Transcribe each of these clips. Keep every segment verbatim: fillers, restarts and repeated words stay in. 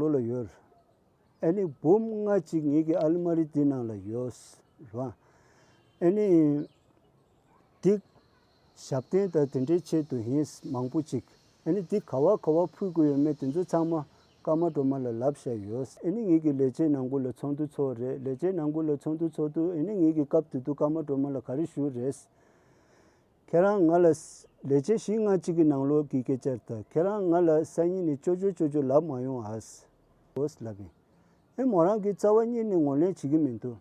ལ་ཡོད། ཨ་ནི་འབུམ་ལྔ་གཅིག་ངེད་ཀྱི་ཨ་ལི་མ་རི་འདི་ནང་ལ་ཡོད་རེད་བ། ཨ་ནི་འདི་ཞབས་བརྟན་དང་དེ་འདྲའི་ཆེད་དུ་ཡིན། མང་པོ་ཅིག་ཨ་ནི་འདི་ག་བ་ག་བ་ཕུལ་དགོས་ཡོད་མེད་དེ་ཚོ་ཚང་མ་ཀརྨ་སྒྲོལ་མ་ལ་ལབ་བཞག་ཡོད། ཨ་ནི་ངེད་ཀྱི་ལས་བྱེད་ནང་ཁུལ་ལ་ཚོགས་འདུ་ཚོགས་རེད། ལས་བྱེད་ནང་ཁུལ་ལ་ཚོགས་འདུ་ཚོགས་དུས་ཨ་ནི་ངེད་ཀྱི་སྐབས་དེ་དུས་ཀརྨ་སྒྲོལ་མ་ལ་ག་རེ་ཞུས་རེད། ཁྱེད་རང་ང་ལ་ལས་བྱེད་བཞི་ལྔ་གཅིག་གི་ནང་ལོགས་ཀྱི་སྐད་ཆ་རེད་ད། ཁྱེད་རང་ང་ལ་སང་ཉིན་ནས་ཅོ་ཅོ་ཅོ་ཅོ་ལབ་མ་ཡོང་ཨ། ཨོས་ལབ་ཡིན། ཨེ་མོ་རང་གིས་རྩ་བ་ཉིད་ནས་ངོས་ལེན་བྱེད་ཀྱི་མི་འདུག་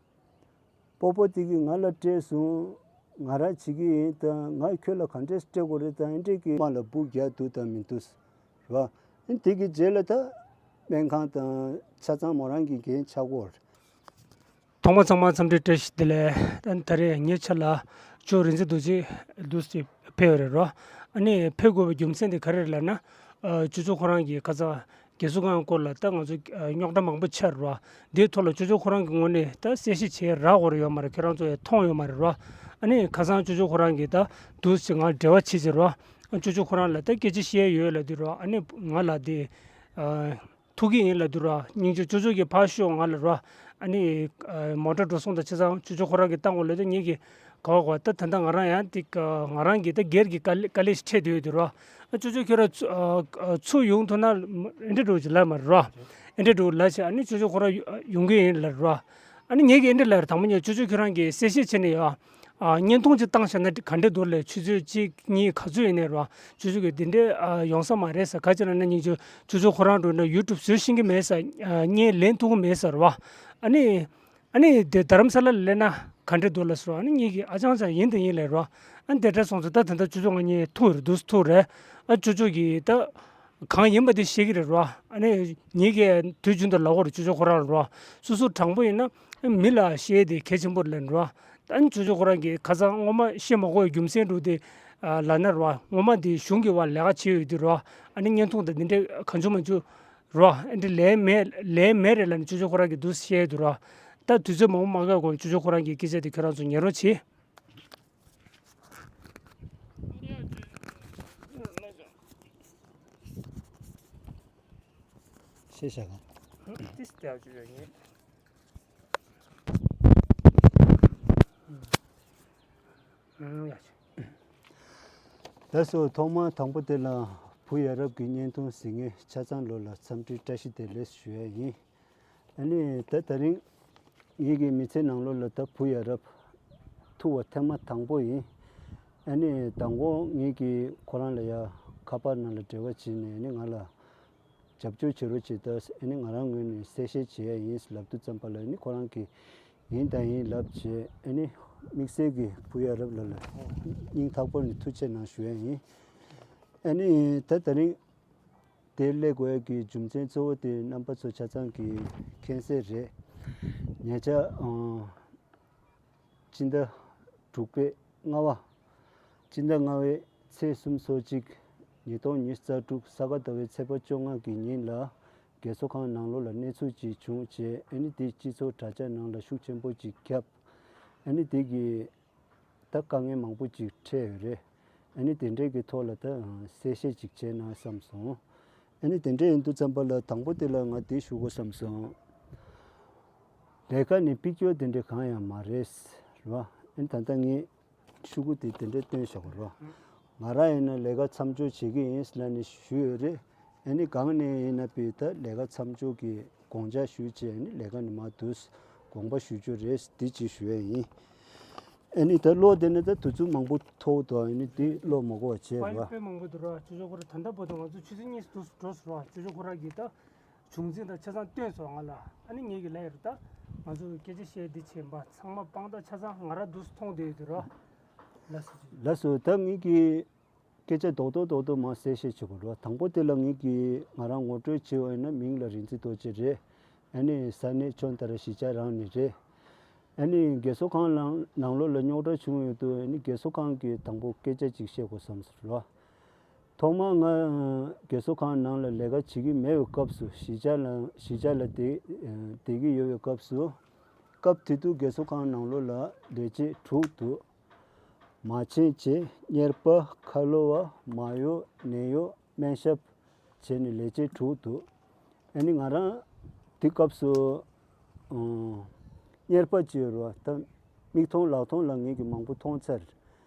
སྤོ་བོ་དེ་གིས་ང་ལ་སྤྲད་སོང་། ང་རང་བྱེད་ཀྱི་ཡིན་ད། ང་ཁྱོད་ལ་ག་འདྲས་སྤྲད་དགོས་རེད་ད། ཨེ་འདྲས་ཀྱི་མ་ལ་སྦུག་རྒྱག་འདུག་དང་མི་འདུག་རེད་བ། ཨེ་དེ་གི་རྗེས་ལ་ད་སྨན་ཁང་དང་ཆ་ཚང་མོ་རང་གི་འགན་ཆགས་ཀྱི་ཡོད་རེད། ཐོག་མ་ཚང་མ་འཚམས་འདྲི་བཀྲ་ཤིས་བདེ་ལེགས། ད་ད་རེས་ངའི་ཆ་ལ་ཇོ་རིག་འཛིན་རྡོ་རྗེ་འདུག་སེ་ཕེབས་ཡོད་རེད་རོ། ཨ་ནི་ཕེབས་དགོས་པའི་རྒྱུ་མཚན་དེ་ག་རེ་རེད་ལབ་ན། ཨ་ཅོ་ཅོ་ཁོ་རང་གིས་ཁ་སང་རྒས་གསོ་ཁང་སྐོར་ལ་ད་ང་ཚོ་ཨ་རྙོག་དྲ་མང་པོ་ཆགས་རེད་རོ། འདིའི་ཐོག་ལ་ཅོ་ཅོ་ཁོ་རང་གི་ངོས་ནས་ད་གསལ་བཤད་བྱེད་རག་དགོས་རེད་ཡོད་མ་རེད། ཁྱེད་རང་ཚོ་ཡང་མཐོང་ཡོད་མ་རེད་རོ། ཨ་ནི་ཁ་སང་ཅོ་ཅོ་ཁོ་རང་གིས་ད་འདུག་སེ་ང་འབྲེལ་བ་བྱེད་ཅེས་རོ། ཨ་ཅོ་ཅོ་ཁོ་རང་ལ་ད་སྐད་ཆ་བཤད་ཡོད་ལབ་དུས་རོ། ཨ་ནི་ང་ལ་དེ་ཨ། ཐུག་གི་ཡིན་ལབ་དུས་ར། སྙིང་རྗེ་ཅོ་ཅོ་གིས་ཕར་ཤོག་ང་ལ་ར། ཨ་ནི་ཨ་མོ་ཊ་འགྲོ་སོང་དང་ཆ་ཚང་ཅོ་ཅོ་ཁོ་རང་གིས་བཏང་དགོས་ལབ་དུས་ངེད་ཀྱིས་ག་བ་ག་བ་ད་ད་ལྟ་ང་རང་ཡང་ཏིག་ང་རང་གིས་ད་སྒེར་གྱི་དཀའ་ལས་དཀའ་ལས་ཤིག་འཕྲད་བསྡད་ཡོད་དུས་ར། ཨ་ཅོ་ཅོ་ཁྱོད་ར་ཚུར་ཨ་ཨ་ཚུར་ཡོང་ཐུབ་ན་ཨེ་འདྲ་འགྲོ་ཅིག་ལབ་མ་རེད་ར། ཨེ་འདྲ་འགྲོ་ལབ་བྱས། ཨ་ནི་ཅོ་ཅོ་ཁོ་རང་ཡོང་གི་ཡིན་ལབ་ར། ཨ་ནི་ངེད་ཀྱིས་ཨེ་འདྲ་ལབ་ར། དང་པོ་ཉིད་ཅོ་ཅོ་ཁྱོད་རང་གིས་གསལ་བཤད་བྱས་ནས་ཡ། ཨ་བརྙན་ཐུང་ཅིག་བཏང་བཞག་ན་ག་འདྲ་འདུག་ལབ། ཆུ་ཚོད་གཅིག་གཉིས་ག་ཚོད་ཡིན་ནའི་ར། ཅོ་ཅོ་གིས་འདི་འདྲའི་ཨ་ཡོང་ས་མ་རེད་ཟེར། ག་ཅི་ལབ་ན་སྙིང་རྗེ་ཅོ་ཅོ་ཁོ་རང་འགྲོ་ན་ཡུ་ཊུབ་བཟོ་ཤེས་ཀྱི་མེད་ཟེར། ཨ་བརྙན་ལེན་ཐུབ་ཀྱི་མེད་ཟེར་བ། ཨ་ནི་ཨ་ནི་དེ་རྡ་རམ་ས་ལ་ལ་སླེབས་ན་ག་འདྲ་འདུག་ལབ་ཟེར་བ། ཨ་ནི་ངེད་ཀྱིས་ཨ་ཅང་ཅང་ཡིན་དང་ཡིན་ལབ་ར། ཨ་ནི་དེ་འདྲ་སོང་ཙང་ད་ད་ལྟ་ཅོ་ཅོ་ང་གཉིས་ཐུག་རེད་འདུག་ཐུག་རེད། ཨ་ཅོ་ཅོ་གིས་ད། གང་ཡིན་པ་དེ་ཤེས་ཀྱི་རེད་རོ། ཨ་ནི་ངེད་ཀྱིས་དུས་རྒྱུན་དུ་ལབ་ཀྱི་རེད། ཅོ་ཅོ་ཁོ་རང་ལ་རོ། སོ་སོ་དྲང་པོ་ཡིན་ན་མི་ལ་བཤད་དེ་གལ་ཆེན་པོ་རེད་ལབ་རོ། ཨ་ནི་ཅོ་ཅོ་ཁོ་རང་གིས་ཁ་སང་སྔོན་མ་བཤད་མ་དགོས་པའི་རྒྱུ་མཚན་འདྲ་དེ་ལབ་ན་རོ། སྔོན་མ་དེ་གཞུང་གི་བར་ལས་ཀ་བྱས་ཡོད་དུས་རོ། ཨ་ནི་བརྙན་ཐུང་དང་འདི་འདྲའི་གང་བྱུང་མང་བྱུང་རོ། ཨ་འདྲ་ལས་མེད་ལས་མེད་རེད་ལབ་ནས་ཅོ་ཅོ་ཁོ་རང་གིས་འདུག་བཤད་ཡོད་དུས་རོ། ད་དུས་ཚོད་མང་པོ་མ་འགོར་གོང་ཅོ་ཅོ་ཁོ་རང་གི་སྐད་ཆ་དེ་ཁྱོད་རང་ཚོ་ཉན་རོགས་བྱེད། ཤེས་བྱ་གང་། ཏིས་ཏེ་ཨ་ཅུ་ཡོད་ངེས། ཨང་ཡ་ཆུ། ད་སོ་ཐོག་མར་དང་པོ་དེ་ལ་བུ་ཡ་རབས་ཀྱི་བརྙན་ཐུང་གཟིགས་མཁན་ཆ་ཚང་ལོ་ལ་འཚམས་འདྲི་བཀྲ་ཤིས་བདེ་ལེགས་ཞུ་ཡ་ཡིན། ཨ་ནི་ད་ད་རིང་ངེད་ཀྱི་མི་ཚེ་ནང་ལོགས་ལ་ད་བུ་ཡ་རབས་ཐུག་པ་ཐེངས་མ་དང་པོ་ཡིན། ཨ་ནི་མདང་དགོང་ངེད་ཀྱིས་ཁོ་རང་ལ་ཡ་ཁ་པར་ནང་ལ་འབྲེལ་བ་བྱས་ནས་ཨ་ནི་ང་ལ་རྒྱབ་སྐྱོར་བྱེད་རོགས་བྱེད་ད། ཨ་ནི་ང་རང་ངོས་ནས་གསལ་བཤད་བྱེད་ཡ་ཡིན་ལབ་དུས་ཙམ་པ་ལ་ཨ་ནི་ཁོ་རང་གིས་ཡིན་དང་ཡིན་ལབ་བྱས། ཨ་ནི་དམིགས་བསལ་གྱི་བུ་ཡ་རབས་ལ་ལ་སྙིང་ཐག་པ་ནས་ཐུགས་རྗེ་གནང་ཞུ་ཡ་ཡིན། ཨ་ནི་ད་ད་རིང་དེ་སླེབས་དགོས་ཡ་གི་རྒྱུ་མཚན་གཙོ་བོ་དེ་རྣམ་པ་ཚོ་ཆ་ཚང་གིས་མཁྱེན་གསལ་རེད། ཉེ་ཆར་ཨང་སྤྱི་ཟླ་དྲུག་པའི་ལྔ་པ། སྤྱི་ཟླ་ལྔ་པའི་ཚེས་སུམ་ཅུ་སོ་གཅིག་ཉིས་སྟོང་ཉི་ཤུ་རྩ་དྲུག་ས་ག་ཟླ་བའི་ཚེས་པ་བཅོ་ལྔ་གི་ཉིན་ལ་རྒས་གསོ་ཁང་ནང་ལོགས་ལ་གནས་ཚུལ་ཅིག་བྱུང་རྗེས། ཨ་ནི་དེ་སྤྱི་ཚོགས་དྲ་རྒྱ་ནང་ལ་ཤུགས་ཆེན་པོ་ཅིག་ཁྱབ། ཨ་ནི་དེ་གིས་ད་དཀའ་ངལ་མང་པོ་ཅིག་འཕྲད་ཡོད་རེད། ཨ་ནི་དེ་འདྲའི་གི་ཐོག་ལ་ད་གསལ་བཤད་ཅིག་བྱས་ན་བསམ་སོང་། ཨ་ནི་དེ་འདྲ་ཡིན་དུས་ཙམ་པ་ལ་དང་པོ་དེ་ལ་ང་དེ་ཞུ་དགོས་བསམ་སོང་། ལས་ཀ་ནི་ཕིག་ཅོ་དེ་འདྲ་གང་ཡང་མ་རེད་རེད་བ། ཨ་ནི་ད་ལྟ་ངས་ཤོག་གུ་དེ་དེ་འདྲ་སྟོན་བཞག་གོ་རེད་བ། ང་རང་ཡིན་ན་ལས་ཀ་མཚམས་འཇོག་བྱེད་ཀྱི་ཡིན་ལབ་ནས་ཞུས་ཡོད་རེད། ཨ་ནི་གང་ནས་ཡིན་ན་བི་ད་ལས་ཀ་མཚམས་འཇོག་གི་དགོངས་འཇགས་ཞུས་བྱས། ཨ་ནི་ལས་ཀ་ནི་མ་འདུག་དགོངས་པ་ཞུ་རྒྱུ་རེད། འདི་ཅིག་ཞུ་ཡ་ཡིན། ཨ་ནི་ད་ཀློག་བསྡད་ན་ད་དུས་ཚོད་མང་པོ་ཐོགས་འདུག་ཨ་ནི་འདི་ཀློག་མ་དགོས་པ་བྱས་པ། དཔེ་མང་པོ་འདུག་ར། ཅོ་ཅོ་ཁོ་ར་ད་ལྟ་བར་དུ་ང་ཚོ་ཆུ་ཚོད་གཉིས་འདུག་འགྲོ་སོང་ར། ཅོ་ཅོ་ཁོ་ར་གིས་ད་བྱུང་འཛིན་དང་ཆ་ཚང་སྟོན་སོང་ང་ལ། ཨ་ནི་ངེད་ཀྱི་ལ་ཡར་ད་ང་ཚོ་སྐད་ཆ་བཤད་འདི་བྱེད་པ་ཚང་མ་དཔང་རྟགས་ཆ་ཚང་ང་ར་འདུག་མཐོང་བསྡད་ཡོད་དུས་ར། ལགས་སོ། ལགས་སོ། ད་ངེད་ཀྱི་སྐད་ཆ་རྡོག་རྡོག་རྡོག་རྡོག་མར་གསལ་བཤད་བྱེད་དགོས་རེད་བ། དང་པོ་དེ་ལ་ངེད་ཀྱིས་ང་རང་ངོ་སྤྲོད་བྱེད་པ་ཡིན་ན་མིང་ལ་རིག་འཛིན་རྡོ་རྗེ་རེད། ཨ་ནི་ས་གནས་ཁྱོན་ལྟར་གཞིས་ཆགས་རང་ནས་རེད། ཨ་ནི་རྒས་གསོ་ཁང་ནང་ནང་ལོགས་ལ་རྙོག་དྲ་བྱུང་ཡོད་དུས། ཨ་ནི་རྒས་གསོ་ཁང་གིས་དང་པོ་སྐད་ཆ་ཅིག་བཤད་དགོས་བསམ་སོང་ར། ཐོག་མར་ང་རྒས་གསོ་ཁང་ནང་ལ་ལས་ཀ་བྱེད་ཀྱི་མེད་པའི་སྐབས་སུ། གཞིས་ཆགས་ལ་གཞིས་ཆགས་ལ་བསྡད་བསྡད་ཀྱི་ཡོད་པའི་སྐབས་སུ། སྐབས་དེ་དུས་རྒས་གསོ་ཁང་ནང་ལོགས་ལ་ལས་བྱེད་དྲུག་འདུག་མ་བྱན་བྱེད། གཉེར་པ། ཁ་ལོ་བ། མ་གཡོག་ནད་གཡོག་སྨན་ཞབས་བྱས་ནས་ལས་བྱེད་དྲུག་འདུག་ཨ་ནི་ང་རང་དེ་སྐབས་སུ་ཨང་གཉེར་པ་ཅིག་ཡོད་རེད་བ། ད་མིག་མཐོང་ལག་མཐོང་ལ་ངེད་ཀྱིས་མང་པོ་མཐོང་ཚར།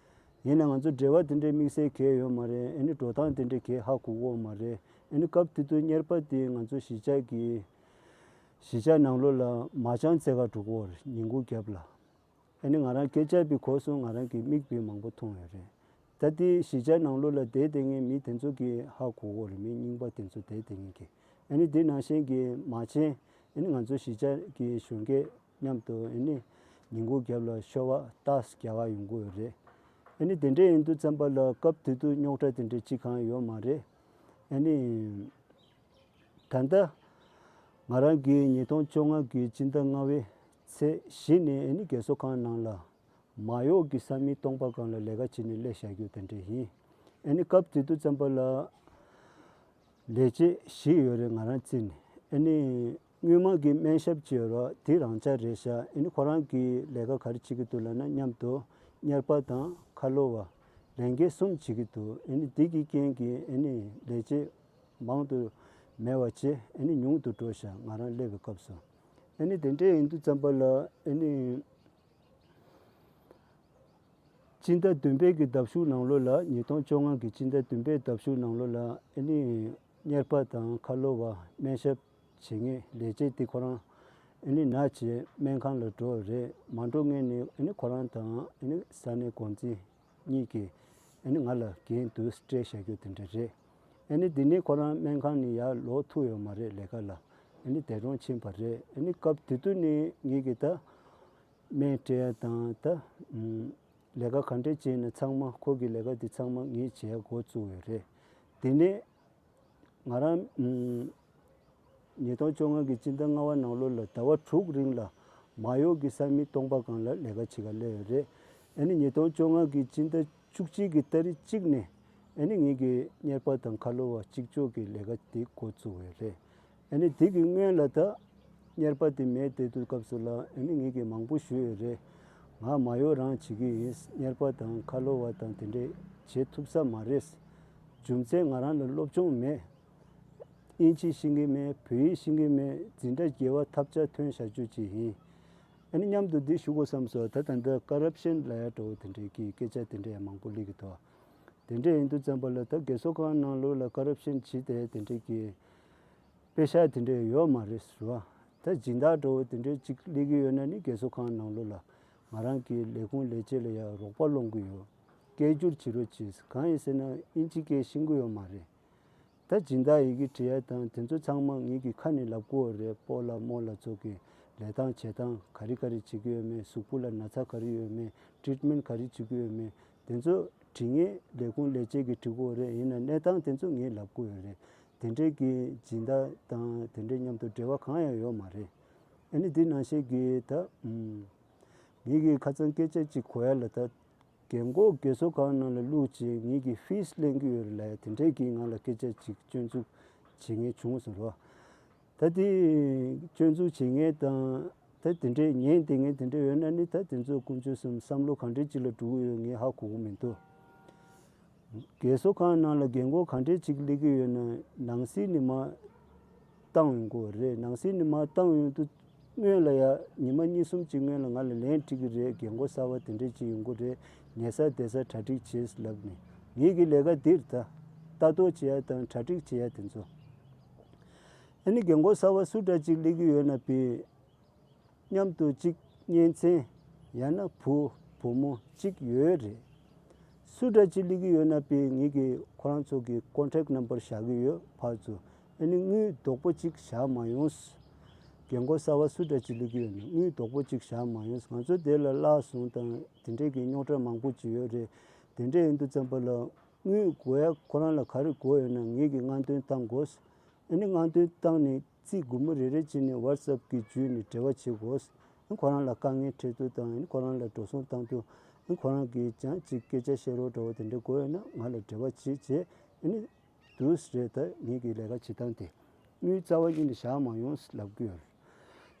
ཡིན་ན་ང་ཚོ་འབྲེལ་བ་དེ་འདྲའི་དམིགས་བསལ་གང་ཡང་ཡོད་མ་རེད། ཨ་ནི་འགྲོ་སྟངས་དེ་འདྲའི་གང་ཡང་ཧ་གོ་གི་ཡོད་མ་རེད། ཨ་ནི་སྐབས་དེ་དུས་གཉེར་པ་དེ་ང་ཚོ་གཞིས་ཆགས་ཀྱི་གཞིས་ཆགས་ནང་ལོགས་ལ་མ་ཅང་རྩེ་ག་འགྲོ་གི་ཡོད་རེད། ཉིན་གུང་རྒྱབ་ལ། ཨ་ནི་ང་རང་སྐད་ཆ་བྱས་པའི་སྐབས་སུ་ང་རང་གི་མིག་དཔེ་མང་པོ་མཐོང་ཡོད་རེད། ད་ལྟའི་གཞིས་ཆགས་ནང་ལོགས་ལ་བསྡད་བསྡད་མཁན་མི་དེ་ཚོ་གིས་ཧ་གོ་གི་ཡོད་རེད། མི་རྙིང་པ་དེ་ཚོ་བསྡད་བསྡད་མཁན་གྱིས། ཨ་ནི་དེ་ནང་བཞིན་གྱི་མ་བྱན་ཨ་ནི་ང་ཚོ་གཞིས་ཆགས་ཀྱི་གཞོན་སྐྱེས་མཉམ་དུ་ཨ་ནི་ཉིན་གུང་རྒྱབ་ལ་ཤོ་བ་ཏོག་ཙམ་རྒྱག་ག་ཡོང་གི་ཡོད་རེད། ཨ་ནི་དེ་འདྲ་ཡིན་དུས་ཙམ་པ་ལ་སྐབས་དེ་དུས་རྙོག་དྲ་དེ་འདྲ་ཅི་གང་ཡོད་མ་རེད། ཨ་ནི། ད་ལྟ་ང་རང་གིས་ཉིས་སྟོང་བཅོ་ལྔ་གི་སྤྱི་ཟླ་ལྔ་པའི་ཚེས་བཞི་ནས་ཨ་ནི་རྒས་གསོ་ཁང་ནང་ལ་མ་གཡོག་གི་ས་མིག་སྟོང་པ་སྒང་ལ་ལས་ཀ་བྱས་ནས་སླེབས་བཞག་རྒྱུ་དེ་འདྲ་ཡིན། ཨ་ནི་སྐབས་དེ་དུས་ཙམ་པ་ལ་ལས་བྱེད་བཞི་ཡོད་རེད། ང་རང་བརྩིས་ནས། ཨ་ནི་སྔོན་མ་གི་སྨན་ཞབས་ཅིག་ཡོད་རེད་བ། དེ་རང་འཇགས་རེད་ཤག་ཨ་ནི་ཁོ་རང་གིས་ལས་ཀ་ག་རེ་བྱེད་ཀྱི་འདུག་ལབ་ན་མཉམ་དུ་གཉེར་པ་དང་ཁ་ལོ་བ་ལས་འགན་གསུམ་བྱེད་ཀྱི་འདུག་ཨ་ནི་དེ་གི་རྐྱེན་གྱིས་ཨ་ནི་ལས་བྱེད་མང་དུ་མེད་པ་བྱས་ཨ་ནི་ཉུང་དུ་འགྲོ་ཤག་ང་རང་སླེབས་པའི་སྐབས་སུ། ཨ་ནི་དེ་འདྲ་ཡིན་དུས་ཙམ་པ་ལ་ཨ་ནི་སྤྱི་ཟླ་བདུན་པའི་གི་ཟླ་གཞུག་ནང་ལོགས་ལ། ཉིས་སྟོང་བཅོ་ལྔ་གི་སྤྱི་ཟླ་བདུན་པའི་ཟླ་གཞུག་ནང་ལོགས་ལ་ཨ་ནི་གཉེར་པ་དང་ཁ་ལོ་བ་སྨན་ཞབས་བྱེད་མཁན་ལས་བྱེད་དེ་ཁོ་རང་ཨ་ནི་ན་བྱས་སྨན་ཁང་ལ་འགྲོ་བ་རེད། མ་འགྲོ་སྔོན་ནས་ཨ་ནི་ཁོ་རང་དང་ཨ་ནི་ས་གནས་འགོ་འཛིན་གཉིས་ཀྱིས་ཨ་ནི་ང་ལ་འགན་དུ་སྤྲད་བཞག་རྒྱུ་དེ་འདྲ་རེད། ཨ་ནི་དེ་ནས་ཁོ་རང་སྨན་ཁང་ནས་ཡར་ལོག་ཐུབ་ཡོད་མ་རེད། ལས་ཀ་ལ་ཨ་ནི་འདས་གྲོངས་ཕྱིན་པ་རེད། ཨ་ནི་སྐབས་དེ་དུས་ནས་ངེད་ཀྱིས་ད་སྨན་སྤྲད་ཡ་དང་ད་ལས་ཀ་ག་འདྲས་བྱས་ན་ཚང་མ་ཁོ་གི་ལས་ཀ་དེ་ཚང་མ་ངས་བྱེད་ཡ་འགོ་བཙུགས་ཡོད་རེད། དེ་ནས་ང་རང་ཉིས་སྟོང་བཅོ་ལྔ་གི་སྤྱི་ཟླ་ལྔ་པ་ནང་ལོགས་ལ་ཟླ་བ་དྲུག་རིང་ལ་མ་གཡོག་གི་ས་མིག་སྟོང་པ་སྒང་ལ་ལས་ཀ་བྱེད་ག་སླེབས་ཡོད་རེད། ཨ་ནི་ཉིས་སྟོང་བཅོ་ལྔ་གི་སྤྱི་ཟླ་བཅུ་གཅིག་གི་ཏ་རིག་གཅིག་ནས་ཨ་ནི་ངེད་ཀྱི་གཉེར་པ་དང་ཁ་ལོ་བ་གཅིག་ལྕོགས་ཀྱི་ལས་ཀ་དེ་འགོ་བཙུགས་ཡོད་རེད། ཨ་ནི་དེ་གི་སྔོན་ལ་ད་གཉེར་པ་དེ་མེད་བསྡད་དུས་སྐབས་སུ་ལ་ཨ་ནི་ངེད་ཀྱིས་མང་པོ་ཞུས་ཡོད་རེད། ང་མ་གཡོག་རང་བྱེད་ཀྱི་ཡིན། གཉེར་པ་དང་ཁ་ལོ་བ་དང་དེ་འདྲས་བྱེད་ཐུབ་ས་མ་རེད། རྒྱུ་མཚན་ང་རང་ལ་སློབ་སྦྱོང་མེད། དབྱིན་ཇི་ཤེས་ཀྱི་མེད། བོད་ཡིག་ཤེས་ཀྱི་མེད། འཛིན་གྲྭ་བརྒྱད་པ་ཐབས་ཆག་ཐོན་བཞག་རྒྱུ་ཅིག་ཡིན། ཨ་ནི་མཉམ་དུ་འདི་ཞུ་དགོས་བསམ་སོང་། ད་ད་ལྟ་ཀ་རབ་ཤན་ལབ་ཡ་འདྲ་བོ་དེ་འདྲའི་གི་སྐད་ཆ་དེ་འདྲ་ཡང་མང་པོ་སླེབས་ཀྱི་འདུག་དེ་འདྲ་ཡིན་དུས་ཙམ་པ་ལ་ད་རྒས་གསོ་ཁང་ནང་ལོགས་ལ་ཀ་རབ་ཤན་བྱེད་དེ་དེ་འདྲའི་གི་དཔེ་ཤག་དེ་འདྲ་ཡོད་མ་རེད་ཟེར་བ། ད་སྦྱིན་བདག་འདྲ་བོ་དེ་འདྲ་ཅིག་སླེབས་ཀྱི་ཡོད་ན་ནི་རྒས་གསོ་ཁང་ནང་ལོགས་ལ་ང་རང་གི་ལས་ཁུངས་ལས་བྱེད་ལ་ཡང་རོགས་པ་སློང་གི་ཡོད། སྐད་སྒྱུར་བྱེད་རོགས་གྱིས། གང་ཡིན་ཟེར་ན་དབྱིན་ཇི་སྐད་ཤེས་ཀྱི་ཡོད་མ་རེད། ད་སྦྱིན་བདག་ཡི་གེ་བྲིས་ཡ་དང་དེ་ཚོ་ཚང་མ་ངེད་ཀྱི་ཁ་ནས་ལབ་དགོས་རེད། སྤོ་ལགས་རྨོ་ལགས་ཚོ་གི་ལས་སྟངས་བྱེད་སྟངས་ག་རེ་ག་རེ་བྱེད་ཀྱི་ཡོད་མེད། གཟུགས་པོ་ལ་ན་ཚ་ག་རེ་ཡོད་མེད། ཊི་རིཊ་མེན་ཊི་ག་རེ་བྱེད་ཀྱི་ཡོད་མེད། དེ་ཚོ་དྲི་ངེས་ལས་ཁུངས་ལས་བྱེད་ཀྱིས་འདྲི་དགོས་རེད། ཡིན་ན་གནས་སྟངས་དེ་ཚོ་ངས་ལབ་དགོས་ཡོད་རེད། དེ་འདྲས་ཀྱི་སྦྱིན་བདག་དང་དེ་འདྲས་མཉམ་དུ་འབྲེལ་བ་གང་ཡང་ཡོད་མ་རེད། ཨ་ནི་འདི་ནང་བཞིན་གྱི་ད་ཨུམ་ངེད་ཀྱིས་ཁ་སང་སྐད་ཆ་ཅིག་གོ་ཡ་ལ། ད་རྒན་འཁོགས་རྒས་གསོ་ཁང་ནང་ལ་བླུགས་བྱས་ངེད་ཀྱིས་ཕིས་ལེན་གྱི་ཡོད་རེད་ལབ་ཡ་དེ་འདྲས་ཀྱི་ང་ལ་སྐད་ཆ་ཅིག་སྐྱོན་འཛུགས་བྱེད་མཁན་བྱུང་སོང་རོ། ད་དེ་སྐྱོན་འཛུགས་བྱེད་མཁན་དང་ད་དེ་འདྲའི་ཉན་བསྡད་མཁན་དེ་འདྲ་ཡོད་ན་ནི། ད་དེ་ཚོ་དཀོན་མཆོག་གསུམ་བསམ་བློ་གང་འདྲ་ཅིག་ལ་འགྲོ་གི་ཡོད་ངས་ཧ་གོ་གི་མི་འདུག་རྒས་གསོ་ཁང་ནང་ལ་རྒན་འཁོགས་གང་འདྲ་ཅིག་སླེབས་ཀྱི་ཡོད་ན་ནང་སྲིད་ནས་མར་བཏང་ཡོང་གི་རེད། ནང་སྲིད་ནས་མར་བཏང་ཡོང་དུས་སྔོན་ལ་ཡ་ཉི་མ་གཉིས་གསུམ་ཅིག་སྔོན་ལ་ང་ལ་ལན་སྤྲད་ཀྱི་རེད། རྒན་འཁོགས་གསར་པ་དེ་འདྲ་ཅིག་ཡོང་གི་རེད། ཉལ་ས་བསྡད་ས་གྲ་སྒྲིག་བྱེད་ལབ་ནས། ངེད་ཀྱི་ལས་ཀ་འདིར་ད་ལྟ་རྟོག་བྱེད་ཡ་དང་གྲ་སྒྲིག་བྱེད་ཡ་དེ་ཚོ། ཨ་ནི་རྒན་འཁོགས་གསར་པ་སུ་འདྲ་ཅིག་སླེབས་ཀྱི་ཡོད་ན་པས། མཉམ་དུ་གཅིག་གཉེན་ཚན་ཡང་ན་བུ་བུ་མོ་གཅིག་ཡོད་རེད། སུ་འདྲ་ཅིག་སླེབས་ཀྱི་ཡོད་ན་པས་ངེད་ཀྱིས་ཁོ་རང་ཚོ་གི་ཀོན་ཊེག་ནམ་བར་བཞག་གི་ཡོད། ཕར་ཚུར། ཨ་ནི་དངུལ་རྡོག་པོ་གཅིག་བཞག་མ་ཡོང་། རྒན་འཁོགས་གསར་པ་སུ་འདྲ་ཅིག་སླེབས་ཀྱི་ཡོད་ན་དངུལ་རྡོག་པོ་གཅིག་བཞག་མ་ཡོང་། ང་ཚོ་དེ་ལ་བརླག་སོང་དང་དེ་འདྲས་ཀྱི་རྙོག་དྲ་མང་པོ་ཅིག་ཡོད་རེད། དེ་འདྲས་ཡིན་དུས་ཙམ་པ་ལ་དངུལ་དགོས་ཡ་ཁོ་རང་ལ་ག་རེ་དགོས་ཡོད་ན་ངེད་ཀྱིས་སྔ་འདོན་བཏང་དགོས། ཨ་ནི་སྔ་འདོན་བཏང་ནས་རྩིས་སྒོར་མོ་རེ་རེ་བྱས་ནས་ཝ་ཊི་སབ་ཀྱི་བརྒྱུད་ནས་འབྲེལ་བ་བྱེད་དགོས། ཨ་ནི་ཁོ་རང་ལ་དཀའ་ངལ་འཕྲད་དུས་དང་། ཨ་ནི་ཁོ་རང་ལ་འགྲོ་སོང་བཏང་དུས། ཨ་ནི་ཁོ་རང་གིས་ཀྱང་ཅིག་སྐད་ཆ་བཤད་རོགས་འདྲ་བོ་དེ་འདྲ་དགོས་ཡོད་ན་ང་ལ་འབྲེལ་བ་བྱེད་བྱས། ཨ་ནི་དུས་རེད། ད་ངེད་ཀྱི་ལས་ཀ་བྱེད་སྟངས་དེ་དངུལ་རྩ་བ་ཉིད་ནས་བཞག་མ་ཡོང་ལབ་ཀྱི་ཡོད་རེད།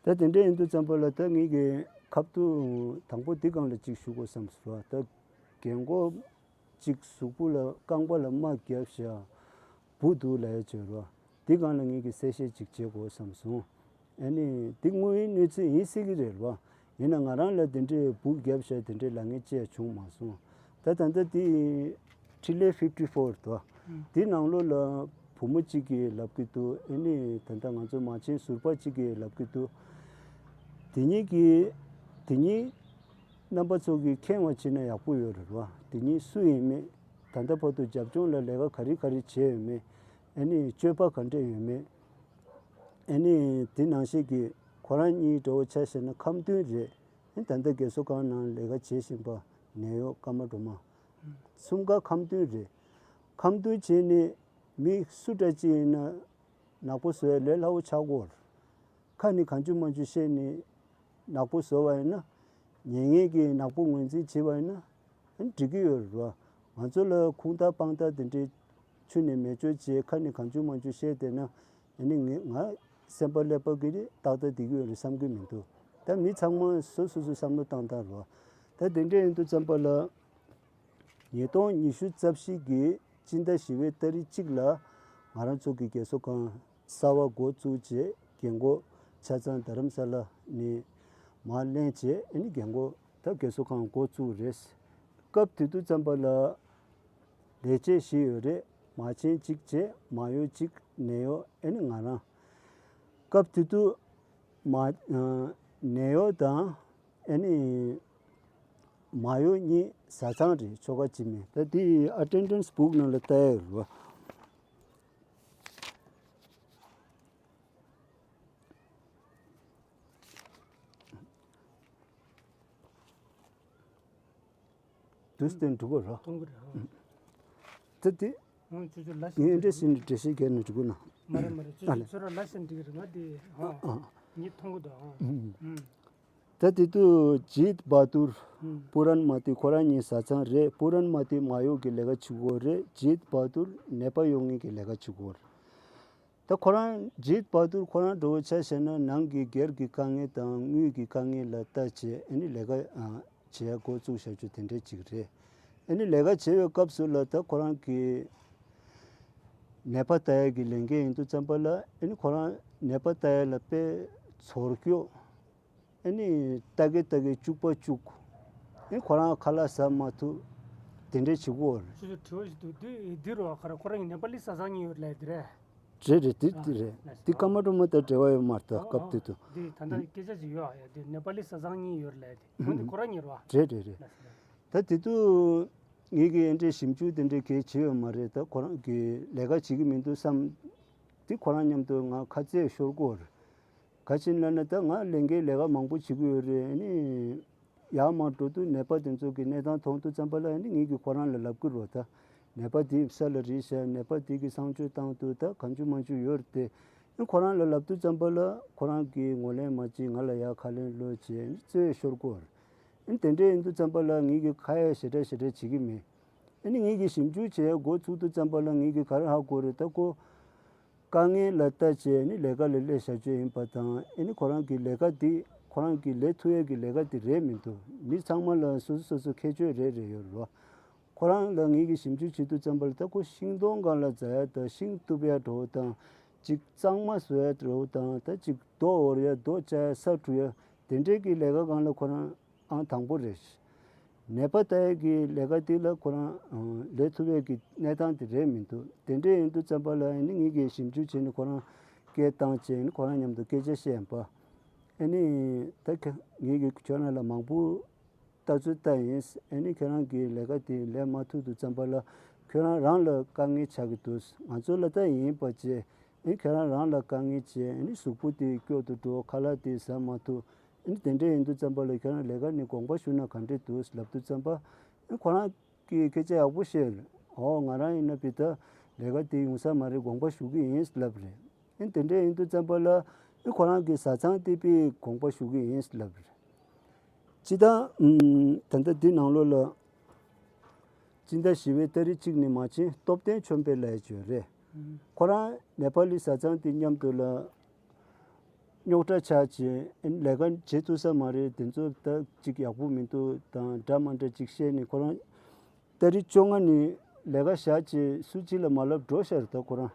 ད་དེ་འདྲ་ཡིན་དུས་ཙམ་པ་ལ་ད་ངེད་ཀྱི་ཁ་ཐུག་དང་པོ་འདི་སྒང་ལ་ཅིག་ཞུ་དགོས་བསམ་སོང་། ད་རྒན་འཁོགས་གཅིག་གཟུགས་པོ་ལ་རྐང་པ་ལ་རྨ་བརྒྱབ་བཞག་བུ་འདུག་ལབ་ཡ་བྱས་རོ། འདི་སྒང་ལ་ངེད་ཀྱིས་གསལ་བཤད་ཅིག་བྱེད་དགོས་བསམ་སོང་། ཨ་ནི་འདི་དངོས་ཡོད་གནས་ཚུལ་ཡིན་སྲིད་ཀྱི་རེད་བ། ཡིན་ན་ང་རང་ལ་དེ་འདྲའི་སྦུག་བརྒྱབ་བཞག་དེ་འདྲའི་ལབ་མཁན་ཅི་ཡང་བྱུང་མ་སོང་། ད་ད་ལྟ་འདི་འཕྲིན་ལས་ཕིབ་ཊི་ཕོར་དོ། ཨང་། འདི་ནང་ལོགས་ལ་བུ་མོ་གཅིག་གིས་ལབ་ཀྱི་འདུག་ཨ་ནི་ད་ལྟ་ང་ཚོ་མ་བྱན་ཟུར་པ་གཅིག་གིས་ལབ་ཀྱི་འདུག་དེ་གཉིས་ཀྱིས་དེ་གཉིས་རྣམ་པ་ཚོ་གིས་མཁྱེན་པ་བྱས་ན་ཡག་པོ་ཡོད་རེད་བ། དེ་གཉིས་སུ་ཡིན་མིན། ད་ལྟ་བར་དུ་རྒྱབ་ལྗོངས་ལ་ལས་ཀ་ག་རེ་ག་རེ་བྱས་ཡོད་མེད། ཨ་ནི་སྤྱོད་པ་ག་འདྲས་ཡོད་མེད། ཨ་ནི་དེ་ནང་བཞིན་གྱི་ཁོ་རང་གཉིས་འདྲ་བོ་ཆ་བཞག་ན་ཁམས་སྟོན་རེད། ཨ་ནི་ད་ལྟ་རྒས་གསོ་ཁང་ནང་ལས་ཀ་བྱེད་བཞིན་པ་ནད་གཡོག་ཀརྨ་སྒྲོལ་མ། གསུམ་ཀ་ཁམས་སྟོན་རེད། ཁམས་སྟོན་བྱས་ནས་མི་སུ་འདྲ་ཅིག་ཡིན་ན་ནག་པོ་བཟོ་ཡ་ལས་སླ་བོ་ཆགས་ཀྱི་ཡོད་རེད། ཁ་ནས་གང་བྱུང་མང་བྱུང་བཤད་ནས་ནག་པོ་བཟོ་བ་ཡིན་ན། ཉན་མཁན་གྱིས་ནག་པོ་ངོས་འཛིན་བྱེད་པ་ཡིན་ན་ཨ་ནི་འགྲིག་གི་ཡོད་རེད་བ། ང་ཚོ་ལ་ཁུངས་དག་དཔང་དག་དེ་འདྲའི་ཆུ་ནས་མེ་སྤྱོད་བྱས་ཁ་ནས་གང་བྱུང་མང་བྱུང་བཤད་བསྡད་ན་ཨ་ནི་ངས་ང་སེམས་པ་ཀླད་པ་གི་ཏག་ཏག་བསྡད་ཀྱི་ཡོད་རེད་བསམ་གྱི་མི་འདུག་ད་མི་ཚང་མ་སོ་སོ་སོ་བསམ་བློ་བཏང་སྟངས་རེད་བ། ད་དེ་འདྲ་ཡིན་དུས་ཙམ་པ་ལ། ཉིས་སྟོང་ཉི་ཤུ་རྩ་བཞི་གི་སྤྱི་ཟླ་བཞི་པའི་ཏ་རིག་གཅིག་ལ་ང་རང་ཚོ་གི་རྒས་གསོ་ཁང་གསར་པ་འགོ་བཙུགས་རྗེས་རྒན་གོག་ཆ་ཚང་རྡ་རམ་ས་ལ་ནས་མར་ལེན་བྱས་ཨ་ནི་རྒན་གོག་ད་རྒས་གསོ་ཁང་འགོ་བཙུགས་རེད། སྐབས་དེ་དུས་ཙམ་པ་ལ་ལས་བྱེད་བཞི་ཡོད་རེད། མ་བྱན་གཅིག་བྱས་མ་གཡོག་གཅིག་ནད་གཡོག་ཨ་ནི་ང་རང་། སྐབས་དེ་དུས་མ་ནད་གཡོག་དང་། ཨ་ནི་མ་གཡོག་གཉིས་བཟའ་ཚང་རེད་ཆོ་ག་གཅིག་མིན། ད་དེ་ཨ་ཊེན་ཌེན་སི་སྦུག་ནང་ལ་ལྟ་ཡ་ཡོད་རེད་བ། དུས་སྟོན་འགྲིག་གོ་ར། མཐོང་གི་རེད། ཨང་། ད་དེ། ཨང་། ཅོ་ཅོ་ལ་ཞིག་ངས་འདྲ་ཞིག་འགྲེལ་བཤད་རྒྱག་ན་འགྲིག་གོ་ན། མ་རེད་མ་རེད། ཅོ་ཨ་ཅོ་ལེ། ཚོ་ར་ལ་ཞིག་འགྲིག་གི་རེད། ང་དེ་ཨ་ཨ་ངས་མཐོང་གི་འདུག་ཨང་། ཨང་། ཨང་། ད་དེ་དུས་ཇིད་བྷ་དུར། ཨང་། པུ་རན་མ་ཏི་ཁོ་རང་གཉིས་བཟའ་ཚང་རེད། པུ་རན་མ་ཏི་མ་གཡོག་གི་ལས་ཀ་བྱེད་ཀྱི་ཡོད་རེད། ཇིད་བྷ་དུར་ནད་པ་གཡོག་མཁན་གྱི་ལས་ཀ་བྱེད་ཀྱི་ཡོད་རེད། ད་ཁོ་རང་ཇིད་བྷ་དུར་ཁོ་རང་འདྲ་བོ་ཆ་བཞག་ན་ནང་གི་སྒེར་གྱི་དཀའ་ངལ་དང་དངུལ་གྱི་དཀའ་ངལ་ལ་ལྟ་བྱས་ཨ་ནི་ལས་ཀ་ཨ་བྱེད་ཡ་འགོ་བཙུགས་བཞག་རྒྱུ་དེ་འདྲ་ཅིག་རེད། ཨ་ནི་ལས་ཀ་བྱེད་པའི་སྐབས་སུ་ལ་ད་ཁོ་རང་གི་ནད་པ་ལྟ་ཡ་གི་ལས་འགན་ཡིན་དུས་ཙམ་པ་ལ་ཨ་ནི་ཁོ་རང་ནད་པ་ལྟ་ཡ་ལ་དཔེ་ཚོར་སྐྱོ། ཨ་ནི་ལྟ་གི་ལྟ་གི་སྐྱུག་པ་སྐྱུག་ཨ་ནི་ཁོ་རང་ཁ་ལག་ཟ་མ་ཐུབ་དེ་འདྲ་བྱེད་ཀྱི་ཡོད་རེད། ཅོ་ཅོ་དྲི་བ་ཞིག་འདུག་འདི་འདི་རུ་ཁ་ར་ཁོ་རང་གི་ནེ་པ་ལི་བཟའ་ཚང་གཉིས་ཡོད་རེད་ལབ་ཡ་དེ་རེད། རེད་རེད། དེ་དེ་རེད། དེ་ཀརྨ་སྒྲོལ་མ་དང་འབྲེལ་བ་ཡོད་མ་རེད་ད། སྐབས་དེ་དུས། འདི་ད་ལྟ་སྐད་ཆ་ཅིག་ཡོད་ཨ་ཡ། འདི་ནེ་པ་ལི་བཟའ་ཚང་གཉིས་ཡོད་རེད་ལབ་ཡ་དེ། འོ་འདི་ཁོ་རང་གཉིས་རེད་བ། རེད་རེད་རེད། ད་དེ་དུས་ངེད་ཀྱིས་ཨེ་འདྲའི་ཞིབ་འཇུག་དེ་འདྲའི་གལ་ཆེ་ཡོད་མ་རེད། ད་ཁོ་རང་གིས་ལས་ཀ་བྱེད་ཀྱི་མི་འདུག་བསམ། དེ་ཁོ་རང་མཉམ་དུ་ང་ཁ་རྩོད་ཤོར་གྱི་ཡོད་རེད། ག་ཅི་ལབ་ན་ད་ང་ལས་འགན་ལས་ཀ་མང་པོ་བྱེད་ཀྱི་ཡོད་རེད། ཨ་ནི་ཡར་མར་འགྲོ་དུས་ནད་པ་དེ་ཚོ་གི་གནས་སྟངས་མཐོང་དུས་ཙམ་པ་ལ་ཨ་ནི་ངེད་ཀྱིས་ཁོ་རང་ལ་ལབ་ཀྱི་རེད་ད། ནད་པ་དེ་ས་ལ་རེད་ཤག་ནད་པ་དེ་གི་གསང་སྤྱོད་བཏང་དུས་ད་གང་བྱུང་མང་བྱུང་ཡོད་རེད་དེ། ཨ་ནི་ཁོ་རང་ལ་ལབ་དུས་ཙམ་པ་ལ་ཁོ་རང་གིས་ངོ་ལེན་མ་བྱེད། ང་ལ་ཡར་ཁ་ལན་སློག་བྱས་ཨ་ནི་རྩོད་ཤོར་གྱི་ཡོད་རེད། ཨ་ནི་དེ་འདྲ་ཡིན་དུས་ཙམ་པ་ལ་ངེད་ཀྱིས་ཁ་ཡ་ཞེ་དྲག་ཞེ་དྲག་བྱེད་ཀྱི་མེད། ཨ་ནི་ངེད་ཀྱིས་ཞིབ་འཇུག་བྱེད་ཡ་འགོ་ཚུགས་དུས་ཙམ་པ་ལ་ངེད་ཀྱིས་ག་རེ་ཧ་གོ་རེད་ད། ཁོ་དཀའ་ངལ་ལ་ལྟ་བྱས་ཨ་ནི་ལས་ཀ་ལ་སླེབས་བཞག་རྒྱུ་ཡིན་པ་དང་། ཨ་ནི་ཁོ་རང་གི་ལས་ཀ་འདི་ཁོ་རང་གིས་ལས་ཐུབ་ཡ་གི་ལས་ཀ་འདི་རེད་མི་འདུག་མི་ཚང་མ་ལ་སོ་སོ་སོ་སོ་ཁྱད་ཆོས་རེ་རེ་ཡོད་རེད་བ། ཁོ་རང་ལ་ངེད་ཀྱིས་ཞིབ་འཇུག་བྱེད་དུས་ཙམ་པ་ལ་ད་ཁོ་ཤིང་སྡོང་སྒང་ལ་འཛེག་ཡ་དང་ཤིང་གཏུབ་ཡ་འདྲ་བོ་དང་། ཅིག་གཙང་མ་བཟོ་ཡ་འདྲ་བོ་དང་། ད་ཅིག་རྡོ་བོར་ཡ་རྡོ་བཅག་ཡ་ས་འཁྲུ་ཡ་དེ་འདྲའི་གི་ལས་ཀ་སྒང་ལ་ཁོ་རང་ཨང་དང་པོ་རེད། ནད་པ་ལྟ་ཡ་གི་ལས་ཀ་དེ་ལ་ཁོ་རང་ལས་ཐུབ་ཡ་གི་གནས་སྟངས་དེ་རེད་མི་འདུག་དེ་འདྲ་ཡིན་དུས་ཙམ་པ་ལ་ཨ་ནི་ངེད་ཀྱིས་ཞིབ་འཇུག་བྱས་ནས་ཁོ་རང་སྐད་བཏང་བྱས་ནས་ཁོ་རང་མཉམ་དུ་སྐད་ཆ་བཤད་ཡིན་པ། ཨ་ནི་ད་ཁྱེད་ངེད་ཀྱིས་ཁྱོད་རང་ལ་མང་པོ་ལྟ་ཚུལ་ལྟ་ཡིན། ཨ་ནི་ཁྱེད་རང་གི་ལས་ཀ་དེ་ལས་མ་ཐུབ་དུས་ཙམ་པ་ལ་ཁྱོད་རང་རང་ལ་དཀའ་ངལ་ཆགས་ཀྱི་འདུག་ང་ཚོ་ལ་ལྟ་ཡིན་པ་བྱས། ཨ་ནི་ཁྱོད་རང་རང་ལ་དཀའ་ངལ་བྱས། ཨ་ནི་གཟུགས་པོ་དེ་སྐྱོ་དུ་འགྲོ། ཁ་ལག་དེ་ཟ་མ་ཐུབ། ཨ་ནི་དེ་འདྲ་ཡིན་དུས་ཙམ་པ་ལ་ཁྱོད་རང་ལས་ཀ་ནས་དགོངས་པ་ཞུ་ན་ག་འདྲ་འདུག་ལབ་དུས་ཙམ་པ། ཨ་ནི་ཁོ་རང་གིས་སྐད་ཆ་ཡག་པོ་བཤད། ཨོ་ང་རང་ཡིན་ན་བི་ད་ལས་ཀ་དེ་ཡོང་ས་མ་རེད། དགོངས་པ་ཞུ་གི་ཡིན་ལབ་རེད། ཨ་ནི་དེ་འདྲ་ཡིན་དུས་ཙམ་པ་ལ་ཨ་ནི་ཁོ་རང་གི་བཟའ་ཚང་དེ་པས་དགོངས་པ་ཞུ་གི་ཡིན་ལབ་རེད། སྤྱིར་བཏང་ད་ལྟ་འདི་ནང་ལོགས་ལ་སྤྱི་ཟླ་བཞི་པའི་ཏ་རིག་གཅིག་ནས་མ་བྱན་སྟོབས་ལྡན་ཆོས་འཕེལ་ལབ་ཡ་ཅིག་ཡོད་རེད། ཁོ་རང་ནེ་པ་ལི་བཟའ་ཚང་དེ་མཉམ་དུ་ལ་རྙོག་དྲ་ཆགས་བྱས། ལས་ཀ་བྱེད་ཐུབ་ས་མ་རེད། དེ་ཚོ་ད་ཅིག་ཡག་པོ་མི་འདུག་དང་འདྲ་མ་འདྲ་ཅིག་བཤད་ནས་ཁོ་རང་ཏ་རིག་བཅོ་ལྔ་ནས་ལས་ཀ་བཞག་བྱས་སུ་གཅིག་ལ་མ་ལབ་འགྲོ་ཤག་རེད། ད་ཁོ་རང་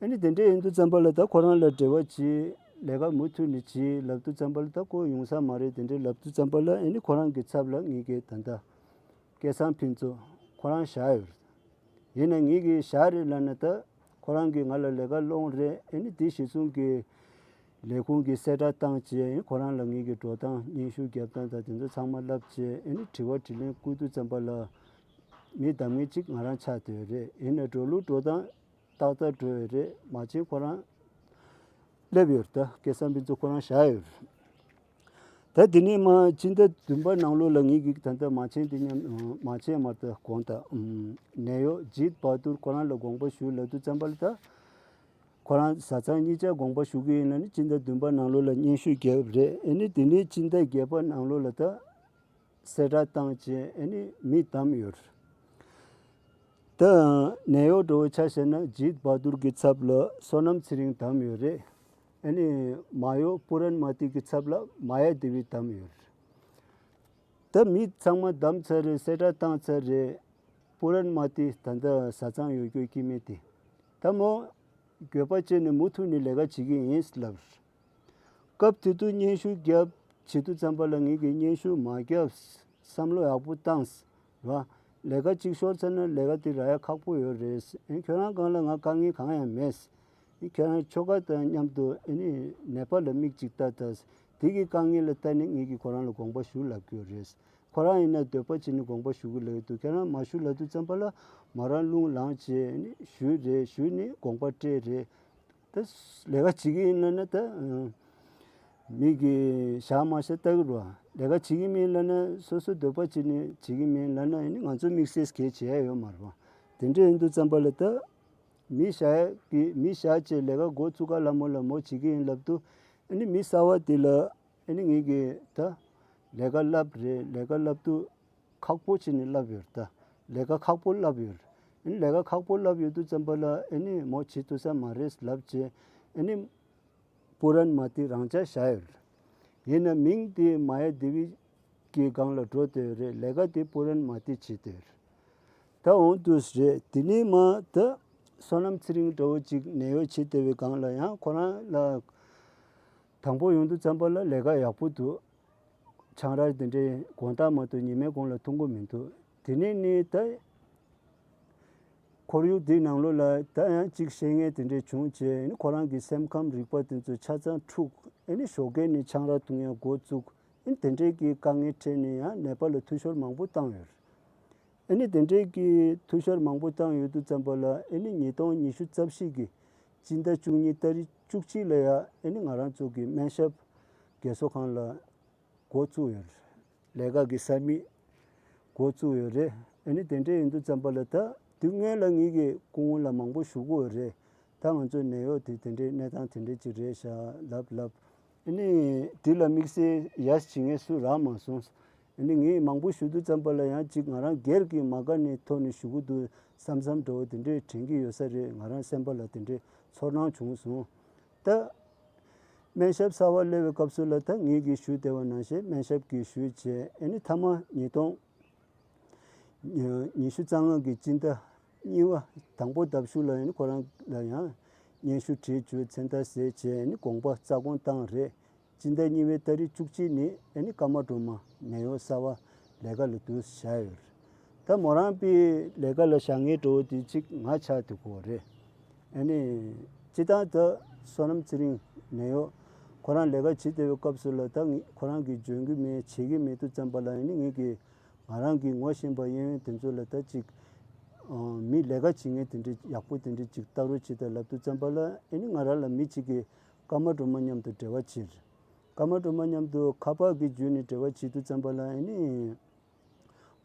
ཨ་ནི་དེ་འདྲས་ཡིན་དུས་ཙམ་པ་ལ་ད་ཁོ་རང་ལ་འབྲེལ་བ་བྱེད། ལས་ཀ་མུ་མཐུད་ནས་བྱེད་ལབ་དུས་ཙམ་པ་ལ་ད་ཁོ་ཡོང་ས་མ་རེད། དེ་འདྲས་ལབ་དུས་ཙམ་པ་ལ་ཨ་ནི་ཁོ་རང་གི་ཚབ་ལ་ངེད་ཀྱི་ད་ལྟ་སྐལ་བཟང་ཕུན་ཚོགས་ཁོ་རང་བཞག་ཡོད། ཡིན་ན་ངེད་ཀྱི་བཞག་རེད་ལབ་ན་ད་ཁོ་རང་གིས་ང་ལ་ལས་ཀ་སློང་རེད། ཨ་ནི་དེ་གཞི་བཟུང་གི་ལས་ཁུངས་ཀྱི་གསལ་བསྒྲགས་བཏང་རྗེས་ཁོ་རང་ལ་ངེད་ཀྱི་འགྲོ་སྟངས་སྙན་ཞུ་རྒྱབ་སྟངས་དང་དེ་ཚོ་ཚང་མ་བསླབ་རྗེས་ཨ་ནི་དྲི་བ་དྲིས་ལན་བསྐུར་དུས་ཙམ་པ་ལ་མི་གདམ་མཁན་གཅིག་ང་རང་ཆགས་བསྡད་ཡོད་རེད། ཡིན་ན་འགྲོ་ལུགས་འགྲོ་སྟངས་ཏག་ཏག་འགྲོ་ཡོད་རེད། མ་བྱན་ཁོ་རང་སླེབས་ཡོད་རེད། ད་སྐལ་བཟང་ཕུན་ཚོགས་ཁོ་རང་བཞག་ཡོད་རེད། ད་དེ་ནས་མ་སྤྱི་ཟླ་བདུན་པ་ནང་ལོགས་ལ་ངེད་ཀྱིས་ད་ལྟ་མ་བྱན་དེ་མཉམ་མ་བྱན་མ་ད་དགོངས་དག་ནད་གཡོག་ཇིད་བྷ་དུར་ཁོ་རང་ལ་དགོངས་པ་ཞུ་ལབ་དུས་ཙམ་པ་ལ་ད་ཁོ་རང་བཟའ་ཚང་གཉིས་ཆ་དགོངས་པ་ཞུ་གི་ཡིན་ལབ་ནས་སྤྱི་ཟླ་བདུན་པ་ནང་ལོགས་ལ་སྙན་ཞུ་བརྒྱབ་རེད། ཨ་ནི་དེ་ནས་སྤྱི་ཟླ་བརྒྱད་པ་ནང་ལོགས་ལ་ད་གསལ་བསྒྲགས་བཏང་རྗེས་ཨ་ནི་མི་བདམས་ཡོད་རེད། ད་ནད་གཡོག་འདྲ་བོ་ཆ་བཞག་ན་ཇིད་བྷ་དུར་གྱི་ཚབ་ལ་བསོད་ནམས་ཚེ་རིང་བདམས་ཡོད་རེད། ཨ་ནི་མ་ཡོ་པུ་རན་མ་ཏི་གི་ཚབ་ལ་མ་ཡ་དེ་བི་བདམས་ཡོད་རེད། ད་མི་ཚང་མ་བདམས་ཚར་རེད། གསལ་བསྒྲགས་བཏང་ཚར་རེད། པུ་རན་མ་ཏི་ད་ལྟ་བཟའ་ཚང་ཡོད་རྒྱུ་སྐྱེ་དམན་དེ་ད་མོ་འགྱོད་པ་སྐྱེས་ནས་མུ་མཐུད་ནས་ལས་ཀ་བྱེད་ཀྱི་ཡིན་ལབ། སྐབས་དེ་དུས་སྙན་ཞུ་བརྒྱབ་བྱེད་དུས་ཙམ་པ་ལ་ངེད་ཀྱིས་སྙན་ཞུ་མ་བརྒྱབ། བསམ་བློ་ཡག་པོ་བཏང་། ར། ལས་ཀ་གཅིག་ཤོར་ཚར་ན་ལས་ཀ་དེ་རག་ཡ་ཁག་པོ་ཡོད་རེད། ཨེ་ཁྱོད་རང་སྒང་ལ་ང་དཀའ་ངལ་གང་ཡང་མེད། ཨེ་ཁྱོད་རང་ཁྱོ་ག་དང་མཉམ་དུ་ཨེ་ནི་ནད་པ་ལ་མིག་གཅིག་ལྟ་ད། དེ་གི་དཀའ་ངལ་ལ་ལྟ་ནས་ངེད་ཀྱིས་ཁོ་རང་ལ་དགོངས་པ་ཞུ་ལབ་ཀྱི་ཡོད་རེད། ཁོ་རང་ཡིན་ན་འདོད་པ་བྱས་ནས་དགོངས་པ་ཞུ་གི་ལབ་ཀྱི་འདུག་ཁྱོད་རང་མ་ཞུ་ལབ་དུས་ཙམ་པ་ལ་མོ་རང་རླུང་ལངས་བྱས་ཨེ་ནི་ཞུས་རེད། ཞུས་ནས་དགོངས་པ་སྤྲད་རེད། ད་ལས་ཀ་བྱེད་ཀྱི་ཡིན་ལབ་ན་ད་མི་གིས་བཞག་མ་བཞག་ལྟ་གི་རེད་བ། ལས་ཀ་བྱེད་ཀྱི་མིན་ལབ་ན་སོ་སོ་འདོད་པ་བྱེད་ནས་བྱེད་ཀྱི་མིན་ལབ་ན་ཡིན་ན་ང་ཚོ་དམིགས་བསལ་གལ་ཆེ་ཡ་ཡོད་མ་རེད་བ། དེ་འདྲ་ཡིན་དུས་ཙམ་པ་ལ་ད་མི་བཞག་ཡ་གི་མི་བཞག་བྱས་ལས་ཀ་འགོ་བཙུགས་ག་ལ་མོ་ལ་མོ་བྱེད་ཀྱི་ཡིན་ལབ་དུས་ཨ་ནི་མི་གསར་བ་དེ་ལ་ཨ་ནི་ངེད་ཀྱིས་ད་ལས་ཀ་བསླབ་རེད། ལས་ཀ་བསླབ་དུས་ཁག་པོ་བྱས་ནས་བསླབ་ཡོད་རེད། ད་ལས་ཀ་ཁག་པོ་བསླབ་ཡོད་རེད། ཨ་ནི་ལས་ཀ་ཁག་པོ་བསླབ་ཡོད་དུས་ཙམ་པ་ལ་ཨ་ནི་མོ་བྱེད་ཐུབ་ས་མ་རེད་ལབ་བྱས་ཨ་ནི་པུ་རན་མ་ཏི་རང་འཇགས་བཞག་ཡོད་རེད། ཡིན་ན་མིང་དེ་མ་ཡ་དེ་བི་གི་སྒང་ལ་འགྲོ་བསྡད་ཡོད་རེད། ལས་ཀ་དེ་པུ་རན་མ་ཏི་བྱེད་བསྡད་ཡོད་རེད། ད་འོང་དུས་རེད། དེ་ནས་མ་ད་བསོད་ནམས་ཚེ་རིང་འདྲ་བོ་ཅིག་ནད་གཡོག་བྱེད་བསྡད་པའི་སྒང་ལ་ཡང་ཁོ་རང་ལ་དང་པོ་ཡོང་དུས་ཙམ་པ་ལ་ལས་ཀ་ཡག་པོ་འདུག་ཆང་རག་དེ་འདྲའི་དགོང་དག་མ་གཏོགས་ཉི་མའི་གུང་ལ་འཐུང་གི་མི་འདུག་དེ་ནས་ནི་ད་ཁོར་ཡུག་འདིའི་ནང་ལོགས་ལ་ད་ཡང་གཅིག་བཤད་མཁན་དེ་འདྲས་བྱུང་བྱས་ཨ་ནི་ཁོ་རང་གི་སེམས་ཁམས་རིག་པ་དེ་ཚོ་ཆ་ཚང་འཁྲུགས། ཨ་ནི་ཞོགས་ཀས་ནི་ཆང་རག་འཐུང་ཡང་འགོ་བཙུགས། ཨ་ནི་དེ་འདྲས་ཀྱི་དཀའ་ངལ་འཕྲད་ནས་ཡང་ནད་པ་ལ་འཐུས་ཤོར་མང་པོ་བཏང་ཡོད་རེད། ཨ་ནི་དེ་འདྲས་ཀྱི་འཐུས་ཤོར་མང་པོ་བཏང་ཡོད་དུས་ཙམ་པ་ལ་ཨ་ནི་ཉིས་སྟོང་ཉི་ཤུ་རྩ་བཞི་གི་སྤྱི་ཟླ་བཅུ་གཉིས་ཏ་རིག་བཅུ་གཅིག་ལ་ཡ་ཨ་ནི་ང་རང་ཚོ་གི་སྨན་ཞབས་རྒས་གསོ་ཁང་ལ་འགོ་བཙུགས་ཡོད་རེད། ལས་ཀ་གི་ས་མིག་འགོ་བཙུགས་ཡོད་རེད། ཨ་ནི་དེ་འདྲས་ཡིན་དུས་ཙམ་པ་ལ་ད་དུས་སྔོན་ལ་ངེད་ཀྱི་སྐུ་ངོ་ལ་མང་པོ་ཞུ་གི་ཡོད་རེད། ད་ང་ཚོ་ནད་གཡོག་དེ་དེ་འདྲའི་གནས་སྟངས་དེ་འདྲས་ཅིག་རེད་ཤག་ལབ་ལབ། ཨ་ནི་དེ་ལ་དམིགས་བསལ་ཡ་བྱེད་མཁན་སུ་རག་མ་སོང་། ཨ་ནི་ངས་མང་པོ་ཞུ་དུས་ཙམ་པ་ལ་ཡང་ཅིག་ང་རང་སྒེར་གྱི་མ་དགའ་ནས་ཐོག་ནས་ཞུ་གི་འདུག་བསམ་བསམ་འདྲ་བོ་དེ་འདྲས་དྲན་གྱི་ཡོད་ས་རེད། ང་རང་སེམས་པ་ལ་དེ་འདྲས་ཚོར་སྣང་བྱུང་སོང་། ད་སྨན་ཞབས་གསར་པ་སླེབས་པའི་སྐབས་སུ་ལ་ད་ངེད་ཀྱིས་ཞུས་བསྡད་པ་ནང་བཞིན་སྨན་ཞབས་ཀྱིས་ཞུས་བྱས་ཨ་ནི་མཐའ་མ་ཉིས་སྟོང་ཉི་ཤུ་རྩ་ལྔ་གི་སྤྱི་ཟླ་གཉིས་པ་དང་པོ་ལྡབ་ཞུགས་ལ་ཨ་ནི་ཁོ་རང་ལ་ཡང་སྙན་ཞུ་བྲིས་བཅུག་མཚན་རྟགས་བསྩལ་བྱས་ཨ་ནི་དགོངས་པ་རྩ་དགོངས་བཏང་རེད། སྤྱི་ཟླ་གཉིས་པའི་ཏ་རིག་བཅུ་གཅིག་ནས་ཨ་ནི་ཀརྨ་སྒྲོལ་མ་ནད་གཡོག་གསར་པ་ལས་ཀ་ལ་འདུག་བཞག་ཡོད་རེད། ད་མོ་རང་པའི་ལས་ཀ་ལ་བཞག་མཁན་འདྲ་བོ་དེ་གཅིག་ང་ཆགས་འདུག་གོ་རེད། ཨ་ནི་སྤྱིར་བཏང་ད་བསོད་ནམས་ཚེ་རིང་ནད་གཡོག་ཁོ་རང་ལས་ཀ་བྱེད་བསྡད་པའི་སྐབས་སུ་ལ་ད་ངས་ཁོ་རང་གིས་འཇོན་གྱི་མེད་བྱེད་ཀྱི་མེད་དུས་ཙམ་པ་ལ་ཨ་ནི་ངེད་ཀྱིས་ང་རང་གིས་ངོ་ཤེས་པ་གཡས་གཡོན་དེ་ཚོ་ལ་ད་ཅིག་ཨ་མི་ལས་ཀ་བྱེད་མཁན་དེ་འདྲ་ཡག་པོ་དེ་འདྲ་ཅིག་ལྟ་རོགས་བྱེད་དང་ལབ་དུས་ཙམ་པ་ལ་ཨ་ནི་ང་རང་ལ་མི་གཅིག་གིས་ཀརྨ་སྒྲོལ་མ་མཉམ་དུ་འབྲེལ་བ་བྱས། ཀརྨ་སྒྲོལ་མ་མཉམ་དུ་ཁ་པར་གྱི་བརྒྱུད་ནས་འབྲེལ་བ་བྱེད་དུས་ཙམ་པ་ལ་ཨ་ནི་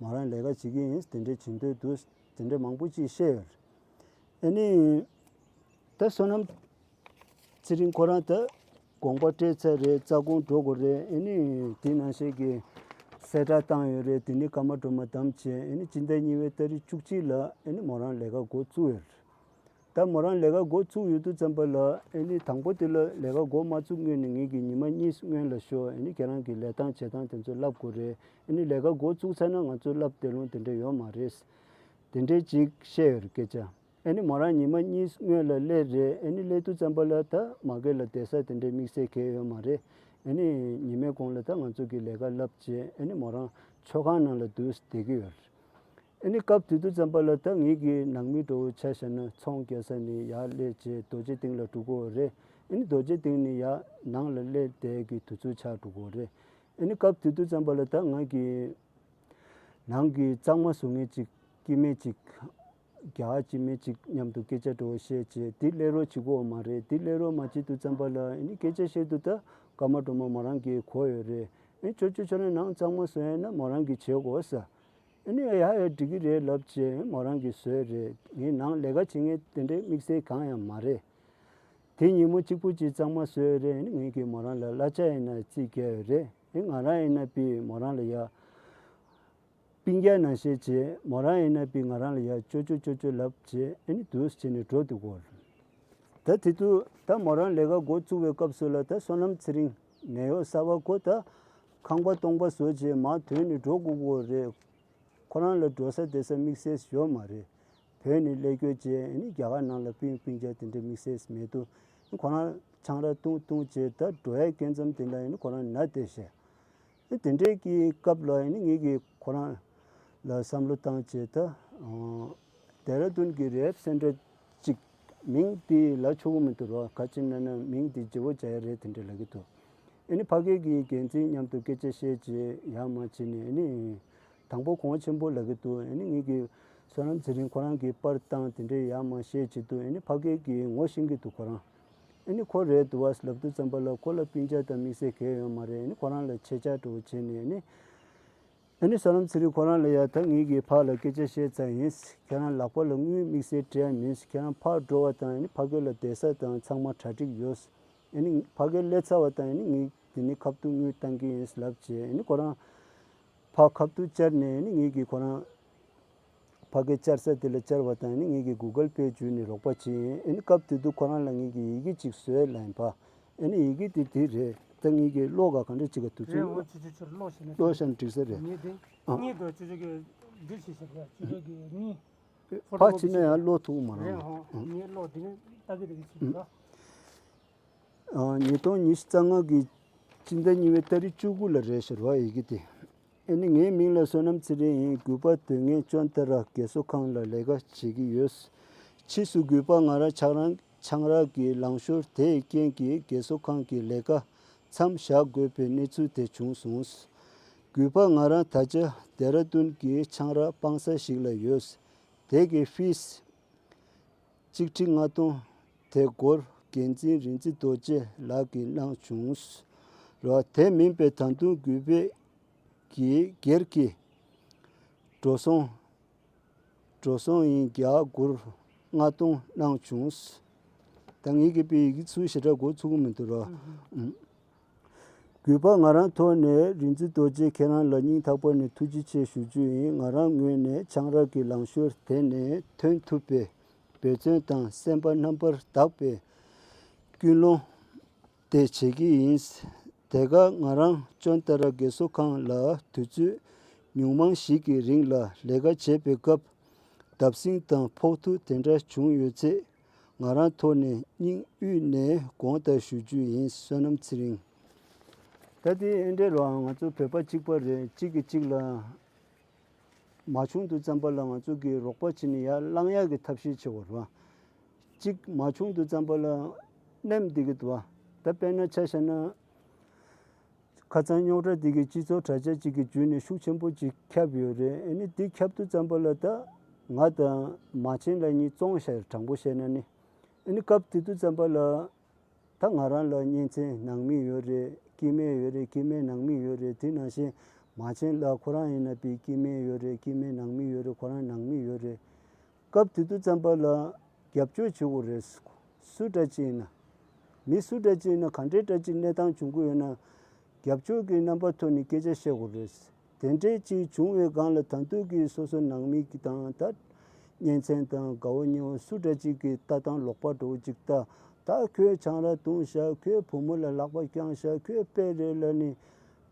མོ་རང་ལས་ཀ་བྱེད་ཀྱི་ཡིན་དེ་འདྲ་བྱེད་འདོད་འདུག་དེ་འདྲ་མང་པོ་ཅིག་བཤད་ཡོད། ཨ་ནི་ད་བསོད་ནམས་ཚེ་རིང་ཁོ་རང་ད་དགོངས་པ་སྤྲད་ཚར་རེད། རྩ་དགོངས་འགྲོ་དགོས་རེད། ཨ་ནི་དེ་ནང་བཞིན་གྱི་གསལ་བསྒྲགས་བཏང་ཡོད་རེད། དེ་ནི་ཀརྨ་སྒྲོལ་མ་བདམས་བྱས་ཨ་ནི་སྤྱི་ཟླ་གཉིས་པའི་ཏ་རིག་བཅུ་གཅིག་ལ་ཨ་ནི་མོ་རང་ལས་ཀ་འགོ་བཙུགས་ཡོད་རེད། ད་མོ་རང་ལས་ཀ་འགོ་བཙུགས་ཡོད་དུས་ཙམ་པ་ལ་ཨ་ནི་དང་པོ་དེ་ལ་ལས་ཀ་འགོ་མ་བཙུགས་སྔོན་ནས་ངེད་ཀྱིས་ཉི་མ་གཉིས་སྔོན་ལ་ཤོག་ཨ་ནི་ཁྱེད་རང་གི་ལས་སྟངས་བྱེད་སྟངས་དེ་ཚོ་བསླབ་དགོས་རེད། ཨ་ནི་ལས་ཀ་འགོ་བཙུགས་ཚར་ན་ང་ཚོ་བསླབ་བསྡད་ལོང་དེ་འདྲ་ཡོད་མ་རེད། དེ་འདྲའི་ཅིག་བཤད་ཡོད་རེད་སྐད་ཆ། ཨ་ནི་མོ་རང་ཉི་མ་གཉིས་སྔོན་ལ་སླེབས་རེད། ཨ་ནི་སླེབས་དུས་ཙམ་པ་ལ་ད་མ་གི་ལ་བསྡད་ས་དེ་འདྲའི་དམིགས་བསལ་གང་ཡོད་མ་རེད། ཨ་ནི་ཉི་མའི་གོང་ལ་ད་ང་ཚོ་གི་ལས་ཀ་བསླབས་བྱས། ཨ་ནི་མོ་རང་མཆོད་ཁང་ནང་ལ་འདུག་བསྡད་ཀྱི་ཡོད་རེད། ཨ་ནི་སྐབས་དེ་དུས་ཙམ་པ་ལ་ད་ངེད་ཀྱི་ནང་མི་འདྲ་བོ་ཆ་བཞག་ན་ཚོང་རྒྱག་ས་ནས་ཡར་སླེབས་བྱས་རྡོ་རྗེ་གདན་ལ་འགྲོ་གི་ཡོད་རེད། ཨ་ནི་རྡོ་རྗེ་གདན་ནས་ཡར་ནང་ལ་སླེབས་བསྡད་ཀྱི་དུས་ཚོད་ཆགས་འགྲོ་གི་ཡོད་རེད། ཨ་ནི་སྐབས་དེ་དུས་ཙམ་པ་ལ་ད་ང་གི་ནང་གི་གཙང་མ་བཟོ་མཁན་ཅིག་སྐྱེ་དམན་ཅིག་རྒྱ་གར་སྐྱེ་དམན་ཅིག་མཉམ་དུ་སྐད་ཆ་འདྲ་བོ་བཤད་བྱས། དེ་སླེབས་རོགས་བྱེད་དགོས་མ་རེད། དེ་སླེབས་རོགས་མ་བྱེད་དུས་ཙམ་པ་ལ་ཨ་ནི་སྐད་ཆ་བཤད་དུས་ད་སྐར་མ་སྒྲོལ་མ་མོ་རང་གིས་གོ་ཡོད་རེད། ཨ་ནི་ཅོ་ཅོ་ཁྱོད་རང་ནང་གཙང་མ་བཟོ་ཡ་ཡིན་ན་མོ་རང་གིས་བྱེད་དགོས་ཟེར། ཨ་ནི་ཡ་ཡ་འགྲིག་གི་རེད་ལབ་བྱས་མོ་རང་གིས་བཟོས་རེད། ངས་ནང་ལས་ཀ་བྱེད་མཁན་དེ་འདྲའི་དམིགས་བསལ་གང་ཡང་མ་རེད། དེ་ཉིན་མོ་གཅིག་པུ་གཅིག་གཙང་མ་བཟོས་རེད། ཨ་ནི་ངེད་ཀྱིས་མོ་རང་ལ་གླ་ཆ་ཡིན་ན་རྩིས་རྒྱག་ཡོད་རེད། ཨ་ནི་ང་རང་ཡིན་ན་པི་མོ་རང་ལ་ཡ་སྤུན་ཀྱག་ནང་བཞིན་བྱས། མོ་རང་ཡིན་ན་པི་ང་རང་ལ་ཡ་ཅོ་ཅོ་ཅོ་ཅོ་ལབ་བྱས། ཨ་ནི་འདུག་སེ་བྱས་ནས་འགྲོ་འདུག་གོ། ད་དེ་དུས་ད་མོ་རང་ལས་ཀ་འགོ་བཙུགས་པའི་སྐབས་སུ་ལ་ད་བསོད་ནམས་ཚེ་རིང་ནད་གཡོག་གསར་པ་ཁོ་ད་ཁང་པ་སྟོང་པ་བཟོ་བྱས་མར་ཐོན་ནས་འགྲོ་དགོས་ཀྱི་ཡོད་རེད། ཁོ་རང་ལ་འགྲོ་ས་བསྡད་ས་དམིགས་བསལ་ཡོད་མ་རེད། བོད་ནས་སླེབས་སྐྱོད་བྱས། ཨ་ནི་རྒྱ་གར་ནང་ལ་སྤུན་སྤུན་ཀྱག་དེ་འདྲའི་དམིགས་བསལ་མེད་དུས་ཁོ་རང་ཆང་རག་བཏུང་བཏུང་བྱས་ད་འགྲོ་ཡ་སྐྱེ་མཚམས་དེ་འདྲ་ཨ་ནི་ཁོ་རང་ན་བསྡད་བཞག་ཨ་དེ་འདྲའི་གི་སྐབས་ལ་ཨ་ནི་ངེད་ཀྱིས་ཁོ་རང་ལ་བསམ་བློ་བཏང་བྱས་ད་ཨ་ལྡེ་ར་ལྡུན་གྱི་རེབ་སེན་ཊར་ཅིག་མིང་དེ་ལབ་ཆོག་གི་མི་འདུག་རོ། ག་ཅི་ན་ན་མིང་དེ་བརྗེ་བོ་བྱ་ཡ་རེད། དེ་འདྲ་ལབ་ཀྱི་འདུག་ཨ་ནི་ཕ་གི་གི་འགན་འཛིན་མཉམ་དུ་སྐད་ཆ་བཤད་བྱས་ཡར་མར་བྱས་ནས་ཨ་ནི་དང་པོ་གོང་ཆེན་པོ་ལབ་ཀྱི་འདུག་ཨ་ནི་ངེད་ཀྱིས་བསོད་ནམས་ཚེ་རིང་ཁོ་རང་གི་པར་བཏང་དེ་འདྲའི་ཡར་མར་བཤད་བྱེད་དུས་ཨ་ནི་ཕ་གི་གིས་ངོ་ཤེས་ཀྱི་འདུག་ཁོ་རང་། ཨ་ནི་ཁོ་རེད་འདུག་བ་ལབ་དུས་ཙམ་པ་ལ་ཁོ་ལ་སྤུན་ཀྱག་དང་དམིགས་བསལ་གང་ཡང་ཡོད་མ་རེད། ཨ་ནི་ཁོ་རང་ལ་ཆེད་བཅར་འདྲ་བོ་བྱས་ནས་ཨ་ནི། ཨ་ནི་བསོད་ནམས་ཚེ་རིང་ཁོ་རང་ལ་ཡ་ད་ངེད་ཀྱིས་ཕར་ལ་སྐད་ཆ་བཤད་ཚར་ཡིན། ཁྱེད་རང་ལག་པ་ལ་དངུལ་དམིགས་བསལ་སྤྲད་ཡ་མིན། ཁྱེད་རང་ཕར་འགྲོ་བ་དང་ཨ་ནི་ཕ་གི་ལ་བསྡད་ས་དང་ཚང་མ་གྲ་སྒྲིག་ཡོད། ཨ་ནི་ཕ་གི་སླེབས་ཚར་བ་དང་ཨ་ནི་ངས་དེ་ནས་ཁ་ཐུག་དངུལ་བཏང་གི་ཡིན་ལབ་བྱས། ཨ་ནི་ཁོ་རང་ཕར་ཁ་ཐུག་བཅར་ནས་ཨ་ནི་ངེད་ཀྱིས་ཁོ་རང་ཕ་གི་བཅར་ས་དེ་ལ་བཅར་བ་དང་ཨ་ནི་ངེད་ཀྱིས་གུ་གལ་པེ་བརྒྱུད་ནས་རོགས་པ་བྱས་ཡིན། ཨ་ནི་སྐབས་དེ་དུས་ཁོ་རང་ལ་ངེད་ཀྱིས་ཡི་གེ་གཅིག་བཟོས་ལབ་ཡིན་པ། ཨ་ནི་ཡི་གེ་དེ་དེ་རེད། ད་ངེད་ཀྱིས་ཀློག་ག་ག་འདྲ་བྱེད་ག་དུས་ཚོད་རེད། འོ་ཅོ་ཅོ་ཁྱོད་ཀློག་བྱས་ན་ཀློག་བྱས་ན་འགྲིག་ས་རེད། ངས་དེ་ཨ། གཉིས་འགྲོ་ཅོ་ཅོ་གི་འདི་བྱེད་ཤག་ཡ་ཅོ་ཅོ་གི་གཉིས། ཕར་ཕྱིན་ན་ཡང་ཀློག་ཐུབ་མ་རང་རེད། ཧོ་ངས་ཀློག་དེ་ནས་ལྟ་གི་རེད་ཅེས་ལ། ཨ། ཉིས་སྟོང་ཉི་ཤུ་རྩ་ལྔ་གི་སྤྱི་ཟླ་གཉིས་པའི་ཏ་རིག་བཅུ་དགུ་ལ་རེད་ཤག་རེད་བ་ཡི་གེ་དེ། ཨ་ནི་ངའི་མིང་ལ་བསོད་ནམས་ཚེ་རིང་ཡིན། གུས་པ་དོན་ངན་ཅོན་ཏ་ར་རྒས་གསོ་ཁང་ལ་ལས་ཀ་བྱེད་ཀྱི་ཡོད། ཕྱིས་སུ་གུས་པ་ང་རང་ཆང་རག་ཆང་རག་གི་ལང་ཤོར་དེའི་རྐྱེན་གྱིས་རྒས་གསོ་ཁང་གི་ལས་ཀ་མཚམས་བཞག་དགོས་པའི་གནས་ཚུལ་དེ་བྱུང་སོང་། གུས་པ་ང་རང་ད་ཆ་ལྡེ་ར་ལྡུན་གྱི་ཆང་རག་སྤང་ས་ཞིག་ལ་ཡོད། དེ་གི་ཕིས་གཅིག་ཁྲི་ལྔ་སྟོང་དེ་སྒོར་འགན་འཛིན་རིག་འཛིན་རྡོ་རྗེ་ལགས་ཀྱིས་གནང་བྱུང་། རེད་བ། དེ་མིན་པའི་ད་དུང་གུས་པས་ཀྱིས་སྒེར་གྱི་འགྲོ་སོང་འགྲོ་སོང་ཡིན་རྒྱ་སྒོར་ལྔ་སྟོང་གནང་བྱུང་། ད་ངེད་ཀྱི་པའི་ཡི་གེ་ཚུལ་ཞེ་དྲག་གོ་ཚུགས་ཀྱི་མི་འདུག་ར། ཨུམ། གུས་པ་ང་རང་ཐོག་ནས་རིག་འཛིན་རྡོ་རྗེ་ཁྱེད་རང་ལ་སྙིང་ཐག་པ་ནས་ཐུགས་རྗེ་ཆེ་ཞུ་རྒྱུ་ཡིན། ང་རང་ངོས་ནས་ཆང་རག་གི་ལང་ཤོར་དེ་ནས་ཐོན་ཐུབ་པའི་འབད་བརྩོན་དང་སེམས་པ་རྣམ་པར་དག་པའི་ཀུན་སློང་དེ་བྱེད་ཀྱི་ཡིན། དེ་ག་ང་རང་ཅོན་ཏ་ར་རྒས་གསོ་ཁང་ལ་དུས་ཚོད་ཉུང་མང་ཞིག་གི་རིང་ལ་ལས་ཀ་བྱེད་པའི་སྐབས་བརྡབ་གསིག་དང་ཕོག་ཐུག་དེ་འདྲ་བྱུང་ཡོད་ཚེ་ང་རང་ཐོག་ནས་སྙིང་དབུས་ནས་དགོངས་དག་ཞུ་རྒྱུ་ཡིན། བསོད་ནམས་ཚེ་རིང་། ད་དེ་ཨེ་འདྲའི་རོ། ང་ཚོ་བོད་པ་གཅིག་པ་རེད། གཅིག་གིས་གཅིག་ལ་མ་བྱུང་དུས་ཙམ་པ་ལ་ང་ཚོ་གིས་རོགས་པ་བྱས་ནས་ཡར་བསླང་ཡག་གི་ཐབས་ཤེས་བྱེད་དགོས་རེད་བ། གཅིག་མ་བྱུང་དུས་ཙམ་པ་ལ་མནན་བསྡད་ཀྱི་འདུག་བ། ད་དཔེར་ན་ཆ་བཞག་ན། ཁ་སང་རྙོག་དྲ་དེ་གི་སྤྱི་ཚོགས་དྲ་རྒྱ་གཅིག་གི་བརྒྱུད་ནས་ཤུགས་ཆེན་པོ་ཅིག་ཁྱབ་ཡོད་རེད། ཨ་ནི་དེ་ཁྱབ་དུས་ཙམ་པ་ལ་ད་ང་དང་མ་བྱན་ལགས་གཉིས་བཙོང་བཞག་རེད། དྲང་པོ་བཤད་ན་ནི། ཨ་ནི་སྐབས་དེ་དུས་ཙམ་པ་ལ་ད་ང་རང་ལ་གཉེན་ཚན་ནང་མི་ཡོད་རེད། སྐྱེ་དམན་ཡོད་རེད། སྐྱེ་དམན་ནང་མི་ཡོད་རེད། དེ་ནང་བཞིན་མ་བྱན་ལགས་ཁོ་རང་ཡིན་ན་པའི་སྐྱེ་དམན་ཡོད་རེད། སྐྱེ་དམན་ནང་མི་ཡོད་རེད། ཁོ་རང་ནང་མི་ཡོད་རེད། སྐབས་དེ་དུས་ཙམ་པ་ལ་རྒྱབ་སྐྱོར་བྱེད་དགོས་རེད། སུ་འདྲ་ཅིག་ཡིན་ན། མི་སུ་འདྲ་ཅིག་ཡིན་ན་ག་འདྲའི་འདྲ་ཅིག་གནས་སྟངས་བྱུང་གི་ཡོད་ན། རྒྱབ་སྐྱོར་གྱི་རྣམ་པ་ཐོག་ནས་སྐད་ཆ་བཤད་དགོས་རེད། དེ་འདྲའི་ཅིག་བྱུང་བའི་སྒང་ལ་ད་དུང་གི་སོ་སོ་ནང་མི་གི་དང་ད་གཉེན་ཚན་དང་དགའ་བོ་ཉེ་བོ་སུ་འདྲ་ཅིག་གི་ལྟ་སྟངས་ལོག་པ་འདྲ་བོ་ཅིག་ལྟ། ད་ཁོས་ཆང་རག་བཏུང་བཞག་ཁོས་བུ་མོ་ལ་ལག་པ་བརྐྱངས་བཞག་ཁོས་དཔེ་རེད་ལབ་ནས་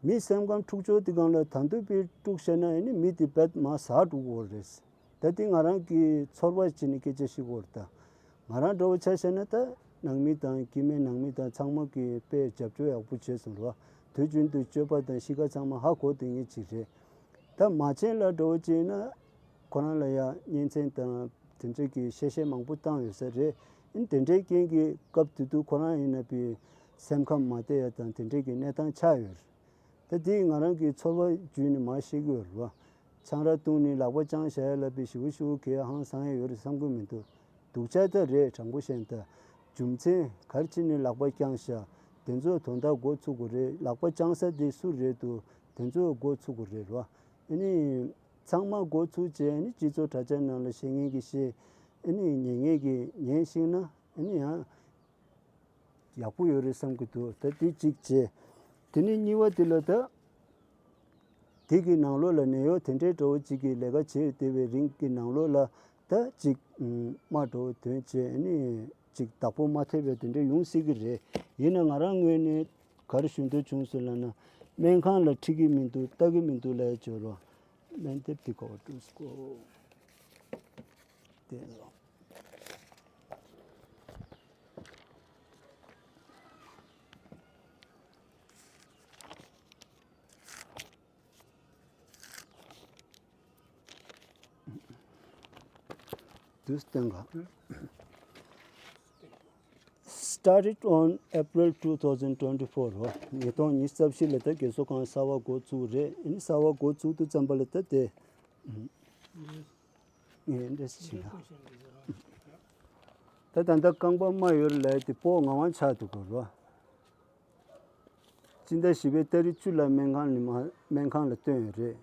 མི་སེམས་ཁམས་འཁྲུག་ཆོག་དེ་སྒང་ལ་ད་དུང་པའི་དཀྲུག་བཤད་ན་ཨ་ནི་མི་དེ་རྦད་མར་ཟག་འགྲོ་གི་ཡོད་རེད། ད་འདི་ང་རང་གི་ཚོར་བ་བྱས་ནས་སྐད་ཆ་བཤད་ཀྱི་ཡོད་རེད་ད། ང་རང་འདྲ་བོ་ཆ་བཞག་ན་ད་ནང་མི་དང་སྐྱེ་དམན་ནང་མི་དང་ཚང་མ་གིས་དཔེ་རྒྱབ་སྐྱོར་ཡག་པོ་བྱས་སོང་ར། དུས་རྒྱུན་དུ་སྤྱོད་པ་དང་གཤིས་ཀ་ཚང་མ་ཧ་གོ་བསྡད་མཁན་ཅིག་རེད། ད་མ་བྱན་ལ་འདྲ་བོ་བྱས་ན་ཁོ་རང་ལ་ཡང་གཉེན་ཚན་དང་དེ་འདྲ་གི་གཤེ་གཤེ་མང་པོ་བཏང་ཡོད་ས་རེད། ཨིན་དེ་འདྲའི་རྐྱེན་གྱིས་སྐབས་དེ་དུས་ཁོ་རང་ཡིན་ན་བི་སེམས་ཁམས་མ་བདེ་ཡ་དང་དེ་འདྲའི་གི་གནས་སྟངས་ཆགས་ཡོད་རེད། ད་དེ་ང་རང་གི་ཚོར་བ་བརྒྱུད་ནས་མར་བཤད་ཀྱི་ཡོད་རེད་བ། ཆང་རག་བཏུང་ནས་ལག་པ་བརྐྱངས་བཞག་ཡ་ལ་བི་ཞེ་པོ་ཞེ་པོ་གི་ཧང་སང་ཡ་ཡོད་རེད་བསམ་གྱི་མི་འདུག་སྡུག་ཅག་ད་རེད། དྲང་པོ་བཤད་ན་ད་རྒྱུ་མཚན་ག་རེ་བྱས་ནས་ལག་པ་བརྐྱངས་བཞག་དེ་ཚོ་དོན་དག་འགོ་ཚུགས་དགོས་རེད། ལག་པ་བརྐྱངས་ས་དེ་སུ་རེད་འདུག་དེ་ཚོ་འགོ་ཚུགས་དགོས་རེད་བ། ཨ་ནི་ཚང་མ་འགོ་ཚུགས་བྱས་ཨ་ནི་སྤྱི་ཚོགས་དྲ་རྒྱ་ནང་ལ་བཤད་མཁན་གྱིས་བཤད། ཨ་ནི་ཉན་མཁན་གྱིས་ཉན་ཤེས་ན་ཨ་ནི་ཡང་ཡག་པོ་ཡོད་རེད་བསམ་གྱི་འདུག་ད་དེ་གཅིག་བྱས། དེ་ནས་གཉིས་པ་དེ་ལ་ད་དེ་གི་ནང་ལོགས་ལ་ནད་གཡོག་དེ་འདྲའི་འདྲ་བོ་གཅིག་གིས་ལས་ཀ་བྱས་བསྡད་པའི་རིང་གི་ནང་ལོགས་ལ་ད་གཅིག་ཨུམ་དམའ་འདྲ་བོ་ཐོན་བྱས་ཨ་ནི་གཅིག་བདག་པོ་མ་ཐེབས་པའི་དེ་འདྲ་ཡོང་སྲིད་ཀྱི་རེད། ཡིན་ན་ང་རང་ངོས་ནས་ག་རེ་ཞུ་འདོད་བྱུང་ཟེར་ལབ་ན་སྨན་ཁང་ལ་ཁྲིད་ཀྱི་མི་འདུག་ལྟ་གི་མི་འདུག་ལབ་ཡ་ཅིག་ཡོད་རེད། སྨན་དེབ་དེ་ག་པར་བཀྲུས་སོང་། དེ་ལ། དུས་སྟོན་ག Started on April two thousand twenty-four ཉིས་སྟོང་ཉི་ཤུ་རྩ་བཞི་ལ་ད་རྒས་གསོ་ཁང་གསར་པ་འགོ་བཙུགས་རེད། ཨ་ནི་གསར་པ་འགོ་བཙུགས་དུས་ཙམ་པ་ལ་ད་དེ་ངས་འདྲ་ཞིག་ལ། ད་ད་ལྟ་རྐང་པ་དམར་ཡོད་ལབ་དེ་སྤོག་ངག་དབང་ཆགས་འདུག་གོ་རོ། སྤྱི་ཟླ་བཞི་པའི་ཏ་རིག་བཅུ་ལ་སྨན་ཁང་ནས་མ་སྨན་ཁང་ལ་བཏོན་ཡོད་རེད།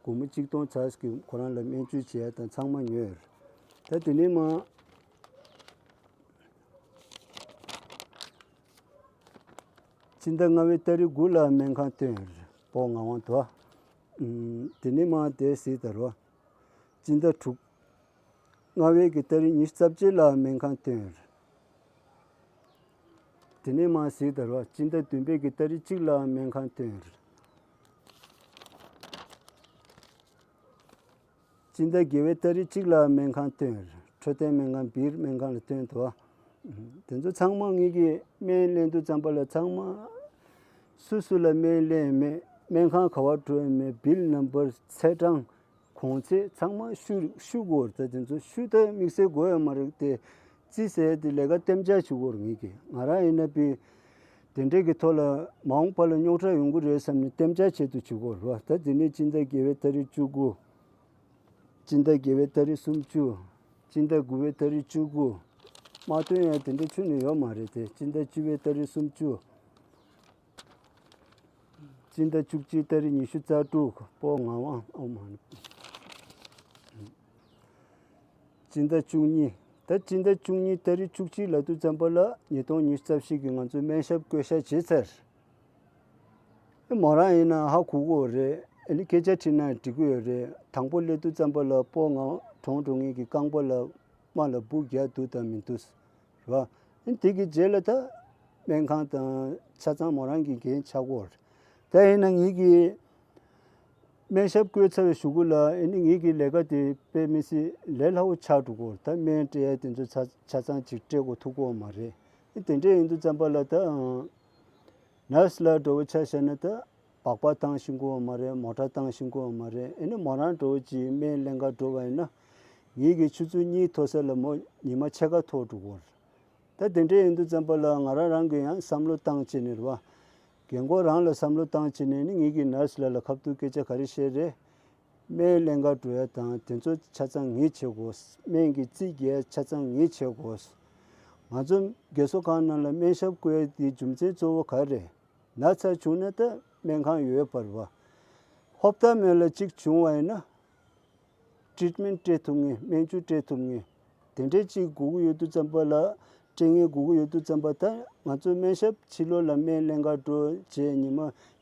སྒོར་མོ་གཅིག་སྟོང་ཙམ་ཞིག་གིས་ཁོ་རང་ལ་སྨན་བཅོས་བྱེད་ཡ་དང་ཚང་མ་ཉོས་ཡོད་རེད། ད་དེ་ནས་མ་སྤྱི་ཟླ་ལྔ་པའི་ཏ་རིག་དགུ་ལ་སྨན་ཁང་བཏོན་ཡོད་རེད། སྤོག་ངག་དབང་དོ། ཨུམ། དེ་ནས་མ་དེ་གཟིགས་དང་རོ། སྤྱི་ཟླ་དྲུག་ལྔ་པའི་གི་ཏ་རིག་ཉི་ཤུ་རྩ་བརྒྱད་ལ་སྨན་ཁང་བཏོན་ཡོད་རེད། དེ་ནས་མ་གཟིགས་དང་རོ། སྤྱི་ཟླ་བདུན་པའི་གི་ཏ་རིག་གཅིག་ལ་སྨན་ཁང་བཏོན་ཡོད་རེད། སྤྱི་ཟླ་བརྒྱད་པའི་ཏ་རིག་གཅིག་ལ་སྨན་ཁང་བཏོན་ཡོད་རེད། འཕྲོད་བསྟེན་སྨན་ཁང་བིར་སྨན་ཁང་ལ་བཏོན་འདུག་དེ་ཚོ་ཚང་མ་ངེད་ཀྱིས་སྨན་ལེན་དུས་ཙམ་པ་ལ་ཚང་མ་སུ་སུ་ལ་སྨན་ལེན་མེད། སྨན་ཁང་ག་བར་འགྲོ་ཡ་མེད། བིལ་ནམ་བར་ཚེས་གྲངས། གོང་ཚད་ཚང་མ་ཤུ་ཤུ་དགོས་རེད། ད་དེ་ཚོ་ཤུ་ད་དམིགས་བསལ་དགོས་ཡ་མ་རེད་དེ། རྩིས་ཟེར་དེ་ལས་ཀ་གཏན་འཇགས་བྱེད་དགོས་རེད། ངེད་ཀྱིས་ང་རང་ཡིན་ན་བི་དེ་འདྲས་ཀྱི་ཐོག་ལ་མ་འོངས་པ་ལ་རྙོག་དྲ་ཡོང་གི་རེད་བསམ་ནས་གཏན་འཇགས་བྱེད་དུ་བྱེད་དགོས་རེད་བ། ད་དེ་ནས་སྤྱི་ཟླ་བརྒྱད་པའི་ཏ་རིག་བཅུ་དགུ། སྤྱི་ཟླ་བརྒྱད་པའི་ཏ་རིག་སུམ་ཅུ། སྤྱི་ཟླ་དགུ་པའི་ཏ་རིག་བཅུ་དགུ། མ་བཏོན་ཡ་དེ་འདྲས་ཁྱོན་ནས་ཡོད་མ་རེད་དེ། སྤྱི་ཟླ་བཅུ་པའི་ཏ་རིག་སུམ་ཅུ། སྤྱི་ཟླ་བཅུ་གཅིག་ཏ་རིག་ཉི་ཤུ་རྩ་དྲུག་སྤོག་ངག་དབང་ཨོ་མ་ནི། སྤྱི་ཟླ་བཅུ་གཉིས། ད་སྤྱི་ཟླ་བཅུ་གཉིས་ཏ་རིག་བཅུ་གཅིག་ལ་དུས་ཙམ་པ་ལ་ཉིས་སྟོང་ཉི་ཤུ་རྩ་བཞི་གི་ང་ཚོ་སྨན་ཞབས་བསྐོ་བཞག་བྱས་ཚར། མོ་རང་ཡིན་ན་ཧ་གོ་གི་ཡོད་རེད། ཨ་ནི་སྐད་ཆ་དྲིས་ན་འགྲིག་གི་ཡོད་རེད། དང་པོ་སླེབས་དུས་ཙམ་པ་ལ་སྤོག་ངག་གྲོངས་འགྲོ་མཁན་གྱི་རྐང་པ་ལ་རྨ་ལ་སྦུག་རྒྱག་འདུག་དང་མི་འདུག་རེད་བ། དེ་གི་རྗེས་ལ་ད་སྨན་ཁང་དང་ཆ་ཚང་མོ་རང་གི་འགན་ཆགས་ཀྱི་ཡོད་རེད། ད་ཡིན་ན་ངེད་ཀྱིས་སྨན་ཞབས་བསྐོས་ཚར་བའི་གཞུག་གུ་ལ་ཨ་ནི་ངེད་ཀྱི་ལས་ཀ་དེ་དཔེ་མི་སྲིད་ལས་སླ་བོ་ཆགས་འགྲོ་གི་ཡོད་རེད། ད་སྨན་སྤྲད་ཡ་དེ་ཚོ་ཆ་ཆ་ཚང་ཅིག་སྤྲད་དགོས་ཐུག་གི་ཡོད་མ་རེད། དེ་འདྲ་ཡིན་དུས་ཙམ་པ་ལ་ད་ནར་སི་ལ་འགྲོ་བ་ཆ་བཞག་ན་ད་སྦག་སྦག་བཏང་ཤེས་ཀྱི་ཡོད་མ་རེད། མོ་ཊ་བཏང་ཤེས་ཀྱི་ཡོད་མ་རེད། ཨ་ནི་མོ་རང་འགྲོ་བ་ཅིག་སྨན་ལེན་ག་འགྲོ་བ་ཡིན་ན་ངེད་ཀྱི་ཆུ་ཚོད་གཉིས་མཐོ་ས་ལ་མོ་ཉི་མ་ཕྱེད་ཀ་མཐོ་འགྲོ་གི་ཡོད་རེད། ད་དེ་འདྲ་ཡིན་དུས་ཙམ་པ་ལ་ང་རང་རང་གིས་ཡང་བསམ་བློ་བཏང་བྱས་ནས་རེད་བ། རྒན་གོག་རང་ལ་བསམ་བློ་བཏང་བྱས་ནས་ནི་ངེད་ཀྱིས་ནར་སི་ལ་ལ་ཁ་ཐུག་སྐད་ཆ་ག་རེ་བཤད་རེད། སྨན་ལེན་ག་འགྲོ་ཡ་དང་དེ་ཚོ་ཆ་ཚང་ངས་བྱེད་དགོས། སྨན་གྱི་རྩིས་རྒྱག་ཡ་ཆ་ཚང་ངས་བྱེད་དགོས། ང་ཚོ་རྒས་གསོ་ཁང་ནང་ལ་སྨན་ཞབས་བསྐོ་ཡ་དེའི་རྒྱུ་མཚན་གཙོ་བོ་ག་རེ་རེད། ན་ཚ་བྱུང་ན་ད་སྨན་ཁང་ཡོད་པ་རེད་བ། ཧོབ་ཏ་མེད་ལ་གཅིག་བྱུང་བ་ཡིན་ན། ཊི་རིཊ་མེན་སྤྲད་ཐུབ་མཁན། སྨན་བཅོས་སྤྲད་ཐུབ་མཁན། དེ་འདྲའི་གཅིག་དགོས་ཀྱི་ཡོད་དུས་ཙམ་པ་ལ། སྤྲད་མཁན་དགོས་ཀྱི་ཡོད་དུས་ཙམ་པ། ད་ང་ཚོ་སྨན་ཞབས་ཕྱི་ལོགས་ལ་སྨན་ལེན་ག་འགྲོ་བྱས་ཉི་མ་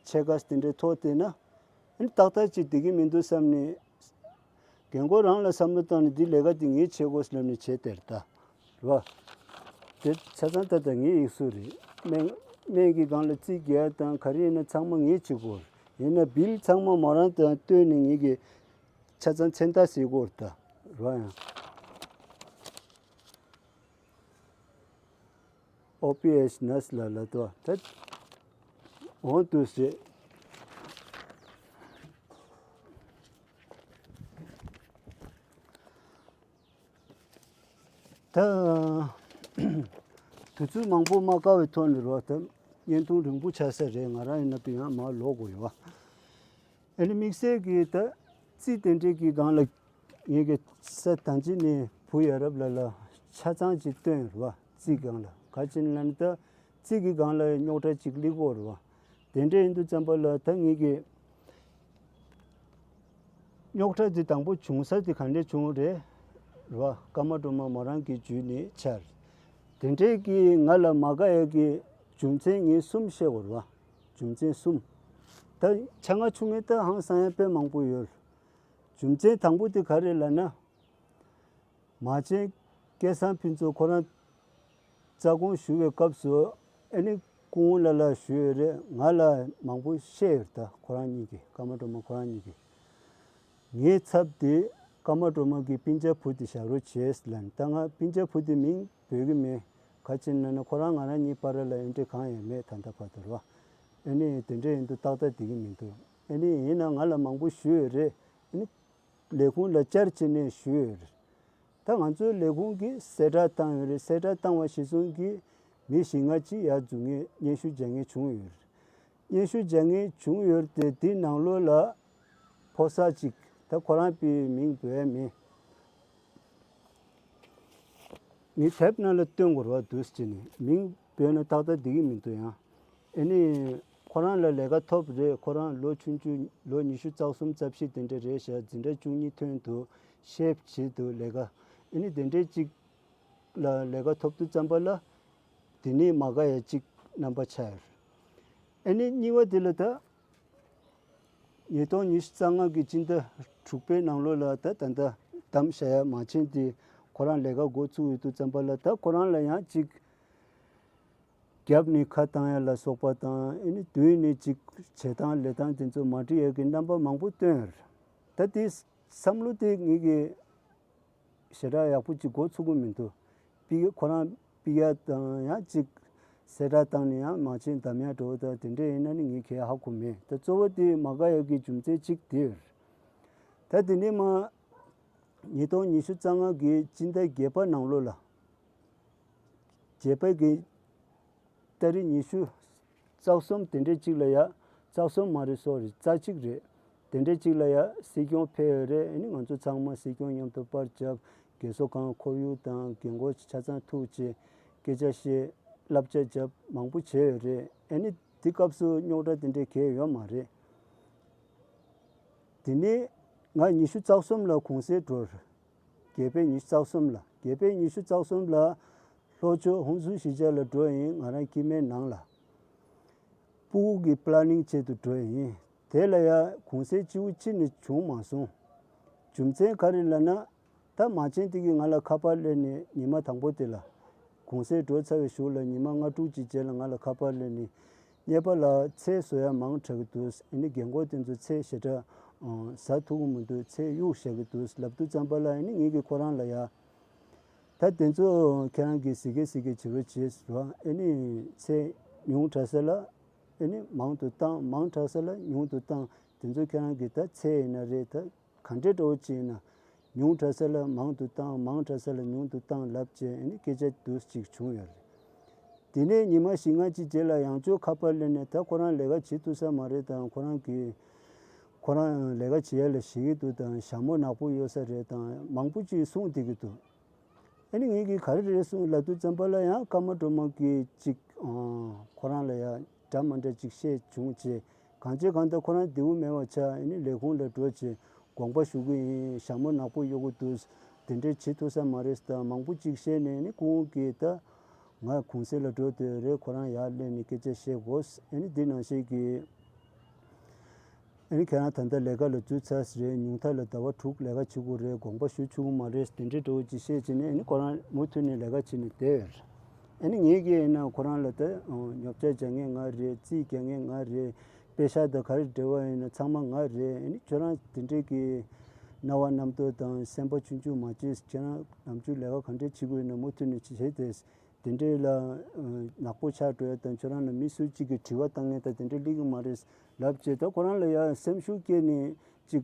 ཕྱེད་ཀ་དེ་འདྲའི་ཐོག་བལྟས་ན། ཨ་ནི་ཏག་ཏག་ཅིག་བསྡད་ཀྱི་མི་འདུག་བསམ་ནས། རྒན་གོག་རང་ལ་བསམ་བློ་བཏང་ནས་འདི་ལས་ཀ་འདི་ངས་བྱེད་དགོས་ལབ་ནས་བྱས་དེར་ད། རེད་བ། དེ་ཆ་ཚང་ད་ལྟ་ངའི་ཡིག་གཟུགས་རེད། སྨན་སྨན་གྱི་སྒང་ལ་རྩིས་རྒྱག་དང་ག་རེ་ཡིན་ན་ཚང་མ་ངས་བྱེད་དགོས་རེད། ཡིན་ན་བིལ་ཚང་མ་མོ་རང་དང་བསྟུན་ནས་ངེད་ཀྱི་ཆ་ཚང་མཚན་རྟགས་ཟེར་དགོས་རེད་ད། རོ་ཡང་། ཨོ་པི་ཨེས་ནས་ལ་ལ་དོ་ད་འོང་དུས་རེད། ད་དུས་ཚོད་མང་པོ་མ་བཀག་པའི་ཐོག་ནས་རོ་ད་བརྙན་ཐུང་རིང་པོ་ཆགས་ས་རེད། ང་རང་ཡིན་ན་དུས་ཡང་མར་ལོག་དགོས་ཡོད་བ། ཨ་ནི་དམིགས་བསལ་གྱིས་ད་རྩིས་དེ་འདྲས་ཀྱི་སྒང་ལ་ངེད་ཀྱི་ས་དང་ཅི་ནས་བུ་ཡ་རབས་ལ་ལ་ཆ་ཚང་ཅིག་བཏོན་རེད་བ། རྩིས་སྒང་ལ་ག་ཅི་ལ་ནི་ད་རྩིས་ཀྱི་སྒང་ལ་རྙོག་དྲ་ཅིག་སླེབས་ཀྱི་ཡོད་རེད་བ། དེ་འདྲས་ཡིན་དུས་ཙམ་པ་ལ་ད་ངེད་ཀྱི་རྙོག་དྲ་དེ་དང་པོ་བྱུང་ས་དེ་ག་འདྲས་བྱུང་རེད་རེད་བ། ཀརྨ་སྒྲོལ་མ་མོ་རང་གི་བརྒྱུད་ནས་ཆགས་རེད། དེ་འདྲས་ཀྱི་ང་ལ་མ་དགའ་ཡག་གི་རྒྱུ་མཚན་ངས་གསུམ་བཤད་དགོས་རེད་བ། རྒྱུ་མཚན་གསུམ། ད་ཆ་ང་ཆུང་ངས་ད་ཧང་སང་ཡག་དཔེ་མང་པོ་ཡོད། རྒྱུ་མཚན་དང་པོ་དེ་ག་རེ་ལབ་ན། མ་བྱན་སྐལ་བཟང་ཕུན་ཚོགས་ཁོ་རང་རྩ་དགོངས་ཞུ་བའི་སྐབས་སུ་ཨ་ནི་སྐུ་ངོ་ལ་ལ་ཞུས་ཡོད་རེད། ང་ལ་མང་པོ་བཤད་ཡོད་ད། ཁོ་རང་གཉིས་ཀྱིས་ཀརྨ་སྒྲོལ་མ་ཁོ་རང་གཉིས་ཀྱིས། ངའི་ཚབ་དེ་ཀརྨ་སྒྲོལ་མ་གི་སྤུན་ཀྱག་བུ་དེ་བཞག་རོགས་བྱས་ལབ་ནས། ད་ང་སྤུན་ཀྱག་བུ་དེ་མིང་འབོད་གི་མེད། ག་ཅི་ན་ན་ཁོ་རང་ང་རང་གཉིས་བར་ལ་འབྲེལ་བ་གང་ཡང་མེད་ད་ལྟ་བར་དུ་རོ། ཨ་ནི་དེ་འདྲ་ཡིན་དུས་ཏག་ཏག་བསྡད་ཀྱི་མི་འདུག་ཨ་ནི་ཡིན་ན་ང་ལ་མང་པོ་ཞུས་ཡོད་རེད། ཨ་ནི་ལས་ཁུངས་ལ་བཅར་བྱས་ནས་ཞུས་ཡོད་རེད། ད་ང་ཚོའི་ལས་ཁུངས་ཀྱིས་གསལ་བསྒྲགས་བཏང་ཡོད་རེད། གསལ་བསྒྲགས་བཏང་བ་གཞིར་བཟུང་གིས་མི་བཞི་ལྔ་ཅིག་ཡར་འཛུལ་མཁན་སྙན་ཞུ་རྒྱག་མཁན་བྱུང་ཡོད་རེད། སྙན་ཞུ་རྒྱག་མཁན་བྱུང་ཡོད་རེད་དེ། དེའི་ནང་ལོགས་ལ་ཕོ་གསར་ཅིག་ད་ཁོ་རང་པའི་མིང་འབོད་ཡ་མེད། ངས་དེབ་ནང་ལ་བཏོན་དགོས་རེད་བ། འདུག་སེ་བྱས་ནས་མིང་བོས་ན་ཏག་ཏག་བསྡད་ཀྱི་མི་འདུག་ཡང་ཨ་ནི་ཁོ་རང་ལ་ལས་ཀ་ཐོབ་རེད། ཁོ་རང་ལོ་ཆུང་ཆུང་ལོ་ཉི་ཤུ་རྩ་གསུམ་རྩ་བཞི་དེ་འདྲ་རེད་ཤག་འཛིན་གྲྭ་བཅུ་གཉིས་ཐོན་འདུག་ཤེབ་བྱེད་འདུག་ལས་ཀ་ཨ་ནི་དེ་འདྲའི་ཅིག་ལ་ལས་ཀ་ཐོབ་དུས་ཙམ་པ་ལ་དེ་ནས་མ་དགའ་ཡ་ཅིག་རྣམ་པ་ཆགས་ཡོད་རེད། ཨ་ནི་གཉིས་པ་དེ་ལ་ད། ཉིས་སྟོང་ཉི་ཤུ་རྩ་ལྔ་གི་སྤྱི་ཟླ་དྲུག་པའི་ནང་ལོགས་ལ་ད་ད་ལྟ་བདམས་བཞག་ཡ་མ་བྱན་དེ་ཁོ་རང་ལས་ཀ་འགོ་ཚུགས་ཡོད་དུས་ཙམ་པ་ལ་ད་ཁོ་རང་ལ་ཡང་ཅིག་རྒྱབ་ནས་ཁ་བཏང་ཡ་ལ་སོགས་པ་དང་། ཨ་ནི་མདུན་ནས་ཅིག་བྱེད་སྟངས་ལས་སྟངས་དེ་ཚོ་མ་འགྲིག་ཡ་གི་རྣམ་པ་མང་པོ་བཏོན་ཡོད་རེད། ད་དེ་བསམ་བློ་དེ་ངེད་ཀྱི་ཞེ་དྲག་ཡག་པོ་ཅིག་འགོ་ཚུགས་ཀྱི་མི་འདུག་པི་ཁོ་རང་པི་ཡ་དང་ཡང་ཅིག་གསལ་བསྒྲགས་བཏང་ནས་ཡང་མ་བྱན་བདམས་ཡ་འགྲོ་བ་དང་དེ་འདྲ་ཡིན་ན་ནི་ངས་གང་ཧ་གོ་མེད། ད་གཙོ་བོ་དེ་མ་དགའ་ཡ་གི་རྒྱུ་མཚན་གཅིག་དེ་རེད། ད་དེ་ནས་མ་ཉིས་སྟོང་ཉི་ཤུ་རྩ་ལྔ་གི་སྤྱི་ཟླ་བརྒྱད་པ་ནང་ལོགས་ལ། བརྒྱད་པ་གི་ཏ་རིག་ཉི་ཤུ་རྩ་གསུམ་དེ་འདྲའི་གཅིག་ལ་ཡ། རྩ་གསུམ་མ་རེད། སོ་རི་རྩ་གཅིག་རེད། དེ་འདྲའི་གཅིག་ལ་ཡ་སྲིད་སྐྱོང་ཕེབས་ཡོད་རེད། ཨ་ནི་ང་ཚོ་ཚང་མ་སྲིད་སྐྱོང་མཉམ་དུ་པར་བརྒྱབ། རྒས་གསོ་ཁང་ཁོར་ཡུག་དང་རྒན་གོག་ཆ་ཚང་ཐུག་བྱས་སྐད་ཆ་བཤད། བསླབ་བྱ་བརྒྱབ། མང་པོ་བྱས་ཡོད་རེད། ཨ་ནི་དེ་སྐབས་སུ་རྙོག་དྲ་དེ་འདྲའི་གང་ཡང་ཡོད་མ་རེད། དེ་ནས་ང་ཉི་ཤུ་རྩ་གསུམ་ལ་གུང་སེང་འགྲོ་རེད། བརྒྱད་པའི་ཉི་ཤུ་རྩ་གསུམ་ལ། བརྒྱད་པའི་ཉི་ཤུ་རྩ་གསུམ་ལ་ལྷོ་ཕྱོགས་ཧུན་སུར་གཞིས་ཆགས་ལ་འགྲོ་ཡིན། ང་རང་སྐྱེ་དམན་ནང་ལ་ཕྲུ་གུ་གི་པི་ལ་ནིང་ཆེད་དུ་འགྲོ་ཡིན། དེ་ལ་ཡ་གུང་སེང་སྤྱི་བོ་གཅིག་ནས་བྱུང་མ་སོང་། རྒྱུ་མཚན་ག་རེ་ལབ་ན། ད་མ་བྱན་དེ་གིས་ང་ལ་ཁ་པར་སླེབས་ནས་ཉི་མ་དང་པོ་དེ་ལ། གུང་སེང་འགྲོ་ཚར་བའི་གཞུག་ལ་ཉི་མ་ལྔ་དྲུག་ཅིག་རྗེས་ལ་ང་ལ་ཁ་པར་སླེབས་ནས། གཉེར་པ་ལགས་ཚལ་བཟོ་ཡ་མང་དྲགས་ཀྱི་འདུག་ཨ་ནི་རྒན་གོག་དེ་ཚོ་ཚལ་ཞེ་དྲག་ཨང་ཟ་ཐུབ་ཀྱི་མི་འདུག་ཚལ་གཡུག་བཞག་གི་འདུག་ལབ་དུས་ཙམ་པ་ལ། ཨ་ནི་ངེད་ཀྱིས་ཁོ་རང་ལ་ཡ། ད་དེ་ཚོ་ཁྱེད་རང་གིས་གཟིགས་གི་གཟིགས་གི་བྱེད་རོགས་བྱེད་ཟེར་བ། ཨ་ནི་ཚལ་ཉུང་དྲགས་ས་ལ་ཨ་ནི་མང་དུ་བཏང་། མང་དྲགས་ས་ལ་ཉུང་དུ་བཏང་། དེ་ཚོ་ཁྱེད་རང་གིས་ད་ཚལ་ཡིན་ན་རེད། ད་ག་འདྲའི་འདྲ་བོ་ཅིག་ཡིན་ན། ཉུང་དྲགས་ས་ལ་མང་དུ་བཏང་། མང་དྲགས་ས་ལ་ཉུང་དུ་བཏང་ལབ་བྱས་ཨ་ནི་སྐད་ཆ་འདུག་ཅིག་བྱུང་ཡོད་རེད། དེ་ནས་ཉི་མ་བཞི་ལྔ་ཅིག་རྗེས་ལ་ཡང་བསྐྱར་ཁ་པར་སླེབས་ནས། ད་ཁོ་རང་ལས་ཀ་བྱེད་ཐུབ་ས་མ་རེད་དང་། ཁོ་རང་གིས་ཁོ་རང་ལས་ཀ་བྱེད་ཡ་ལ་ཞེད་ཀྱི་འདུག་དང་། ཞྭ་མོ་ནག་པོ་གཡོག་ས་རེད་དང་། མང་པོ་ཅིག་གསུངས་བསྡད་ཀྱི་འདུག་ཨ་ནི་ངེད་ཀྱིས་ག་རེ་རེད་གསུངས་ལབ་དུས་ཙམ་པ་ལ་ཡང་ཀརྨ་སྒྲོལ་མ་གིས་ཅིག་ཨང་ཁོ་རང་ལ་ཡ་འདྲ་མ་འདྲ་ཅིག་བཤད་བྱུང་བྱས། གང་བྱས་གང་ལྟར་ཁོ་རང་བདེ་པོ་མེད་པ་ཆགས། ཨ་ནི་ལས་ཁུངས་ལ་འགྲོ་བྱས་དགོངས་པ་ཞུ་གི་ཡིན། ཞྭ་མོ་ནག་པོ་གཡོག་གི་འདུག་དེ་འདྲས་བྱེད་ཐུབ་ས་མ་རེད་དང་། མང་པོ་ཅིག་བཤད་ནས། ཨ་ནི་སྐུ་ངོ་གིས་ད་ང་གུང་སེང་ལ་འགྲོ་འདོད་རེད། ཁོ་རང་ཡར་སླེབས་ནས་སྐད་ཆ་བཤད་དགོས། ཨ་ནི་འདི་ནང་བཞིན་གྱི། ཨ་ནི་ཁྱེད་རང་ད་ལྟ་ལས་ཀ་ལ་འཛུལ་ཚར་ས་རེད། ཉུང་མཐའ་ལ་ཟླ་བ་དྲུག་ལས་ཀ་བྱེད་དགོས་རེད། དགོངས་པ་ཞུ་ཆོག་གི་མ་རེད། དེ་འདྲའི་འདྲ་བོ་ཅིག་བཤད་བྱས་ནས། ཨ་ནི་ཁོ་རང་མུ་མཐུད་ནས་ལས་ཀ་བྱས་ནས་བསྡད་ཡོད་རེད། ཨ་ནི་ངེད་ཀྱིས་ཡིན་ན་ཁོ་རང་ལ་ད་ཉོ་ཆ་རྒྱག་མཁན་ང་རེད། རྩིས་རྒྱག་མཁན་ང་རེད། པེ་ཤག་དང་ག་རེ་འབྲེལ་བ་ཡིན་ན་ཚང་མ་ང་རེད། ཨ་ནི་ཁྱོད་རང་དེ་འདྲའི་གི་ རྣ་བ་རྣམ་རྟོག་དང་སེམས་པ་ཆུང་ཆུང་མ་བྱེད། ཁྱེད་རང་ནམ་རྒྱུན་ལས་ཀ་ག་འདྲས་བྱེད་དགོས་ཡིན་ན་མུ་མཐུད་ནས་བྱེད་དེ། དེ་འདྲས་ལ་ནག་པོ་ཆགས་འགྲོ་ཡ་དང་ཁྱོད་རང་ལ་མི་སུ་གཅིག་གིས་དྲི་བ་བཏང་ཡ་དང་དེ་འདྲས་སླེབས་ཀྱི་མ་རེད་ལབ་བྱས། ད་ཁོ་རང་ལ་ཡ་སེམས་ཤུགས་སྐྱེས་ནས་ཅིག་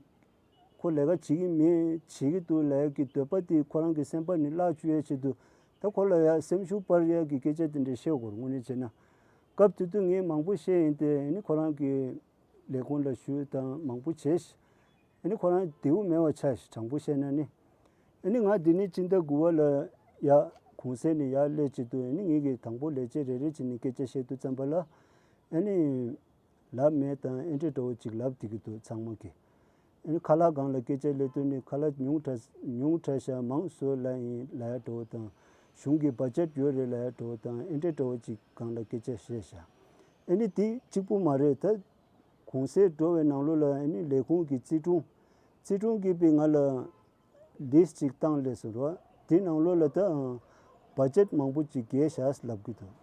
ཁོ་ལས་ཀ་བྱེད་ཀྱི་མེད་བྱེད་ཀྱི་འདུག་ལབ་ཀྱི་འདོད་པ་དེ་ཁོ་རང་གི་སེམས་པ་ནས་བརླག་བཅུག་ཡས་ཆེད་དུ། ད་ཁོ་ལ་ཡ་སེམས་ཤུགས་སྤར་ཡས་ཀྱི་སྐད་ཆ་དེ་འདྲ་བཤད་དགོས་རེད། དངོས་གནས་བྱས་ན་སྐབས་དེ་དུས་ངས་མང་པོ་བཤད་ཡིན་ཏེ། ཨ་ནི་ཁོ་རང་གི་ལས་ཁུངས་ལ་ཞུས་དང་མང་པོ་བྱས་ཤག་ཨ་ནི་ཁོ་རང་བདེ་པོ་མེད་པ་ཆགས་ཤག་དྲང་པོ་བཤད་ན་ནི། ཨ་ནི་ང་འདི་ནས་སྤྱི་ཟླ་དགུ་པ་ལ་ཡ་གུང་སེང་ནས་ཡར་སླེབས་ཆེད་དུ། ཨ་ནི་ངེད་ཀྱིས་དང་པོ་ལས་བྱེད་རེ་རེ་བྱས་ནས་སྐད་ཆ་བཤད་དུས་ཙམ་པ་ལ། ཨ་ནི་ལབ་མེད་དང་ཨེ་འདྲས་འདྲ་བོ་ཅིག་ལབ་བསྡད་ཀྱི་འདུག་ཚང་མ་གིས། ཨ་ནི་ཁ་ལག་སྒང་ལ་སྐད་ཆ་སླེབས་དུས་ནི་ཁ་ལག་ཉུང་དྲགས་ཉུང་དྲགས་ཤག་མང་བཟོ་ལབ་ཡིན་ལབ་ཡ་འདྲ་བོ་དང་། གཞུང་གི་བ་ཇེཊ་ཡོད་རེད་ལབ་ཡ་འདྲ་བོ་དང་ཨེ་འདྲས་འདྲ་བོ་ཅིག་སྒང་ལ་སྐད་ཆ་བཤད་ཤག་ཨ་ནི་དེ་གཅིག་པུ་མ་རེད། ད་གུང་སེང་འགྲོ་བའི་ནང་ལོགས་ལ་ཨ་ནི་ལས་ཁུངས་ཀྱི་རྩིས་དྲུང་རྩིས་དྲུང་གིས་པའི་ང་ལ་ལིས་ཅིག་བཏང་སླེབས་སོང་ར། དེ་ནང་ལོགས་ལ་ད་བ་ཇེཊ་མང་པོ་ཅིག་བརྒལ་བཞག་ལབ་ཀྱི་འདུག་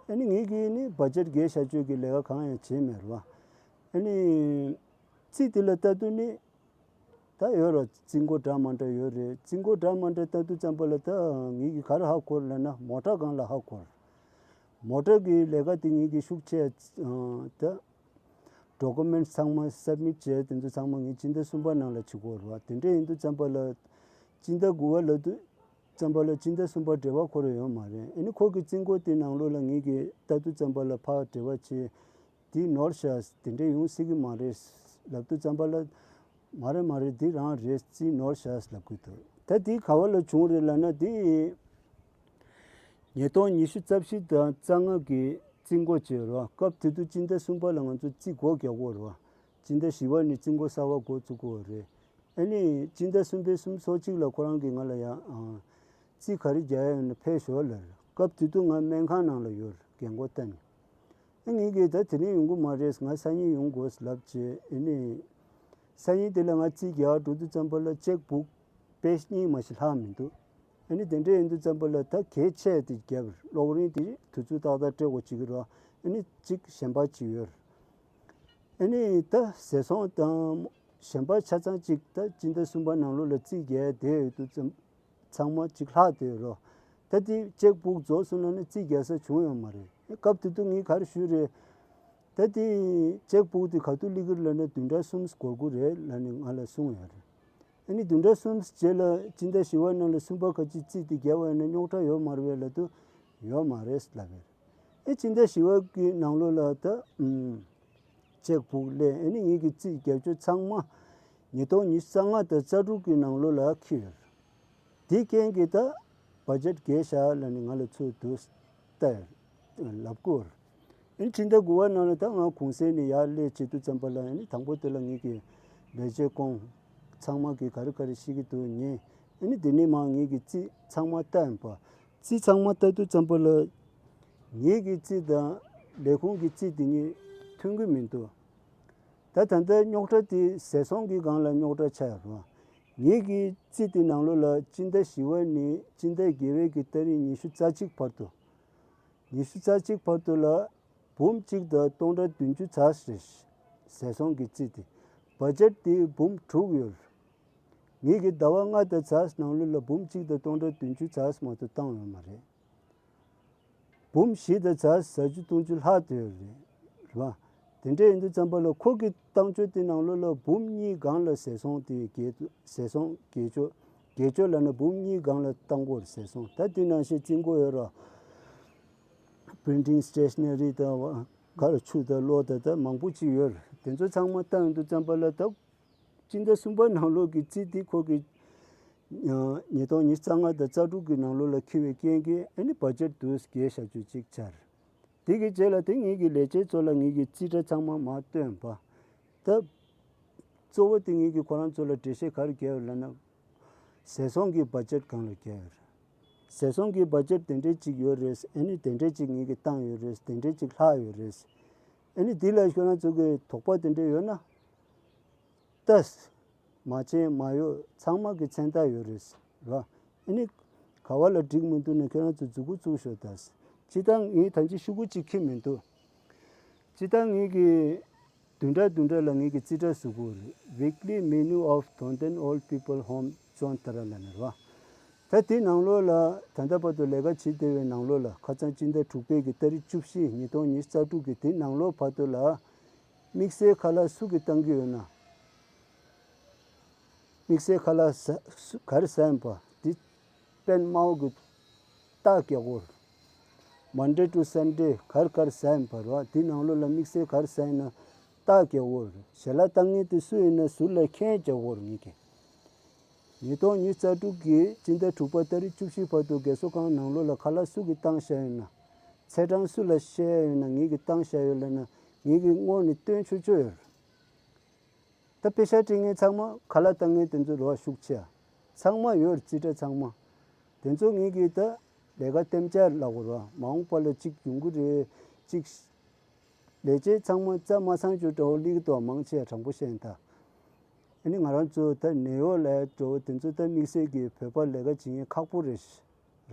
ཨ་ནི་ངེད་ཀྱིས་ནི་བ་ཇེཊ་བརྒལ་བཞག་ཆོག་གི་ལས་ཀ་གང་ཡང་བྱས་མེད་ར། ཨ་ནི་རྩིས་དེ་ལ་ལྟ་དུས་ནི་ད་ཡོད་ར། རྩིས་འགོ་འདྲ་མ་འདྲ་ཡོད་རེད། རྩིས་འགོ་འདྲ་མ་འདྲ་ལྟ་དུས་ཙམ་པ་ལ་ད་ངེད་ཀྱིས་ག་རེ་ཧ་གོ་ལབ་ན་མོ་ཊ་སྒང་ལ་ཧ་གོ། མོ་ཊ་གི་ལས་ཀ་དེ་ངེད་ཀྱིས་ཤུགས་ཆེ་ད་ཌོ་ཀུ་མེན་ཊི་ཚང་མ་སབ་མིཊ་བྱས། དེ་ཚོ་ཚང་མ་ངས་སྤྱི་ཟླ་གསུམ་པ་ནང་ལ་བྱེད་དགོས་རེད་བ། དེ་འདྲ་ཡིན་དུས་ཙམ་པ་ལ་སྤྱི་ཟླ་དགུ་པ་ལབ་དུས་ཙམ་པ་ལ་སྤྱི་ཟླ་གསུམ་པ་འབྲེལ་བ་ཁོ་རང་ཡོད་མ་རེད། ཨ་ནི་ཁོ་གི་རྩིས་འགོ་དེ་ནང་ལོགས་ལ་ངེད་ཀྱིས་ལྟ་དུས་ཙམ་པ་ལ་ཕར་འབྲེལ་བ་བྱས། དེ་ནོར་ཤག་དེ་འདྲ་ཡོང་སྲིད་ཀྱི་མ་རེད་ལབ་དུས་ཙམ་པ་ལ། མ་རེད་མ་རེད། འདི་རང་རེད། རྩིས་ནོར་ཤག་ལབ་ཀྱི་འདུག་ད་དེ་ག་བ་ལ་བྱུང་རེད་ལབ་ན། དེ་ཉིས་སྟོང་ཉི་ཤུ་རྩ་བཞི་དང་རྩ་ལྔ་གི་རྩིས་འགོ་བྱས་ར། སྐབས་དེ་དུས་སྤྱི་ཟླ་གསུམ་པ་ལ་ང་ཚོ་རྩིས་འགོ་རྒྱག་གོ་ར། སྤྱི་ཟླ་བཞི་པ་ནས་རྩིས་འགོ་གསར་པ་འགོ་བཙུགས་གོ་རེད། ཨ་ནི་སྤྱི་ཟླ་གསུམ་པའི་གསུམ་ཚོ་གཅིག་ལ་ཁོ་རང་གིས་ང་ལ་ཡང་ཨ་རྩིས་ག་རེ་རྒྱག་ཡ་ཡོད་ན་ཕེབས་ཤོག་ལབ་རེད། སྐབས་དེ་དུས་ང་སྨན་ཁང་ནང་ལ་ཡོད་རེད། རྒན་གོག་ལྟ་ནས། ཨ་ངེད་ཀྱིས་ད་དེ་རིང་ཡོང་གི་མ་རེད། ང་སང་ཉིན་ཡོང་དགོས་ལབ་བྱས། ཨ་ནི་སང་ཉིན་དེ་ལ་ང་རྩིས་རྒྱག་འགྲོ་དུས་ཙམ་པ་ལ་ཅེག་བུག་པེ་ཇི་གཉིས་མ་ཞིག་ལྷག་མི་འདུག་ཨ་ནི་དེ་འདྲ་ཡིན་དུས་ཙམ་པ་ལ་ད་གལ་ཆེ་དེ་རྒྱབ་གློག་རིན་དེ་དུས་ཚོད་ཏག་ཏག་སྤྲད་དགོས་བྱེད་ཀྱི་རེད། ཨ་ནི་གཅིག་གཞན་པ་གཅིག་ཡོད་རེད། ཨ་ནི་ད་ཟས་སོང་དང་གཞན་པ་ཆ་ཚང་གཅིག་ད་སྤྱི་ཟླ་གསུམ་པ་ནང་ལོགས་ལ་རྩིས་རྒྱག་བསྡད་ཡོད་དུས་ཙམ། ཚང་མ་གཅིག་ལྷག་བསྡད་ཡོད་རོ། ད་དེ་ཅེག་བུག་རྫོགས་སོང་ན་ནི་རྩིས་རྒྱག་ས་བྱུང་ཡོད་མ་རེད། སྐབས་དེ་དུས་ངས་ག་རེ་ཞུས་རེད། ད་དེ་ཅེག་བུག་དེ་ག་དུས་སླེབས་ཀྱི་རེད་ལབ་ན་བདུན་ཕྲག་གསུམ་འགོར་གྱི་རེད་ལབ་ནས་ང་ལ་གསུངས་ཡོད་རེད། ཨ་ནི་བདུན་ཕྲག་གསུམ་རྗེས་ལ་སྤྱི་ཟླ་བཞི་པ་ནང་ལ་གསུམ་པ་ཁ་ཅིག་རྩིས་དེ་རྒྱབ་པ་ཡིན་ན་རྙོག་དྲ་ཡོད་མ་རེད་པས་ལབ་དུས་ཡོད་མ་རེད་ལབ་པས། ཨེ་སྤྱི་ཟླ་བཞི་པ་གི་ནང་ལོགས་ལ་ད་ཨུམ། ཅེག་བུག་སླེབས། ཨ་ནི་ངེད་ཀྱི་རྩིས་རྒྱབ་ཆོག་ཚང་མ་ཉིས་སྟོང་ཉི་ཤུ་རྩ་ལྔ་དང་རྩ་དྲུག་གི་ནང་ལོགས་ལ་འཁྱེར་ཡོད། དེའི་རྐྱེན་གྱིས་ད་བ་ཇེཊ་བརྒལ་བཞག་ལབ་ནས་ང་ལ་ཚུར་དུ་ལྟ་ཡོད་ལབ་ཀྱི་ཡོད། ཨ་ནི་ཕྱི་ཟླ་དགུ་པ་ནང་ལ་ད་ང་གུང་སེང་ནས་ཡར་སླེབས་བྱེད་དུས་ཙམ་པ་ལ། ཨ་ནི་དང་པོ་དེ་ལ་ངེད་ཀྱི་ལས་བྱེད་ཀུན་ཚང་མ་གིས་ག་རེ་ག་རེ་བཤད་ཀྱི་འདུག་ཉན། ཨ་ནི་དེ་ནས་མར་ངེད་ཀྱི་རྩིས་ཚང་མ་ལྟ་ཡིན་པ། རྩིས་ཚང་མ་ལྟ་དུས་ཙམ་པ་ལ་ངེད་ཀྱི་རྩིས་དང་ལས་ཁུངས་ཀྱི་རྩིས་དེ་གཉིས་མཐུན་གྱི་མི་འདུག་ད་ད་ལྟ་རྙོག་དྲ་དེ་ཟས་སོང་གི་སྒང་ལ་རྙོག་དྲ་ཆགས་ཡོད་རེད་བ། ངེད་ཀྱི་རྩིས་དེ་ནང་ལོགས་ལ་སྤྱི་ཟླ་བཞི་པ་ནས་སྤྱི་ཟླ་བརྒྱད་པའི་གི་ཏ་རིག་ཉི་ཤུ་རྩ་གཅིག་བར་དུ། ཉི་ཤུ་རྩ་གཅིག་བར་དུ་ལ་འབུམ་གཅིག་དང་སྟོང་ཕྲག་བདུན་ཅུ་ཙམ་རེད། ཟས་སོང་གི་རྩིས་དེ། བ་ཇེཊ་དེ་འབུམ་དྲུག་ཡོད། ངེད་ཀྱིས་ཟླ་བ་ལྔ་དང་ཙམ་ནང་ལོགས་ལ་འབུམ་གཅིག་དང་སྟོང་ཕྲག་བདུན་ཅུ་ཙམ་མ་གཏོགས་བཏང་ཡོད་མ་རེད། འབུམ་བཞི་དང་ཙམ་བཟའ་རྒྱུ་བཏུང་རྒྱུ་ལྷག་བསྡད་ཡོད་རེད། རེད་བ། དེ་འདྲ་ཡིན་དུས་ཙམ་པ་ལ་ཁོ་གི་བཏང་ཕྱོགས་དེ་ནང་ལོགས་ལ་འབུམ་གཉིས་སྒང་ལ་ཟས་སོང་དེ་རྒྱལ་ཟས་སོང་རྒྱལ་ཕྱོགས་རྒྱལ་ཕྱོགས་ལབ་ན་འབུམ་གཉིས་སྒང་ལ་བཏང་དགོས་རེད། ཟས་སོང་ད་དེ་ནང་བཞིན་རྩིས་འགོ་ཡོད་ར། པི་རིན་ཊིང་སི་ཊེ་ཤ་ན་རི་དང་ག་རེ་ཆུ་དང་གློག་དང་ད་མང་པོ་ཅིག་ཡོད་རེད། དེ་ཚོ་ཚང་མ་བཏང་ཡོང་དུས་ཙམ་པ་ལ་ད་སྤྱི་ཟླ་གསུམ་པ་ནང་ལོགས་ཀྱི་རྩིས་དེ་ཁོ་གི་ཉིས་སྟོང་ཉི་ཤུ་རྩ་ལྔ་དང་རྩ་དྲུག་གི་ནང་ལོགས་ལ་འཁྱེར་བའི་རྐྱེན་གྱིས་ཨ་ནི་བ་ཇེཊ་དུ་བརྒལ་བཞག་རྒྱུ་ཅིག་ཆགས་རེད། དེ་གི་རྗེས་ལ་དེ་ངེད་ཀྱི་ལས་བྱེད་ཚོ་ལ་ངེད་ཀྱི་རྩིས་ཁྲ་ཚང་མ་མར་སྟོན་པ། ད་གཙོ་བོ་དེ་ངེད་ཀྱིས་ཁོ་རང་ཚོ་ལ་འགྲེལ་བཤད་ག་རེ་བརྒྱབ་ཡོད་ལབ་ན། ཟས་སོང་གི་བ་ཇེཊ་སྒང་ལ་བརྒྱབ་ཡོད་རེད། ཟས་སོང་གི་བ་ཇེཊ་དེ་འདྲས་ཅིག་ཡོད་རེད། ཨ་ནི་དེ་འདྲས་ཅིག་ངེད་ཀྱིས་བཏང་ཡོད་རེད། དེ་འདྲས་ཅིག་ལྷག་ཡོད་རེད། ཨ་ནི་དེ་ལ་ཁྱོད་རང་ཚོ་གི་དོགས་པ་དེ་འདྲས་ཡོད་ན། ལྟ། མ་བྱན་མ་གཡོགས་ཚང་མ་གི་མཚན་རྟགས་ཡོད་རེད། ར། ཨ་ནི་ག་བ་ལ་འགྲིག་མི་འདུག་ན་ཁྱོད་རང་ཚོ་མཛུབ་གུ་བཙུགས་ཤོག་ད། སྤྱིར་བཏང་ངས་ད་ཅི་ཤོག་གུ་གཅིག་འཁྱེར་མི་འདུག་སྤྱིར་བཏང་ངེད་ཀྱི་ བདུན་ཕྲག་བདུན་ཕྲག་ལ་ངེད་ཀྱིས་རྩིས་ཁྲ་བཟོ་དགོས་རེད། Weekly Menu of Thongten Old People Home Chonthara ལབ་ནས་རེད་བ། ད་དེའི་ནང་ལོགས་ལ་ད་ལྟ་བར་དུ་ལས་ཀ་བྱེད་བསྡད་པའི་ནང་ལོགས་ལ་ཁ་སང་སྤྱི་ཟླ་དྲུག་པའི་གི་ཏ་རིག་བཅུ་བཞི་ཉིས་སྟོང་ཉི་ཤུ་རྩ་དྲུག་གི་དེའི་ནང་ལོགས་བར་དུ་ལ་དམིགས་བསལ་ཁ་ལག་སུ་གིས་བཏང་གི་ཡོད་ན། དམིགས་བསལ་ཁ་ལག་ཟ་སུ་ག་རེ་ཟ་ཡིན་པ་འདི་དཔོན་དམར་པོ་གི་རྟགས་རྒྱག་དགོས་རེད། Monday to Sunday ག་རེ་ག་རེ་ཟ་ཡིན་པ་རེད་བ། འདི་ནང་ལོགས་ལ་དམིགས་བསལ་ག་རེ་ཟ་ཡིན་ན་རྟགས་རྒྱག་དགོས་རེད། ཞལ་ལག་བཏང་མཁན་དེ་སུ་ཡིན་ན་ཟུར་ལ་མཁྱེན་རྒྱག་དགོས་རེད། ངེད་ཀྱིས་ཉིས་སྟོང་ཉི་ཤུ་རྩ་དྲུག་གི་སྤྱི་ཟླ་དྲུག་པ་ཏ་རིག་བཅུ་བཞི་བར་དུ་རྒས་གསོ་ཁང་ནང་ལོགས་ལ་ཁ་ལག་སུ་གིས་བཏང་བཞག་ཡོད་ན། ཚེས་གྲངས་སུ་ལ་བཤད་ཡོད་ན། ངེད་ཀྱིས་བཏང་བཞག་ཡོད་ལབ་ན་ངེད་ཀྱིས་སྔོན་ནས་སྟོན་ཆོག་ཆོག་ཡོད་རེད། ད་པེ་ཤག་སྤྲད་མཁན་ཚང་མ་ཁ་ལག་བཏང་མཁན་དེ་ཚོ་རེད་བ། ཤུགས་ཆེ་ཚང་མ་ཡོད་རེད། རྩིས་ཁྲ་ཚང་མ། དེ་ཚོ་ངེད་ཀྱིས་ད་ལས་ཀ་གཏན་འཇགས་ལབ་དགོས་རེད་བ། མ་འོངས་པ་ལ་གཅིག་ཡོང་གི་རེད། གཅིག་ལས་བྱེད་ཚང་མ་རྩ་མ་ཚང་ཅོ་འདྲ་བོ་སླེབས་ཀྱི་འདུག་མང་ཆེ་བ། དྲང་པོ་བཤད་ན་ད། ཨ་ནི་ང་རང་ཚོ་ད་ནེའུ་ཡོག་ལ་འགྲོ་བ་དེ་ཚོ་ད་དམིགས་བསལ་གྱི་བོད་པ་ལས་ཀ་བྱེད་མཁན་ཁག་པོ་རེད།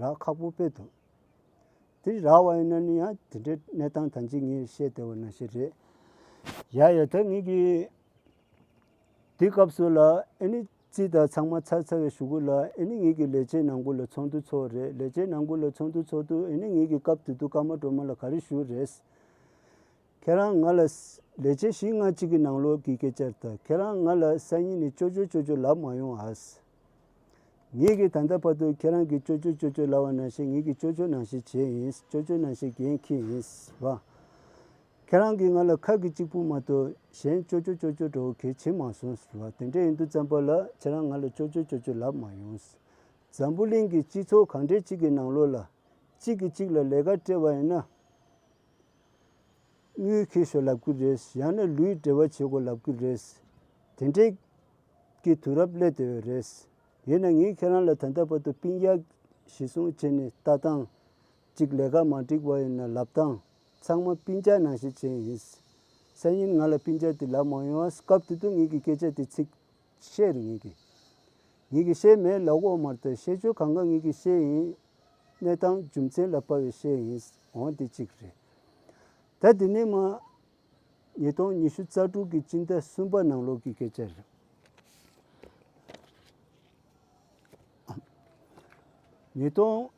རག་ཁག་པོ་དཔེ་འདུག་དེ་རག་པ་ཡིན་ན་ནི་ཡང་དེ་འདྲའི་གནས་སྟངས་ད་ཅི་ངས་བཤད་བསྡད་པ་ནང་བཞིན་རེད། ཡ་ཡ་ད་ངེད་ཀྱིས་དེ་སྐབས་སུ་ལ་ཨ་ནི་རྩིས་དང་ཚང་མ་ཚར་ཚར་བའི་གཞུག་གུ་ལ་ཨ་ནི་ངེད་ཀྱི་ལས་བྱེད་ནང་ཁུལ་ལ་ཚོགས་འདུ་ཚོགས་རེད། ལས་བྱེད་ནང་ཁུལ་ལ་ཚོགས་འདུ་ཚོགས་དུས་ཨ་ནི་ངེད་ཀྱིས་སྐབས་དེ་དུས་ཀརྨ་སྒྲོལ་མ་ལ་ག་རེ་ཞུས་རེད། ཁྱེད་རང་ང་ལ་ལས་བྱེད་བཞི་ལྔ་གཅིག་གི་ནང་ལོགས་ཀྱི་སྐད་ཆ་རེད་ད། ཁྱེད་རང་ང་ལ་སང་ཉིན་ནས་ཅོ་ཅོ་ཅོ་ཅོ་ལབ་མ་ཡོང་ཨ། ངེད་ཀྱིས་ད་ལྟ་བར་དུ་ཁྱེད་རང་གིས་ཅོ་ཅོ་ཅོ་ཅོ་ལབ་པ་ནང་བཞིན་ངེད་ཀྱིས་ཅོ་ཅོ་ནང་བཞིན་བྱས་ཡིན། ཅོ་ཅོ་ནང་བཞིན་འགན་འཁྱེར་ཡིན་བ། ཁྱེད་རང་གིས་ང་ལ་ཁ་གི་གཅིག་པུ་མ་གཏོགས་གཞན་ཅོ་ཅོ་ཅོ་ཅོ་འདྲ་བོ་གལ་ཆེ་མ་སོང་ཟེར་བ། དེ་འདྲ་ཡིན་དུས་ཙམ་པ་ལ་ཁྱེད་རང་ང་ལ་ཅོ་ཅོ་ཅོ་ཅོ་ལབ་མ་ཡོང་། འཛམ་བུ་གླིང་གི་སྤྱི་ཚོགས་གང་འདྲ་གཅིག་གི་ནང་ལོགས་ལ་གཅིག་གིས་གཅིག་ལ་ལས་ཀ་སྤྲད་པ་ཡིན་ན། དངུལ་ཁྱེར་ཤོག་ལབ་ཀྱི་རེད། ཡང་ན་ལུས་འབྲེལ་བ་བྱེད་དགོས་ལབ་ཀྱི་རེད། དེ་འདྲའི་གི་དུས་རབས་སླེབས་བསྡད་ཡོད་རེད། ཡིན་ན་ངས་ཁྱེད་རང་ལ་ད་ལྟ་བར་དུ་སྤུན་ཀྱག་གཞི་བཟུང་བྱས་ནས་ལྟ་སྟངས་གཅིག་ལས་ཀ་མ་འགྲིག་པ་ཡིན་ན་ལབ་སྟངས་ཚང་མ་སྤུན་ཀྱག་ནང་བཞིན་བྱས་ཡིན། སང་ཉིན་ང་ལ་སྤུན་ཀྱག་དེ་ལབ་མ་ཡོང་བ། སྐབས་དེ་དུས་ངེད་ཀྱི་སྐད་ཆ་དེ་ཚིག་བཤད་རེད། ངེད་ཀྱིས་ངེད་ཀྱིས་བཤད་མེད་ལབ་དགོས་མ་རེད། ད་བཤད་ཆོས་གང་ག་ངེད་ཀྱིས་བཤད་ཡིན། གནས་སྟངས་རྒྱུ་མཚན་ལ་དཔག་པའི་བཤད་ཡིན། འོང་དེ་གཅིག་རེད། ད་དེ་ནས་མ་ཉིས་སྟོང་ཉི་ཤུ་རྩ་དྲུག་གི་སྤྱི་ཟླ་གསུམ་པ་ནང་ལོགས་ཀྱི་སྐད་ཆ་རེད། ཉིས་སྟོང་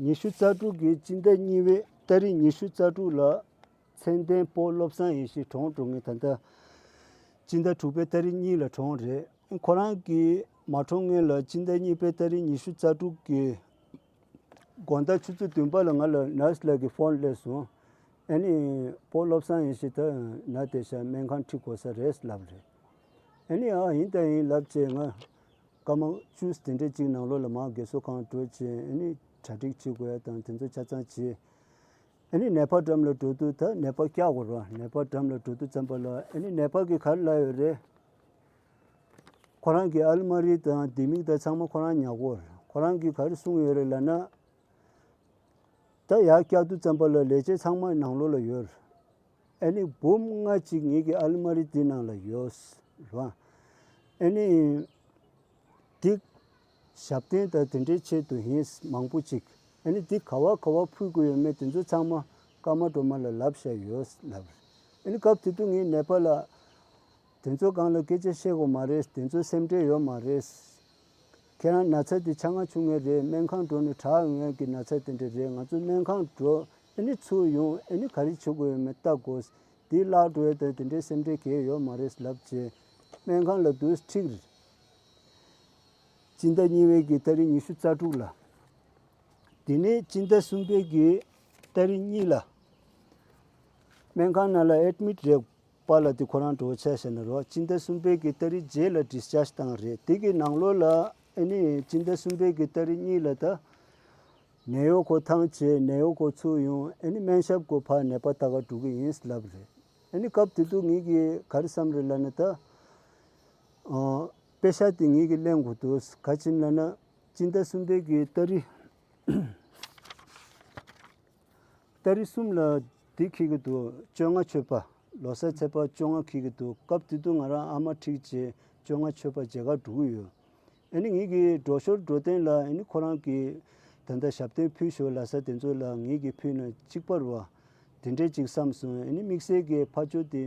ཉི་ཤུ་རྩ་དྲུག་གི་སྤྱི་ཟླ་གཉིས་པའི་ཏ་རིག་ཉི་ཤུ་རྩ་དྲུག་ལ་ཚེ་བརྟན་བོད་བློ་བཟང་ཡེ་ཤེས་གྲོངས་འགྲོ་མཁན་ད་ལྟ་སྤྱི་ཟླ་དྲུག་པའི་ཏ་རིག་གཉིས་ལ་གྲོངས་རེད། ཁོ་རང་གིས་མ་གྲོངས་སྔོན་ལ་སྤྱི་ཟླ་གཉིས་པའི་ཏ་རིག་ཉི་ཤུ་རྩ་དྲུག་གི་དགོང་དག་ཆུ་ཚོད་བདུན་པ་ལ་ང་ལ་ནར་སི་ལགས་ཀྱིས་ཕོན་སླེབས་སོང་། ཨ་ནི་བོད་བློ་བཟང་ཡེ་ཤེས་ད་ན་བསྡད་ཤག་སྨན་ཁང་ཁྲིད་དགོས་ས་རེད་ལབ་རེད། ཨ་ནི་ཨ་ཡིན་ད་ཡིན་ལབ་བྱས་ང་སྐར་མ་བཅུ་དེ་འདྲ་གཅིག་ནང་ལོགས་ལ་མར་རྒས་གསོ་ཁང་འགྲོ་བྱས་ཨ་ནི་གྲ་སྒྲིག་བྱེད་དགོས་ཡ་དང་དེ་ཚོ་ཆ་ཚང་བྱས། ཨ་ནི་ནད་པ་འགྲམ་ལ་འགྲོ་དུས་ད་ནད་པ་བཀྱག་དགོས་རེད་བ། ནད་པ་འགྲམ་ལ་འགྲོ་དུས་ཙམ་པ་ལ་ཨ་ནི་ནད་པ་གིས་ག་རེ་ལབ་ཡོད་རེད། ཁོ་རང་གི་ཨལ་མ་རི་དང་ལྡེ་མིག་དང་ཚང་མ་ཁོ་རང་ཉར་དགོས་རེད། ཁོ་རང་གིས་ག་རེ་གསུངས་ཡོད་རེད་ལབ་ན། ད་ཡར་བཀྱག་དུས་ཙམ་པ་ལ་ལས་བྱེད་ཚང་མ་ནང་ལོགས་ལ་ཡོད། ཨ་ནི་འབུམ་ལྔ་གཅིག་ངེད་ཀྱི་ཨལ་མ་རི་འདི་ནང་ལ་ཡོད་རེད་བ། ཨ་ནི་འདི་ཞབས་བརྟན་དང་དེ་འདྲའི་ཆེད་དུ་ཡིན་མང་པོ་གཅིག་ཨ་ནི་འདི་ག་བ་ག་བ་ཕུལ་དགོས་ཡོད་མེད་དེ་ཚོ་ཚང་མ་ཀརྨ་སྒྲོལ་མ་ལ་ལབ་བཞག་ཡོད་ལབ་རེད། ཨ་ནི་སྐབས་དེ་དུས་ངས་ནད་པ་ལ། དེ་ཚོ་སྒང་ལ་སྐད་ཆ་བཤད་དགོས་མ་རེད། དེ་ཚོ་སེམས་ཁྲལ་ཡོད་མ་རེད། ཁྱེད་རང་ན་ཚ་དེ་ཆ་ང་ཆུང་ངེ་རེད། སྨན་ཁང་འགྲོ་ནས་དྲག་ཡོང་ཡག་གི་ན་ཚ་དེ་འདྲ་རེད། ང་ཚོ་སྨན་ཁང་འགྲོ་ཨ་ནི་ཚུར་ཡོང་ཨ་ནི་ག་རེ་བྱེད་དགོས་ཡོད་མེད་ལྟ་དགོས། དེ་བརླག་འགྲོ་ཡ་དང་དེ་འདྲའི་སེམས་ཁྲལ་གང་ཡང་ཡོད་མ་རེད་ལབ་བྱས་སྨན་ཁང་ལ་འདུག་ཁྲིད་རེད། སྤྱི་ཟླ་གཉིས་པའི་གི་ཏ་རིག་ཉི་ཤུ་རྩ་དྲུག་ལ། དེ་ནས་སྤྱི་ཟླ་གསུམ་པའི་གི་ཏ་རིག་གཉིས་ལ་སྨན་ཁང་ནང་ལ་ཨེཌ་མིཊ་རེད། པཱ་ལགས་དེ་ཁོ་རང་འགྲོ་བྱས་ཟེར་ན་རོ། སྤྱི་ཟླ་གསུམ་པའི་གི་ཏ་རིག་བརྒྱད་ལ་ཌིས་ཅཱརྗ་བཏང་རེད། དེ་གི་ནང་ལོགས་ལ་ཨ་ནི་སྤྱི་ཟླ་གསུམ་པའི་གི་ཏ་རིག་གཉིས་ལ་ད་ནེའུ་ཡོག་ཁོ་ཐང་བྱས། ནེའུ་ཡོག་ཁོ་ཚུར་ཡོང་ཨ་ནི་སྨན་ཞབས་ཁོ་ཕར་ནད་པ་ལྟ་ག་འགྲོ་གི་ཡིན་ལབ་རེད། ཨ་ནི་སྐབས་དེ་དུས་ངེད་ཀྱིས་ག་རེ་བསམ་རེད་ལབ་ན་ད། ཨ། པེ་ཤག་དེ་ངེད་ཀྱིས་ལེན་དགོས་འདུག་ག་ཅི་ལབ་ན་སྤྱི་ཟླ་གསུམ་པའི་གི་ཏ་རིག་ཏ་རིག་གསུམ་ལ་འདི་འཁེལ་གྱི་འདུག་བཅོ་ལྔ་མཆོད་པ། ལོ་གསར་ཚེས་པ་བཅོ་ལྔ་འཁེལ་གྱི་འདུག་སྐབས་དེ་དུས་ང་རང་ཨ་མ་ཁྲིད་བྱས་བཅོ་ལྔ་མཆོད་པ་མཇལ་ཁ་འགྲོ་གི་ཡོད། ཨ་ནི་ངེད་ཀྱི་འགྲོ་ཞོར་འགྲོ་སྟངས་ལ་ཨ་ནི་ཁོ་རང་གིས་ད་ལྟ་ཞབས་བརྟན་ཕུལ་ཞོར་ལབ་ས་དེ་ཚོ་ལ་ངེད་ཀྱིས་ཕུལ་ན་གཅིག་པ་རེད་བ། དེ་འདྲས་ཅིག་བསམ་སོང་། ཨ་ནི་དམིགས་བསལ་གྱི་ཕར་ཕྱོགས་དེ་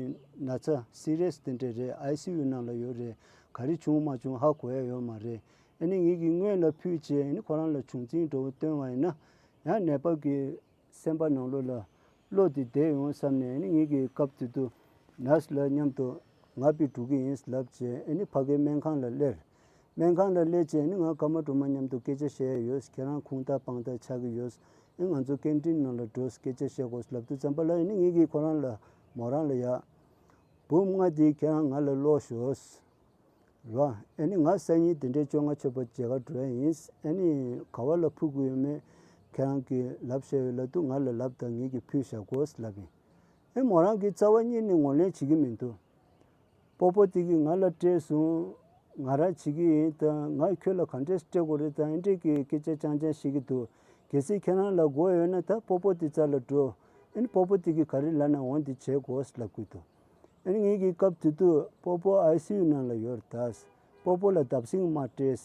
ན་ཚ་སི་རི་ཡས་དེ་འདྲས་རེད། ཨའི་སི་ཡུ་ནང་ལ་ཡོད་རེད། ག་རེ་བྱུང་མ་བྱུང་ཧ་གོ་ཡ་ཡོད་མ་རེད། ཨ་ནི་ངེད་ཀྱིས་སྔོན་ལ་ཕུལ་བྱས་ཨ་ནི་ཁོ་རང་ལ་བྱུང་འཛིན་འགྲོ་བ་སྟོན་བ་ཡིན་ན་ཡང་ནད་པ་གི་སེམས་པ་ནང་ལོགས་ལ་བློ་དེ་བདེ་ཡོང་བསམ་ནས་ཨ་ནི་ངེད་ཀྱིས་སྐབས་དེ་དུས་ནར་སི་ལ་མཉམ་དུ་ང་ཕར་འགྲོ་གི་ཡིན་ལབ་བྱས་ཨ་ནི་ཕ་གིའི་སྨན་ཁང་ལ་སླེབས། སྨན་ཁང་ལ་སླེབས་བྱས་ཨ་ནི་ང་སྐར་མ་སྒྲོལ་མ་མཉམ་དུ་སྐད་ཆ་བཤད་ཡ་ཡོད། ཁྱེད་རང་ཁུངས་དག་དཔང་དག་ཆགས་ཀྱི་ཡོད། ཨ་ནི་ང་ཚོ་ཀེན་ཊིན་ནང་ལ་འགྲོ་སྐད་ཆ་བཤད་དགོས་ལབ་དུས་ཙམ་པ་ལ་ཨ་ནི་ངེད་ཀྱིས་ཁོ་རང་ལ་མོ་རང་ལ་ཡ། འབུམ་ལྔ་དེ་ཁྱེད་རང་ང་ལ་སློག་ཤོག་ར། ཨ་ནི་ང་སང་ཉིན་དེ་འདྲའི་བཅོ་ལྔ་མཆོད་པ་མཇལ་ག་འགྲོ་ཡ་ཡིན། ཨ་ནི་ག་བ་ལ་ཕུལ་དགོས་ཡོད་མེད་ཁྱེད་རང་གིས་ལབ་བཤད་ཡོད་ལབ་དུས་ང་ལ་ལབ་དང་ངེད་ཀྱིས་ཕུལ་བཞག་གོ་ལབ་ཡིན། ཨེ་མོ་རང་གིས་རྩ་བ་ཉིད་ནས་ངོས་ལེན་བྱེད་ཀྱི་མི་འདུག་སྤོ་བོ་དེ་གིས་ང་ལ་སྤྲད་སོང་། ང་རང་བྱེད་ཀྱི་ཡིན་དང་ང་ཁྱོད་ལ་ག་འདྲས་སྤྲད་དགོས་རེད་དང་ཨེ་འདྲས་ཀྱི་སྐད་ཆ་རྐྱང་རྐྱང་བཤད་ཀྱི་འདུག་གལ་སྲིད་ཁྱེད་རང་ལ་དགོས་ཡོད་ན་ད་སྤོ་བོ་དེ་རྩ་ལ་འགྲོ། ཨེ་ནི་སྤོ་བོ་དེ་གིས་ག་རེ་ལབ་ན་འོ་འདི་བྱེད་དགོས་ལབ་ཀྱི་འདུག་ཨ་ནི་ངེད་ཀྱིས་སྐབས་དེ་དུས་སྤོ་བོ་ཨའི་སི་ཡུ་ནང་ལ་ཡོད་རེད་ད། སྤོ་བོ་ལ་བརྡབ་གསིག་མ་སྤྲད།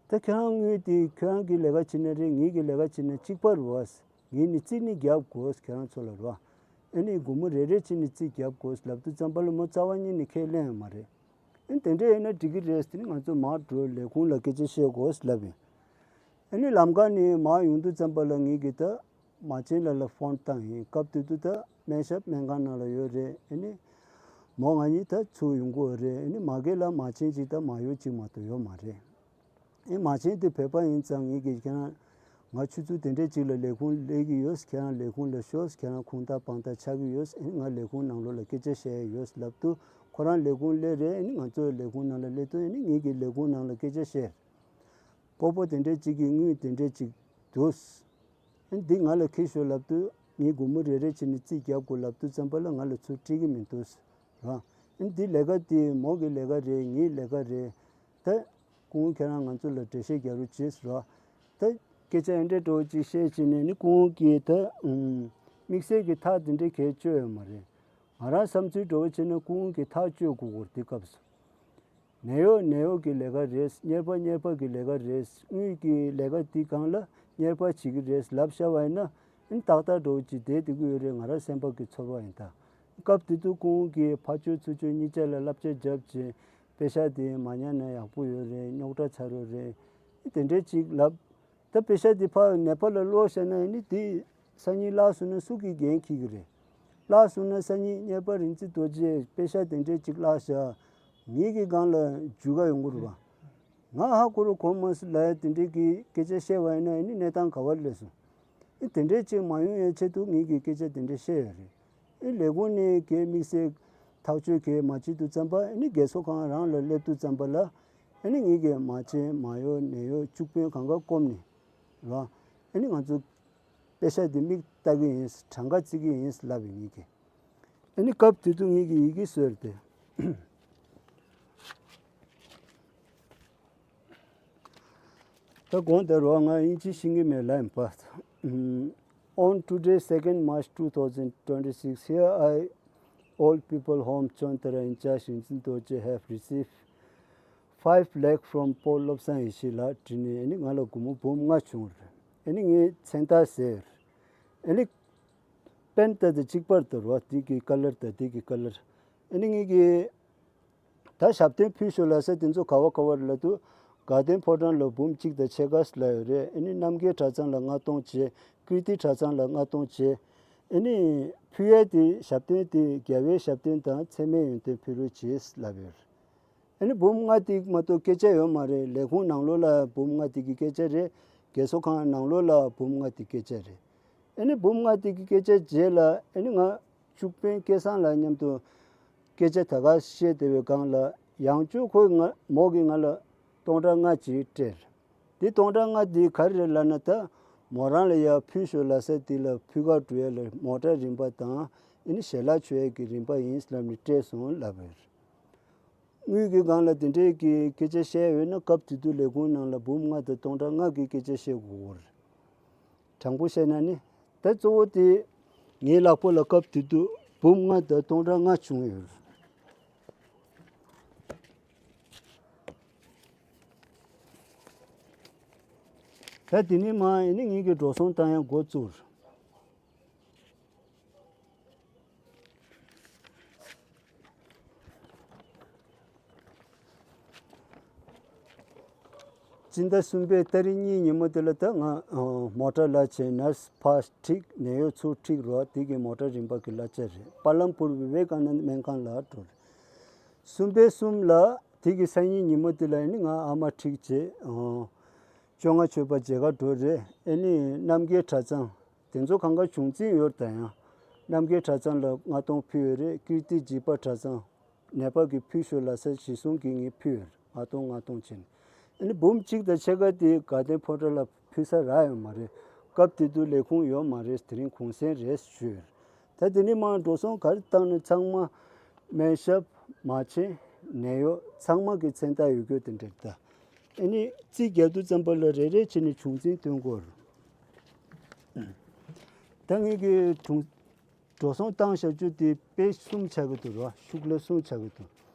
ད་ཁྱེད་རང་དངུལ་དེ་ཁྱེད་རང་གི་ལས་ཀ་བྱེད་ན་རེད། ངེད་ཀྱི་ལས་ཀ་བྱེད་ན་གཅིག་པ་རེད་བ། ངེད་ནི་རྩིས་ནི་རྒྱབ་དགོས་ཁྱེད་རང་ཚོ་ལ་རེད་བ། ཨ་ནི་སྒོར་མོ་རེ་རེ་བྱས་ནས་རྩིས་རྒྱབ་དགོས་ལབ་དུས་ཙམ་པ་ལ་མོ་རྩ་བ་ཉིད་ནས་ཁས་ལེན་ཡོད་མ་རེད། ཨ་ནི་དེ་འདྲ་ཡིན་ན་འགྲིག་གི་རེད་ཟེར་ནས་ང་ཚོ་མར་འགྲོ་ལས་ཁུངས་ལ་སྐད་ཆ་བཤད་དགོས་ལབ་ཡིན། ཨ་ནི་ལམ་ཁ་ནས་མར་ཡོང་དུས་ཙམ་པ་ལ་ངེད་ཀྱིས་ད་མ་བྱན་ལགས་ལ་ཕོན་བཏང་ཡིན། སྐབས་དེ་དུས་ད་སྨན་ཞབས་སྨན་ཁང་ནང་ལ་ཡོད་རེད། ཨ་ནི་མོ་ང་གཉིས་ད་ཚུར་ཡོང་དགོས་རེད། ཨ་ནི་མ་གི་ལ་མ་བྱན་གཅིག་ད་མ་ཡོད་གཅིག་མ་གཏོགས་ཡོད་མ་རེད། ཨ་ནི་མ་བྱན་དེ་བོད་པ་ཡིན་ཙང་ངེད་ཀྱིས་ཁྱེད་རང་ང་ཆུ་ཚོད་དེ་འདྲས་གཅིག་ལ་ལས་ཁུངས་སླེབས་ཀྱི་ཡོད། ཁྱེད་རང་ལས་ཁུངས་ལ་ཤོག་ཁྱེད་རང་ཁུངས་དག་དཔང་དག་ཆགས་ཀྱི་ཡོད། ཨ་ནི་ང་ལས་ཁུངས་ནང་ལོགས་ལ་སྐད་ཆ་བཤད་ཡ་ཡོད་ལབ་དུས་ཁོ་རང་ལས་ཁུངས་སླེབས་རེད། ཨ་ནི་ང་ཚོ་ལས་ཁུངས་ནང་ལ་སླེབས་དུས་ཨ་ནི་ངེད་ཀྱིས་ལས་ཁུངས་ནང་ལ་སྐད་ཆ་བཤད། སྤོ་བོ་དེ་འདྲས་གཅིག་གིས་དངུལ་དེ་འདྲས་གཅིག་འདུག་ཨ་ནི་འདི་ང་ལ་འཁྱེར་ཤོག་ལབ་དུས་ངས་སྒོར་མོ་རེ་རེ་བྱས་ནས་རྩིས་རྒྱབ་དགོས་ལབ་དུས་ཙམ་པ་ལ་ང་ལ་ཚུར་སྤྲད་ཀྱི་མི་འདུག་ར། ཨ་ནི་འདི་ལས་ཀ་དེ་མོ་གི་ལས་ཀ་རེད། ངའི་ལས་ཀ་རེད། ད་སྐུ་ངོ་ཁྱེད་རང་ང་ཚོ་ལ་འགྲེལ་བཤད་རྒྱག་རོགས་བྱེད་ཟེར་ར། ད་སྐད་ཆ་ཨེ་འདྲས་འདྲ་བོ་ཅིག་བཤད་བྱས་ནས་ནི་སྐུ་ངོ་གིས་ད་ཨུམ་དམིགས་བསལ་གྱི་ཐག་དེ་འདྲས་གས་གཅོད་ཡོད་མ་རེད། ང་རང་བསམ་ཚུལ་འདྲ་བོ་བྱས་ན་སྐུ་ངོ་གིས་ཐག་གཅོད་དགོས་ཀྱི་རེད་དེ་སྐབས་སུ། ནད་གཡོག་ནད་གཡོག་གི་ལས་ཀ་རེད། གཉེར་པ་གཉེར་པ་གི་ལས་ཀ་རེད། དངུལ་གྱི་ལས་ཀ་འདི་སྒང་ལ་གཉེར་པ་བྱེད་ཀྱི་རེད་ལབ་བཞག་པ་ཡིན་ན་ཨིན་ཏག་ཏག་འདྲ་བོ་ཅིག་བསྡད་བསྡད་ཀྱི་ཡོད་རེད། ང་རང་སེམས་པ་གི་ཚོར་བ་ཡིན་ད། སྐབས་དེ་དུས་སྐུ་ངོ་གིས་ཕར་ཕྱོགས་ཚུར་ཕྱོགས་གཉིས་ཆ་ལ་བསླབ་བྱ་བརྒྱབ་བྱས་པེ་ཤག་དེ་མ་ཉར་ན་ཡག་པོ་ཡོད་རེད། རྙོག་དྲ་ཚ་རུ་རེད། དེ་འདྲས་ཅིག་ལབ། ད་པེ་ཤག་དེ་ཕར་ནད་པ་ལ་སློག་བཞག་ན་ཨ་ནི་དེ་སང་ཉིན་བརླག་སོང་ན་སུ་གིས་འགན་འཁྱེར་གི་རེད། བརླག་སོང་ན་སང་ཉིན་གཉེར་པ་རིག་འཛིན་རྡོ་རྗེས་པེ་ཤག་དེ་འདྲས་ཅིག་བརླག་བཞག་ངེད་ཀྱི་སྒང་ལ་འཇུ་ག་ཡོང་གི་རེད་བ། ང་ཧ་གོ་རུ་གོ་མ་སོང་ལབ་ཡ་དེ་འདྲས་ཀྱི་སྐད་ཆ་བཤད་པ་ཡིན་ན་ཨ་ནི་གནས་སྟངས་ག་བར་སླེབས་སོང་། ཨ་དེ་འདྲས་ཅིག་མ་ཡོང་ཡའི་ཆེད་དུ་ངེད་ཀྱིས་སྐད་ཆ་དེ་འདྲས་བཤད་ཡོད་རེད། ཨེ་ལས་ཁུངས་ནས་གས་དམིགས་བསལ་ཐག་གཅོད་གས་མ་བྱེད་དུས་ཙམ་པ་ཨེ་ནི་རྒས་གསོ་ཁང་རང་ལ་སླེབས་དུས་ཙམ་པ་ལ་ཨེ་ནི་ངེད་ཀྱིས་མ་བྱན་མ་གཡོག་ནད་གཡོག་ཅུ་དཔོན་གང་ག་བསྐོམས་ནས་ར་ཨེ་ནི་ང་ཚོ་པེ་ཤག་འདི་མིག་ལྟ་གི་ཡིན། གྲངས་ཀ་བརྩི་གི་ཡིན་ལབ་པའི་ངེད་ཀྱིས་ཨེ་ནི་སྐབས་དེ་དུས་ངེད་ཀྱིས་ཡི་གེ་བཟོས་ཏེ། ད་དགོངས་དག་རོགས། ང་དབྱིན་ཇི་ཤེས་ཀྱི་མེད་ལབ་ཡིན་པ། On today, second March two thousand twenty-six, here I, old people home, Chantara in charge, Rinzin Dorje, have received five lakh from Paul Lobsang Ishi ལ་བྲིས་ནས་ཨ་ནི་ང་ལ་སྒོར་མོ་འབུམ་ལྔ་བྱུང་རེད། ཨ་ནི་ངས་མཚན་རྟགས་བཟོས་རེད། ཨ་ནི་པེན་ད་དེ་གཅིག་པར་དུ་རོ་དེ་གི་ཀ་ལར་ད་དེ་གི་ཀ་ལར། ཨ་ནི་ངེད་ཀྱིས་ད་ཞབས་བརྟན་ཕུལ་ཤོག་ལབ་ས་དེ་ཚོ་ག་བ་ག་བ་རེད་ལབ་དུས་དགའ་ལྡན་ཕོ་བྲང་ལ་འབུམ་གཅིག་དང་ཕྱེད་ཀ་ལབ་ཡོད་རེད། ཨ་ནི་རྣམ་རྒྱལ་གྲྭ་ཚང་ལ་ལྔ་སྟོང་བྱས། ཀིརྟི་གྲྭ་ཚང་ལ་ལྔ་སྟོང་བྱས། ཨ་ནི་ཕུལ་ཡས་དེ་ཞབས་བརྟན་དེ་རྒྱལ་བའི་ཞབས་བརྟན་དང་ཚད་མའི་ཡོན་ཏན་ཕུལ་རོགས་བྱས་ལབ་ཡོད་རེད། ཨ་ནི་འབུམ་ལྔ་དེ་མ་གཏོགས་སྐད་ཆ་ཡོད་མ་རེད། ལས་ཁུངས་ནང་ལོགས་ལ་འབུམ་ལྔ་དེ་གི་སྐད་ཆ་རེད། རྒས་གསོ་ཁང་ནང་ལོགས་ལ་འབུམ་ལྔ་དེ་སྐད་ཆ་རེད། ཨ་ནི་འབུམ་ལྔ་དེ་གི་སྐད་ཆ་རྗེས་ལ་ཨ་ནི་ང་ཅུག་པན་སྐལ་བཟང་ལ་མཉམ་དུ་སྐད་ཆ་ད་ག་བཤད་བསྡད་པའི་སྒང་ལ་ཡང་བསྐྱར་ཁོས་ང་མོ་གིས་ང་ལ་སྟོང་ཕྲག་ལྔ་ཅིག་སྤྲད། དེ་སྟོང་ཕྲག་ལྔ་དེ་ག་རེ་རེད་ལབ་ན་ད་མོ་རང་ལ་ཡར་ཕུལ་ཤོག་ལབ་ས་དེ་ལ་ཕུལ་ག་འགྲོ་ཡ་ལ་མོ་ཊ་རིན་པ་དང་ཨ་ནི་ཞལ་ལག་མཆོད་ཡས་ཀྱི་རིན་པ་ཡིན་ལབ་ནས་སྤྲད་སོང་ལབ་པ་རེད། དངུལ་གྱི་སྒང་ལ་དེ་འདྲའི་གི་སྐད་ཆ་བཤད་ཡོད་ན་སྐབས་དེ་དུས་ལས་ཁུངས་ནང་ལ་འབུམ་ལྔ་དང་སྟོང་ཕྲག་ལྔ་གི་སྐད་ཆ་བཤད་དགོས་ཀྱི་རེད། དྲང་པོ་བཤད་ན་ནི། ད་གཙོ་བོ་དེ་ངའི་ལག་པ་ལ་སྐབས་དེ་དུས་འབུམ་ལྔ་དང་སྟོང་ཕྲག་ལྔ་བྱུང་ཡོད། ད་དེ་ནས་མར་ཨ་ནི་ངེད་ཀྱིས་འགྲོ་སོང་བཏང་ཡ་འགོ་བཙུགས། སྤྱི་ཟླ་གསུམ་པའི་ཏ་རིག་གཉིས་ཉིན་མོ་དེ་ལ་ད་ང་མོ་ཊ་ལ་བྱས། ནར་སི་ཕར་སི་ཊི་ཁྲིད། ནད་གཡོག་ཚུར་ཁྲིད་རོགས། དེ་གི་མོ་ཊ་རིམ་པ་གི་གླ་ཆ་རེད། པ་ལམ་པུར་བི་ཝེ་ཀ་ནན་སྨན་ཁང་ལ་འགྲོ་རེད། གསུམ་པའི་གསུམ་ལ་དེ་གི་སང་ཉིན་ཉིན་མོ་དེ་ལ་ཨ་ནི་ང་ཨ་མ་ཁྲིད་བྱས། བཅོ་ལྔ་མཆོད་པ་མཇལ་ཁ་འགྲོ་རེད། ཨ་ནི་རྣམ་རྒྱལ་གྲྭ་ཚང་། དེ་ཚོ་གང་ག་བྱུང་འཛིན་ཡོད་ད། ཡང་རྣམ་རྒྱལ་གྲྭ་ཚང་ལ་ལྔ་སྟོང་ཕུལ་ཡོད་རེད། ཀིརྟི་འཇིགས་པ་གྲྭ་ཚང་ནད་པ་གི་ཕུལ་ཞོར་ལ་ས་གཞི་བཟུང་གི་ངས་ཕུལ་ཡོད་རེད། ལྔ་སྟོང་ལྔ་སྟོང་བྱས་ནས། ཨ་ནི་འབུམ་གཅིག་དང་ཕྱེད་ཀ་དེ་དགའ་ལྡན་ཕོ་བྲང་ལ་ཕུལ་ས་རག་ཡོད་མ་རེད། སྐབས་དེ་དུས་ལས་ཁུངས་ཡོད་མ་རེད། དེ་རིང་གུང་སེང་རེད་ཞུས་ཡོད་རེད། ད་དེ་ནས་མར་འགྲོ་སོང་ག་རེ་བཏང་ནས་ཚང་མ་སྨན་ཞབས། མ་བྱན། ནད་གཡོག་ཚང་མ་གི་མཚན་རྟགས་ཡོད་རྒྱུ་དེ་འདྲ་རེད་ད། ཨ་ནི་རྩིས་རྒྱག་དུས་ཙམ་པ་ལ་རེ་རེ་བྱས་ནས་བྱུང་འཛིན་སྟོན་དགོས་རེད། ད་ངེད་ཀྱི་གྲུང་འགྲོ་སོང་བཏང་བཞག་རྒྱུ་དེ་དཔེ་གསུམ་ཆགས་ཀྱི་འདུག་རོ། ཤུགས་ལ་གསུམ་ཆགས་ཀྱི་འདུག་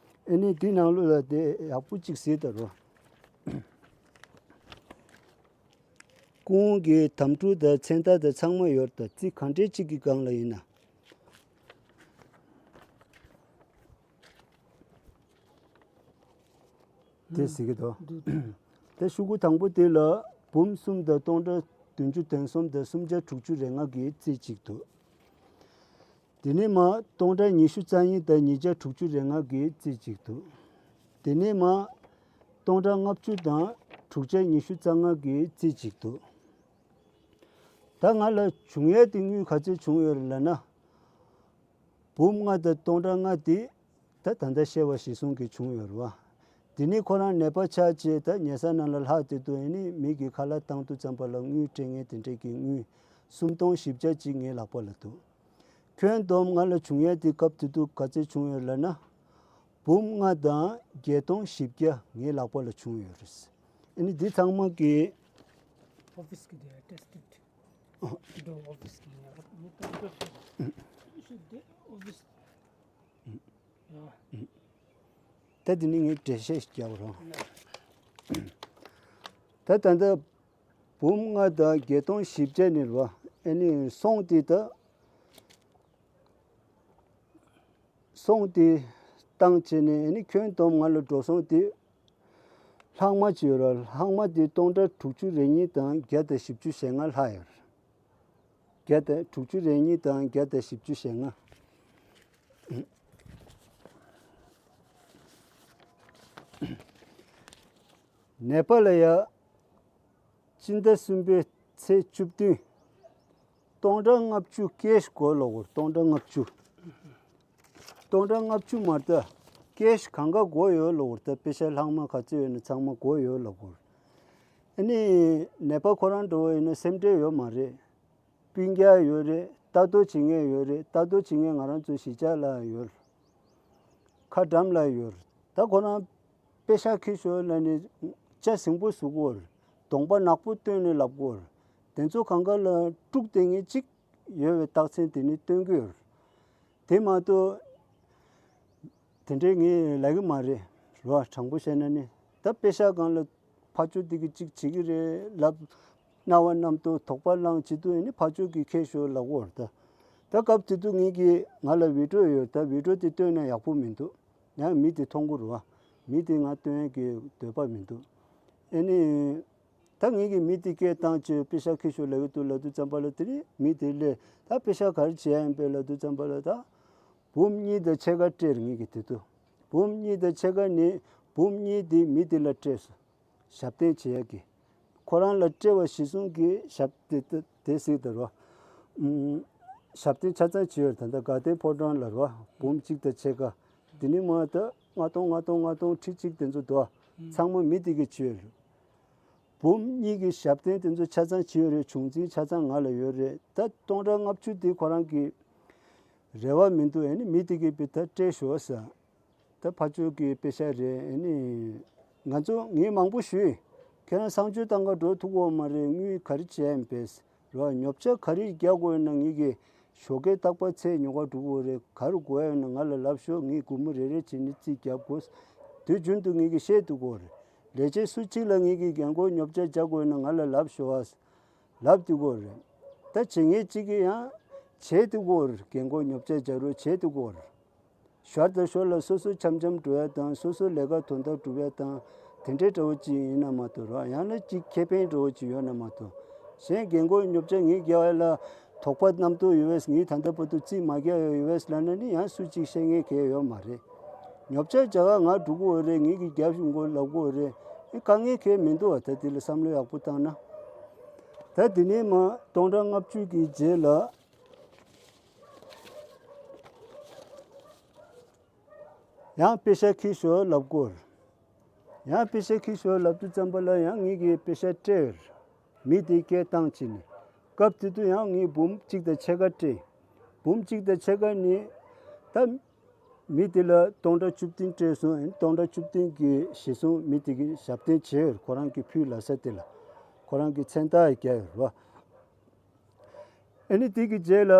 ཨ་ནི་དེ་ནང་ལོགས་ལ་དེ་ཡག་པོ་གཅིག་གཟིགས་དང་རོ། སྐུ་ངོ་གི་དམ་ཕྲུག་དང་མཚན་རྟགས་དང་ཚང་མ་ཡོད་ད། རྩིས་གང་འདྲའི་གཅིག་གི་སྒང་ལ་ཡིན་ན། དེ་གཟིགས་ཀྱི་འདུག་དེ་ཤོག་གུ་དང་པོ་དེ་ལ་འབུམ་གསུམ་དང་སྟོང་ཕྲག་བདུན་ཅུ་དོན་གསུམ་དང་སུམ་བརྒྱ་དྲུག་ཅུ་རེ་ལྔ་གི་རྩིས་གཅིག་འདུག་དེ་ནས་མར་སྟོང་ཕྲག་ཉི་ཤུ་རྩ་གཉིས་དང་ཉིས་བརྒྱ་དྲུག་ཅུ་རེ་ལྔ་གི་རྩིས་གཅིག་འདུག་དེ་ནས་མར་སྟོང་ཕྲག་ལྔ་བཅུ་དང་དྲུག་བརྒྱ་ཉི་ཤུ་རྩ་ལྔ་གི་རྩིས་གཅིག་འདུག་ད་ང་ལ་བྱུང་ཡས་དེ་དངུལ་ག་ཚོད་བྱུང་ཡོད་རེད་ལབ་ན། འབུམ་ལྔ་དང་སྟོང་ཕྲག་ལྔ་དེ་ད་ད་ལྟ་བཤད་པ་གཞིར་བཟུང་གིས་བྱུང་ཡོད་རེད་བ། དེ་ནས་ཁོ་རང་ནད་པ་ཆགས་རྗེས་ད་ཉལ་ས་ནང་ལ་ལྷག་བསྡད་དུས། ཨ་ནི་མི་གིས་ཁ་ལག་བཏང་དུས་ཙམ་པ་ལ་དངུལ་སྤྲད་མཁན་དེ་འདྲས་ཀྱི་དངུལ་སུམ་སྟོང་བཞི་བརྒྱ་ཅིག་ངའི་ལག་པ་ལ་འདུག་ཁྱོན་བསྡོམས་ང་ལ་བྱུང་ཡས་དེ་སྐབས་དེ་དུས་ག་ཚོད་བྱུང་ཡོད་ལབ་ན། འབུམ་ལྔ་དང་བརྒྱད་སྟོང་བཞི་བརྒྱ་ངའི་ལག་པ་ལ་བྱུང་ཡོད་རེད། ཨ་ནི་འདི་ཚང་མ་གི་ཨོ་ཕིས་ཀྱི་དེ་ཊེ་སི་ཊི་འགྲོ། ཨོ་ཕིས་ཀྱི་ནས་ཨོ་ཕིས་ཀྱི་ནས་ཨོ་ཕིས་ཀྱི་ནས་ཨོ་ཕིས་ད་དེ་ནི་ངས་འགྲེལ་བཤད་ཞིག་རྒྱག་རོགས། ད་ད་ལྟ་འབུམ་ལྔ་དང་བརྒྱད་སྟོང་བཞི་བརྒྱ་ནི་རེད་བ། ཨ་ནི་སོང་དེ་ད་སོང་དེ་བཏང་བྱས་ནས། ཨ་ནི་ཁྱོན་བསྡོམས་ང་ལ་འགྲོ་སོང་དེ་ལྷག་མ་ཅིག་ཡོད་ར། ལྷག་མ་དེ་སྟོང་ཕྲག་དྲུག་ཅུ་རེ་གཉིས་དང་བརྒྱ་དང་བཞི་བཅུ་ཞེ་ལྔ་ལྷག་ཡོད་རེད། བརྒྱ་དང་དྲུག་ཅུ་རེ་གཉིས་དང་བརྒྱ་དང་བཞི་བཅུ་ཞེ་ལྔ། ནད་པ་ལ་ཡ། སྤྱི་ཟླ་གསུམ་པའི་ཚེས་བཅུ་བདུན། སྟོང་ཕྲག་ལྔ་བཅུ་ཀེཤ་དགོས་ལབ་དགོས། སྟོང་ཕྲག་ལྔ་བཅུ། སྟོང་ཕྲག་ལྔ་བཅུ་མ་རེད་ད། ཀེཤ་གང་ག་དགོས་ཡོད་ལབ་དགོས་རེད་ད། པེ་ཤ་ལྷག་མ་ག་ཚོད་ཡོད་ན་ཚང་མ་དགོས་ཡོད་ལབ་དགོས་རེད། ཨ་ནི་ནད་པ་ཁོ་རང་འདྲ་བོ་ཡིན་ན་སེམས་ཁྲལ་ཡོད་མ་རེད། སྤུན་ཀྱག་ཡོད་རེད། ལྟ་རྟོག་བྱེད་མཁན་ཡོད་རེད། ལྟ་རྟོག་བྱེད་མཁན་ང་རང་ཚོ་གཞིས་ཆགས་ལ་ཡོད། ཁ་འགྲམ་ལ་ཡོད། ད་ཁོ་རང་པེ་ཤག་འཁྱེར་ཤོག་ལབ་ནས་ལྕགས་ཟིང་པོ་བཟོ་གི་ཡོད་རེད། གདོང་པ་ནག་པོ་སྟོན་ནས་ལབ་གི་ཡོད་རེད། དེ་ཚོ་གང་ག་ལ་དཀྲུག་བསྡད་མཁན་གཅིག་ཡོད་པའི་རྟགས་མཚན་དེ་ནི་སྟོན་གི་ཡོད་རེད། དེ་མ་གཏོགས། དེ་འདྲའི་ངས་ལབ་ཀྱི་མ་རེད། རོ། དྲང་པོ་བཤད་ན་ནི། ད་པེ་ཤག་སྒང་ལ་ཕར་ཕྱོགས་དེ་གི་གཅིག་བྱེད་ཀྱི་རེད་ལབ། རྣ་བ་རྣམ་རྟོག་དོགས་པ་བསླངས་བྱེད་དུས་ཨ་ནི་ཕར་ཕྱོགས་ཀྱིས་འཁྱེར་ཤོག་ལབ་ཀྱི་ཡོད་རེད་ད། ད་སྐབས་དེ་དུས་ངེད་ཀྱིས་ང་ལ་བི་ཌི་ཡོ་ཡོད། ད་བི་ཌི་ཡོ་དེ་སྟོན་ན་ཡག་པོ་མི་འདུག་ཡང་མི་དེ་མཐོང་གི་རེད་བ། མི་དེ་ང་སྟོན་ཡག་གི་འདོད་པ་མི་འདུག་ཨ་ནི། ད་ངེད་ཀྱིས་མི་དེ་སྐད་བཏང་བྱས་པེ་ཤག་འཁྱེར་ཤོག་ལབ་ཀྱི་འདུག་ལབ་དུས་ཙམ་པ་ལ་དེ་རིང་མི་དེ་སླེབས། ད་པེ་ཤག་ག་རེ་བྱེད་ཡ་ཡིན་པས་ལབ་དུས་ཙམ་པ་ལ་ད། འབུམ་གཉིས་དང་ཕྱེད་ཀ་སྤྲད་རེད་ངེད་ཀྱིས་དེ་དུས། འབུམ་གཉིས་དང་ཕྱེད་ཀ་ནི་འབུམ་གཉིས་དེ་མི་དེ་ལ་སྤྲད་སོང་། ཞབས་བརྟན་བྱེད་ཡ་གི། ཁོ་རང་ལ་སྤྲད་པ་གཞིར་བཟུང་གི་ཞབས་དེ་དེ་དེ་གཟིགས་དང་རོ། ཨུམ། ཞབས་བརྟན་ཆ་ཚང་བྱེད་ཡོད་རེད། ད་ལྟ་དགའ་ལྡན་ཕོ་བྲང་ལ་རོ། འབུམ་གཅིག་དང་ཕྱེད་ཀ་དེ་ནི་མ་ད་ལྔ་སྟོང་ལྔ་སྟོང་ལྔ་སྟོང་ཁྲི་གཅིག་དེ་ཚོ་འདུག་ཚང་མ་མི་དེ་གིས་བྱེད་ཡོད་རེད། འབུམ་གཉིས་ཀྱི་ཞབས་བརྟན་དེ་ཚོ་ཆ་ཚང་བྱེད་ཡོད་རེད། བྱུང་འཛིན་ཆ་ཚང་ང་ལ་ཡོད་རེད། ད་སྟོང་ཕྲག་ལྔ་བཅུ་དེ་ཁོ་རང་གི་རེ་བ་མི་འདུག་ཨ་ནི་མི་དེ་གིས་པེ་ད་སྤྲད་ཤོག་ཟེར། ད་ཕར་ཕྱོགས་ཀྱི་པེ་ཤག་རེད། ཨ་ནི་ང་ཚོ་ངས་མང་པོ་ཞུས། ཁྱེད་རང་གསང་སྤྱོད་བཏང་ག་འགྲོ་ཐུབ་ཀྱི་ཡོད་མ་རེད། དངུལ་ག་རེ་བྱས་ཡིན་པས། རོ། ཉོ་ཆ་ག་རེ་རྒྱག་དགོས་ན་ངེད་ཀྱི་ཞོགས་ཀས་རྟག་པར་ཚལ་ཉོ་ག་འགྲོ་གི་ཡོད་རེད། ག་རེ་དགོས་ཡོད་ན་ང་ལ་ལབ་ཤོག་ངས་སྒོར་མོ་རེ་རེ་བྱས་ནས་རྩིས་རྒྱབ་དགོས། དུས་རྒྱུན་དུ་ངེད་ཀྱིས་བཤད་སྡོད་ཀྱི་ཡོད་རེད། ལས་བྱེད་སུ་གཅིག་ལ་ངེད་ཀྱིས་རྒན་རྒོན་ཉོ་ཆ་རྒྱག་དགོས་ན་ང་ལ་ལབ་ཤོག་ཨ། ལབ་སྡོད་ཀྱི་ཡོད་རེད། ད་བྱེད་མཁན་གཅིག་གིས་ཡང་བྱས་སྡོད་ཀྱི་ཡོད་རེད། རྒན་རྒོན་ཉོ་ཆ་རྒྱག་རོགས་བྱས་སྡོད་ཀྱི་ཡོད་རེད། ཞོར་དང་ཞོར་ལ་སོ་སོ་འཆམ་འཆམ་འགྲོ་ཡ་དང་། སོ་སོ་ལས་ཀ་དོན་དག་སྒྲུབ་ཡ་དང་། དེ་འདྲའི་འདྲ་བོ་ཅིག་ཡིན་ན་མ་གཏོགས་ར། ཡང་ན་ཅིག་ཁེ་ཕན་འདྲ་བོ་ཅིག་ཡོད་ན་མ་གཏོགས། གཞན་རྒན་རྒོན་ཉོ་ཆ་ངས་རྒྱག་ཡ་ལ་དོགས་པ་རྣམ་རྟོག་ཡོད་པས། ངས་ད་ལྟ་བར་དུ་རྩིས་མ་རྒྱག་ཡ་ཡོད་པས་ལབ་ན་ནི་ཡང་སུ་གཅིག་བཤད་མཁན་གང་ཡང་ཡོད་མ་རེད། ཉོ་ཆ་རྒྱག་ག་ང་འགྲོ་གི་ཡོད་རེད། ངས་ཀྱིས་རྒྱབ་བཞུགས་དགོས་ལབ་ཀྱི་ཡོད་རེད། ཨེ་དཀའ་ངལ་གང་ཡང་མི་འདུག་བ། ད་དེ་ལ་བསམ་བློ་ཡག་པོ་བཏང་ན། ད་དེ་ནས་མར་སྟོང་ཕྲག་ལྔ་བཅུ་གི་རྗེས་ལ་ཡང་པེ་ཤ་འཁྱེར་ཤོག་ལབ་ཀྱི་ཡོད་རེད། ཡང་པེ་ཤ་འཁྱེར་ཤོག་ལབ་དུས་ཙམ་པ་ལ་ཡང་ངེད་ཀྱིས་པེ་ཤ་སྤྲད་ཡོད་རེད། མི་དེ་སྐད་བཏང་བྱས་ནས། སྐབས་དེ་དུས་ཡང་ངས་འབུམ་གཅིག་དང་ཕྱེད་ཀ་སྤྲད། འབུམ་གཅིག་དང་ཕྱེད་ཀ་ནི། ད་མི་དེ་ལ་སྟོང་ཕྲག་བཅུ་བདུན་སྤྲད་སོང་། ཨེ་ནི་སྟོང་ཕྲག་བཅུ་བདུན་གྱི་གཞི་བཟུང་མི་དེ་གིས་ཞབས་བརྟན་བྱས་ཡོད་རེད། ཁོ་རང་གི་ཕུལ་ལ་ས་དེ་ལ་ཁོ་རང་གི་མཚན་རྟགས་རྒྱག་ཡོད་རེད་བ། ཨེ་ནི་དེ་གི་རྗེས་ལ་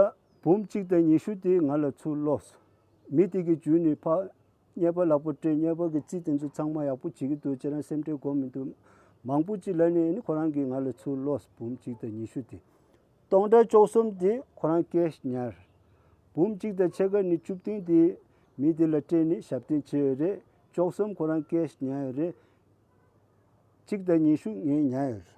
འབུམ་གཅིག་དང་ཉི་ཤུ་དེ་ང་ལ་ཚུར་ལོག་སོང་། མི་དེ་གི་རྒྱུད་ནས་ཕར་རྙེད་པ་ལག་པ་སྤྲད། རྙེད་པ་གི་རྩིས་དེ་ཚོ་ཚང་མ་ཡག་པོ་བྱེད་ཀྱི་འདུག་ཁྱེད་རང་སེམས་ཁྲལ་དགོས་མི་འདུག་མང་པོ་ཅིག་ལབ་ནས་ཨེ་ནི་ཁོ་རང་གིས་ང་ལ་ཚུར་ལོག་སོང་། འབུམ་གཅིག་དང་ཉི་ཤུ་དེ། སྟོང་ཕྲག་བཅུ་གསུམ་དེ་ཁོ་རང་ཀེཤ་ཉར། འབུམ་གཅིག་དང་ཕྱེད་ཀ་ནི་བཅུ་བདུན་དེ་མི་དེ་ལ་སྤྲད་ནས་ཞབས་བརྟན་བྱས་ཡོད་རེད། བཅུ་གསུམ་ཁོ་རང་ཀེཤ་ཉར་ཡོད་རེད། གཅིག་དང་ཉི་ཤུ་ངས་ཉར་ཡོད་རེད།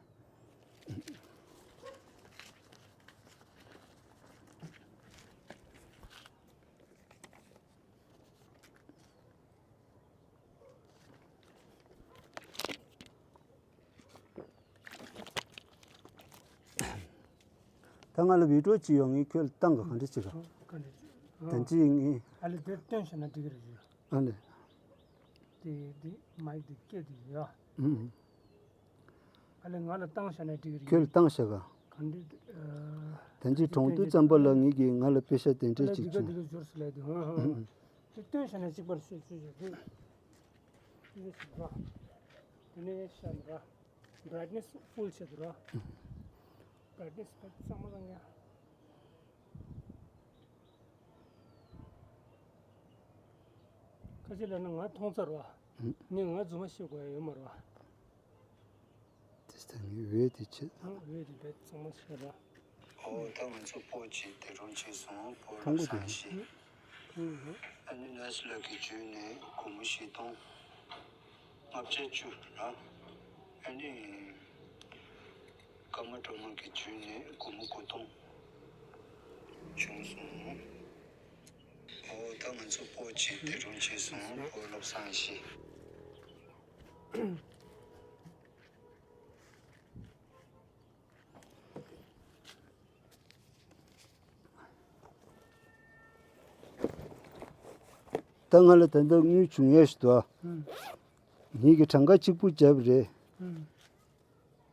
ད་ང་ལ་བི་ཌིའོ་ཅིག་ཡོང་ངས་ཁྱོད་ལ་བཏང་གི། ག་འདྲ་བྱེད་ག་ག་འདྲ་བྱེད། ད་ཅི་ངས། ཨ་ལེ་དེ་སྟོན་བྱས་ན་འགྲིག་གི་རེད་ཟེར། ཨ་ལེ། དེ་དེ་མའིག་དེ་སྐད་དེ་ཡོད། ཨུམ། ཨ་ལེ་ང་ལ་བཏང་བྱས་ན་འགྲིག་གི་རེད། ཁྱོད་ལ་བཏང་བྱ་ག་ག་འདྲ། ཨ། ད་ཅི་གྲོངས་དུས་ཙམ་པ་ལ་ངེད་ཀྱིས་ང་ལ་པེ་ཤ་དེ་འདྲས་ཅིག་བྱུང་། འདི་ག་འདི་ག་འབྱོར་སོང་ལབ་དུས། ཧང་ཧང་ཧང་། དེ་སྟོན་བྱས་ན་གཅིག་པར་ཤོད་ཤོད་ཤོད་དེ། དེ་ནས་ཞིག་ར། དེ་ནས་ཤ་ར། བྷ་རའིཊ་ནེ་སི་ཕུལ་བྱེད་དུ་ར། བྷ་རའིཊ་ནེ་སི་ཕུལ་གཙང་མ་བཏང་ཡ། ཁ་ཤས་ལབ་ན་ང་མཐོང་ཚར་བ། ངས་ང་རྫུན་མ་བཤད་དགོས་ཡ་ཡོད་མ་རེད་བ། དེ་ལྟ་ངས་འོད་དེ་ཆེ། ཨང་། འོད་དེ་འདྲ་གཙང་མ་བཤད་ར། ཨོ་ད་ང་ཚོ་སྤོ་ཅིག་དེ་རུང་བྱས་སོང་། སྤོ་ཁང་པ་ལ་དེ་སང་ཤི། ཨ་ནི་ནར་སི་ལགས་ཀྱི་རྒྱུད་ནས་སྒོར་མོ་བཞི་སྟོང་ལྔ་བརྒྱ་བཅུ་ལ། ཨ་ནི་ཀརྨ་སྒྲོལ་མ་གི་རྒྱུད་ནས་སྒོར་མོ་དགུ་སྟོང་བྱུང་སོང་། ཨོ་ད་ང་ཚོ་སྤོ་ཅིག་དེ་རུང་བྱས་སོང་། སྤོ་བློ་བཟང་ཞིག་ད་ང་ལ་ད་ལྟ་དངུལ་བྱུང་ཡས་ཞིག་འདུག་ཨ། ངེད་ཀྱིས་གྲངས་ཀ་གཅིག་པུ་བརྒྱབ་རེད།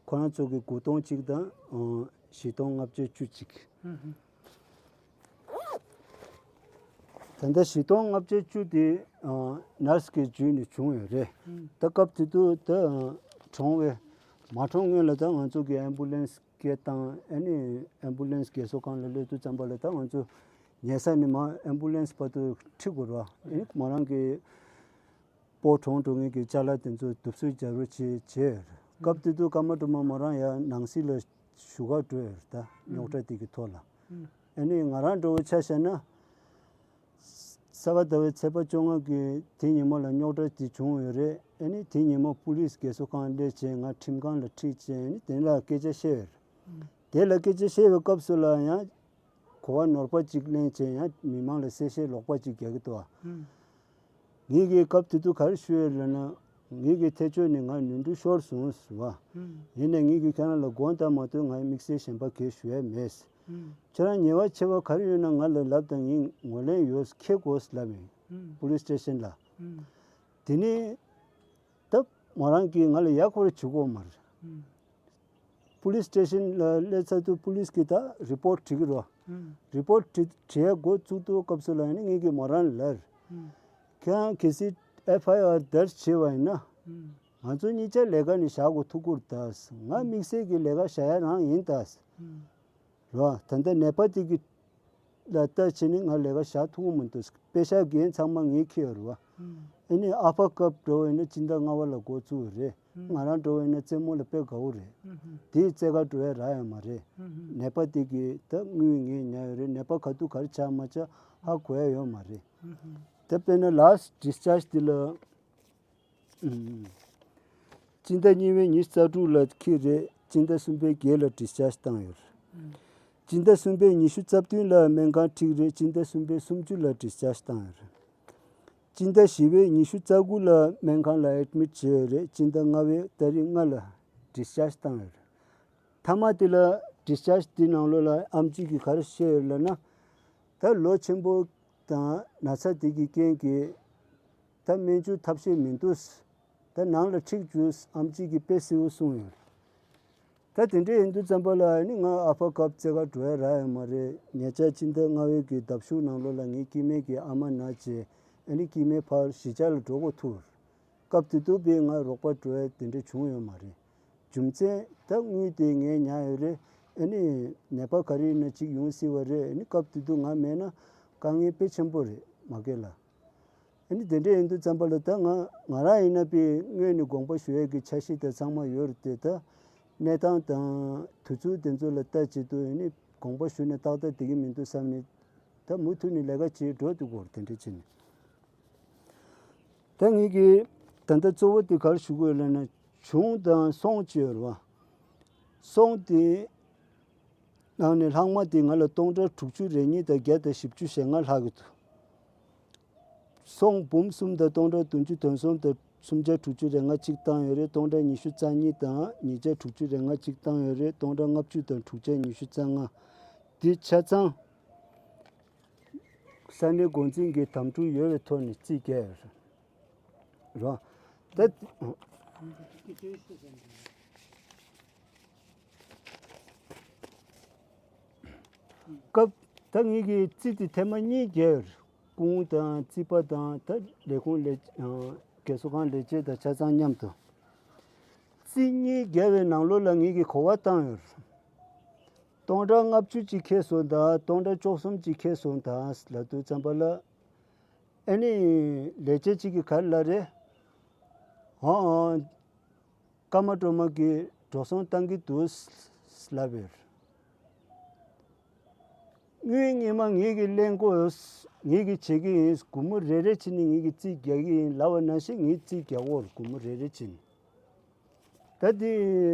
ཁོ་རང་ཚོ་གི་དགུ་སྟོང་གཅིག་དང་བཞི་སྟོང་ལྔ་བརྒྱ་བཅུ་གཅིག་ད་ལྟ་བཞི་སྟོང་ལྔ་བརྒྱ་བཅུ་དེ་ནར་སི་གི་རྒྱུད་ནས་བྱུང་ཡོད་རེད། ད་སྐབས་དེ་དུས་ད་གྲོངས་པའི་མ་གྲོངས་སྔོན་ལ་ད་ང་ཚོ་གི་ཨེམ་བུ་ལན་སི་སྐད་བཏང་། ཨ་ནི་ཨེམ་བུ་ལན་སི་རྒས་གསོ་ཁང་ལ་སླེབས་དུས་ཙམ་པ་ལ་ད་ང་ཚོ་ཉལ་ས་ནས་མར་ཨེམ་བུ་ལན་སི་བར་དུ་ཁྲིད་དགོས་རེད་བ། ཨ་ནི་མོ་རང་གི་སྤོ་གྲོངས་འགྲོ་མཁན་གྱི་ཅ་ལག་དེ་ཚོ་གདུབ་གསོད་རྒྱག་རོགས་བྱེད་བྱས་ཡོད་རེད། སྐབས་དེ་དུས་ཀརྨ་སྒྲོལ་མ་མོ་རང་ཡང་ནང་སྲིད་ལ་ཞུ་གར་འགྲོ་ཡོད་རེད། ད་རྙོག་དྲ་དེ་གི་ཐོག་ལ། ཨ་ནི་ང་རང་འདྲ་བོ་ཆ་བཞག་ན། གསར་པ་ཟླ་བའི་ཚེས་པ་བཅོ་ལྔ་གི་དེ་ཉིན་མོ་ལ་རྙོག་དྲ་དེ་བྱུང་ཡོད་རེད། ཨ་ནི་དེ་ཉིན་མོ་པུ་ལིས་རྒས་གསོ་ཁང་སླེབས་བྱས་ང་ཁྲིམས་ཁང་ལ་ཁྲིད་བྱས། ཨ་ནི་དེ་ལ་སྐད་ཆ་བཤད་ཡོད་རེད། དེ་ལ་སྐད་ཆ་བཤད་པའི་སྐབས་སུ་ལ་ཡང་གོ་བ་ནོར་པ་ཅིག་ལེན་བྱས་ཡང་མི་མང་ལ་གསལ་བཤད་ལོག་པ་ཅིག་རྒྱག་གི་འདུག་ཨ། ངེད་ཀྱིས་སྐབས་དེ་དུས་ག་རེ་ཞུས་ཡོད་ལབ་ན། ངེད་ཀྱི་ཐེ་ཆོས་ནི་ང་ནོར་འཁྲུལ་ཤོར་སོང་ཟེར་བ། ཡིན་ནའི་ངེད་ཀྱིས་ཁྱེད་རང་ལ་དགོངས་དག་མ་གཏོགས་ང་དམིགས་བསལ་གཞན་པ་གང་ཞུ་ཡ་མེད། ཁྱེད་རང་ཉེས་པ་ཆེ་བ་ག་རེ་ཡོད་ན་ང་ལ་ལབ་དང་། ངས་ངོས་ལེན་ཡོད། འཁྱེར་དགོས་ལབ་ཡིན། པུ་ལིས་སི་ཊེ་ཤན་ལ། དེ་ནས་ད་མོ་རང་གིས་ང་ལ་ཡ་ཁོ་ར་བྱེད་དགོས་མ་རེད། པུ་ལིས་སི་ཊེ་ཤན་ལ་སླེབས་ཚར་དུས་པུ་ལིས་ཀྱིས་ད་རི་པོར་ཊི་བྲིས་ཀྱི་རེད། རི་པོར་ཊི་བྲིས་བྲིས་ཡ་འགོ་བཙུགས་དུས་སྐབས་སུ་ལ་ཡིན་ན་ངེད་ཀྱིས་མོ་རང་ལ་ལབ། ཁྱེད་རང་གལ་སྲིད་ཨེཕ་ཨའི་ཨར་དར་བྱས་པ་ཡིན་ན། ང་ཚོ་གཉིས་ཆ་ལས་ཀ་ནས་བཞག་དགོས་ཐུག་གི་རེད་ད། ང་དམིགས་བསལ་གྱི་ལས་ཀ་བཞག་ཡ་རང་ཡིན་ད། རེད་བ། ད་ལྟ་ནད་པ་དེ་གི་ལ་ལྟ་བྱས་ནས་ང་ལས་ཀ་བཞག་ཐུབ་ཀྱི་མི་འདུག་པེ་ཤག་འགན་ཚང་མ་ངས་འཁྱེར་ཡོད་རེད་བ། ཨ་ནི་ཨ་ཕ་སྐབས་འགྲོ་བ་ཡིན་ན་སྤྱི་ཟླ་ལྔ་པ་ལ་འགོ་བཙུགས་ཡོད་རེད། ང་རང་འགྲོ་བ་ཡིན་ན་རྩེད་མོ་ལ་དཔེ་དགའ་བོ་རེད། དེའི་རྩེད་གར་འགྲོ་ཡ་རག་ཡ་མ་རེད། ནད་པ་དེ་གི་ད་དངུལ་ངས་ཉར་ཡོད་རེད། ནད་པ་ག་དུས་ག་རེ་ཆགས་མ་ཆགས་ཧ་གོ་ཡ་ཡོད་མ་རེད། ད་དཔེར་ན་ལཱ་སི་ཊི་ཌིས་ཅཱར་ཇི་དེ་ལ། ཨུམ། སྤྱི་ཟླ་གཉིས་པའི་ཉི་ཤུ་རྩ་དྲུག་ལ་འཁྱེར་རེད། སྤྱི་ཟླ་གསུམ་པའི་བརྒྱད་ལ་ཌིས་ཅཱརྗ་བཏང་ཡོད་རེད། སྤྱི་ཟླ་གསུམ་པའི་ཉི་ཤུ་རྩ་བདུན་ལ་སྨན་ཁང་ཁྲིད་རེད། སྤྱི་ཟླ་གསུམ་པའི་སུམ་ཅུ་ལ་ཌིས་ཅཱརྗ་བཏང་ཡོད་རེད། སྤྱི་ཟླ་བཞི་པའི་ཉི་ཤུ་རྩ་དགུ་ལ་སྨན་ཁང་ལ་ཨེཌ་མིཊ་བྱས་ཡོད་རེད། སྤྱི་ཟླ་ལྔ་པའི་ཏ་རིག་ལྔ་ལ་ཌིས་ཅཱརྗ་བཏང་ཡོད་རེད། མཐའ་མ་དེ་ལ་ཌིས་ཅཱརྗ་དེ་ནང་ལོགས་ལ་ཨེམ་ཆི་གིས་ག་རེ་བཤད་ཡོད་ལབ་ན། ད་ལོ་ཆེན་པོ་དང་ན་ཚ་དེ་གི་རྐྱེན་གྱིས་ད་སྨན་བཅོས་ཐབས་ཤེས་མི་འདུག་ད་ནང་ལ་ཁྲིད་རྒྱུ་ཨེམ་ཆི་གིས་དཔེ་སྲིད་པོ་གསུངས་ཡོད། ད་དེ་འདྲ་ཡིན་དུས་ཙམ་པ་ལ་ནི་ང་ཨ་ཕ་སྐབས་རྩེ་གར་འགྲོ་ཡ་རག་ཡོད་མ་རེད། ཉེ་ཆར་ཕྱི་ཟླ་ལྔ་པའི་གི་ཟླ་གཞུག་ནང་ལོགས་ལ་ངའི་སྐྱེ་དམན་གྱི་ཨ་མ་ན་བྱས། ཨ་ནི་སྐྱེ་དམན་ཕར་གཞིས་ཆགས་ལ་འགྲོ་དགོས་ཐུག་སྐབས་དེ་དུས་པའི་ང་རོགས་པ་འགྲོ་ཡ་དེ་འདྲ་བྱུང་ཡོད་མ་རེད། རྒྱུ་མཚན་ད་དངུལ་དེ་ངས་ཉར་ཡོད་རེད། ཨ་ནི་ནད་པ་ག་རེ་ཡིན་ན་ཅིག་ཡོང་སྲིད་པ་རེད། ཨ་ནི་སྐབས་དེ་དུས་ང་མེད་ན་དཀའ་ངལ་དཔེ་ཆེན་པོ་རེད་མ་གི་ལ། ཨ་ནི་དེ་འདྲ་ཡིན་དུས་ཙམ་པ་ལ་ད་ང་ང་རང་ཡིན་ན་པའི་སྔོན་ནས་དགོངས་པ་ཞུ་ཡས་ཀྱི་འཆར་གཞི་དེ་ཚང་མ་ཡོད་རེད་དེ། ད་གནས་སྟངས་དང་དུས་ཚོད་དེ་ཚོ་ལ་ལྟ་བྱེད་དུས་ཨ་ནི་དགོངས་པ་ཞུ་ནས་ཏག་ཏག་བསྡད་ཀྱི་མི་འདུག་བསམ་ནས། ད་མུ་མཐུད་ནས་ལས་ཀ་བྱེད་འགྲོ་འདུག་གོ། དེ་འདྲ་བྱས་ནས། ད་ངེད་ཀྱིས་ད་ལྟ་གཙོ་བོ་དེ་ག་རེ་ཞུ་དགོས་ལབ་ན། བྱུང་དང་སོང་བྱས་ཡོད་རེད་བ། སོང་དེ་ནང་ནས་ལྷག་མ་དེ་ང་ལ་སྟོང་ཕྲག་དྲུག་ཅུ་རེ་གཉིས་དང་བརྒྱ་དང་བཞི་བཅུ་ཞེ་ལྔ་ལྷག་གི་འདུག་སོང་འབུམ་གསུམ་དང་སྟོང་ཕྲག་བདུན་ཅུ་དོན་གསུམ་དང་སུམ་བརྒྱ་དྲུག་ཅུ་རེ་ལྔ་གཅིག་བཏང་ཡོད་རེད། སྟོང་ཕྲག་ཉི་ཤུ་རྩ་གཉིས་དང་ཉིས་བརྒྱ་དྲུག་ཅུ་རེ་ལྔ་གཅིག་བཏང་ཡོད་རེད། སྟོང་ཕྲག་ལྔ་བཅུ་དང་དྲུག་བརྒྱ་ཉི་ཤུ་རྩ་ལྔ། འདི་ཆ་ཚང་ས་གནས་འགོ་འཛིན་གྱི་དམ་ཕྲུག་ཡོད་པའི་ཐོག་ནས་རྩིས་རྒྱག་ཡོད་རེད། རོ། ད། སྐབས་ད་ངེད་ཀྱིས་རྩིས་དེ་ཐེངས་མ་གཉིས་བརྒྱབ་ཡོད། སྐུ་ངོ་དང་རྩིས་པ་དང་ད་ལས་ཁུངས་ལས་རྒས་གསོ་ཁང་ལས་བྱེད་དང་ཆ་ཚང་མཉམ་དུ། རྩིས་གཉིས་བརྒྱབ་པའི་ནང་ལོགས་ལ་ངེད་ཀྱིས་གོ་བ་བཏང་ཡོད། སྟོང་ཕྲག་ལྔ་བཅུ་ཅིག་ཁེལ་སོང་དང་སྟོང་ཕྲག་བཅུ་གསུམ་ཅིག་ཁེལ་སོང་དང་ལབ་དུས་ཙམ་པ་ལ། ཨ་ནི་ལས་བྱེད་ཅིག་གིས་ག་རེ་ལབ་རེད། ཨང་། ཀརྨ་སྒྲོལ་མ་གིས་འགྲོ་སོང་བཏང་གི་འདུག་ལབ་པས། དངུལ་སྔོན་མ་ངེད་ཀྱིས་ལེན་དགོས། ངེད་ཀྱིས་བྱེད་ཀྱི་ཡིན། སྒོར་མོ་རེ་རེ་བྱས་ནས་ངེད་ཀྱིས་རྩིས་རྒྱག་གི་ཡིན་ལབ་པ་ནང་བཞིན་ངེད་རྩིས་རྒྱག་དགོས་རེད། སྒོར་མོ་རེ་རེ་བྱས་ནས། ད་དེ་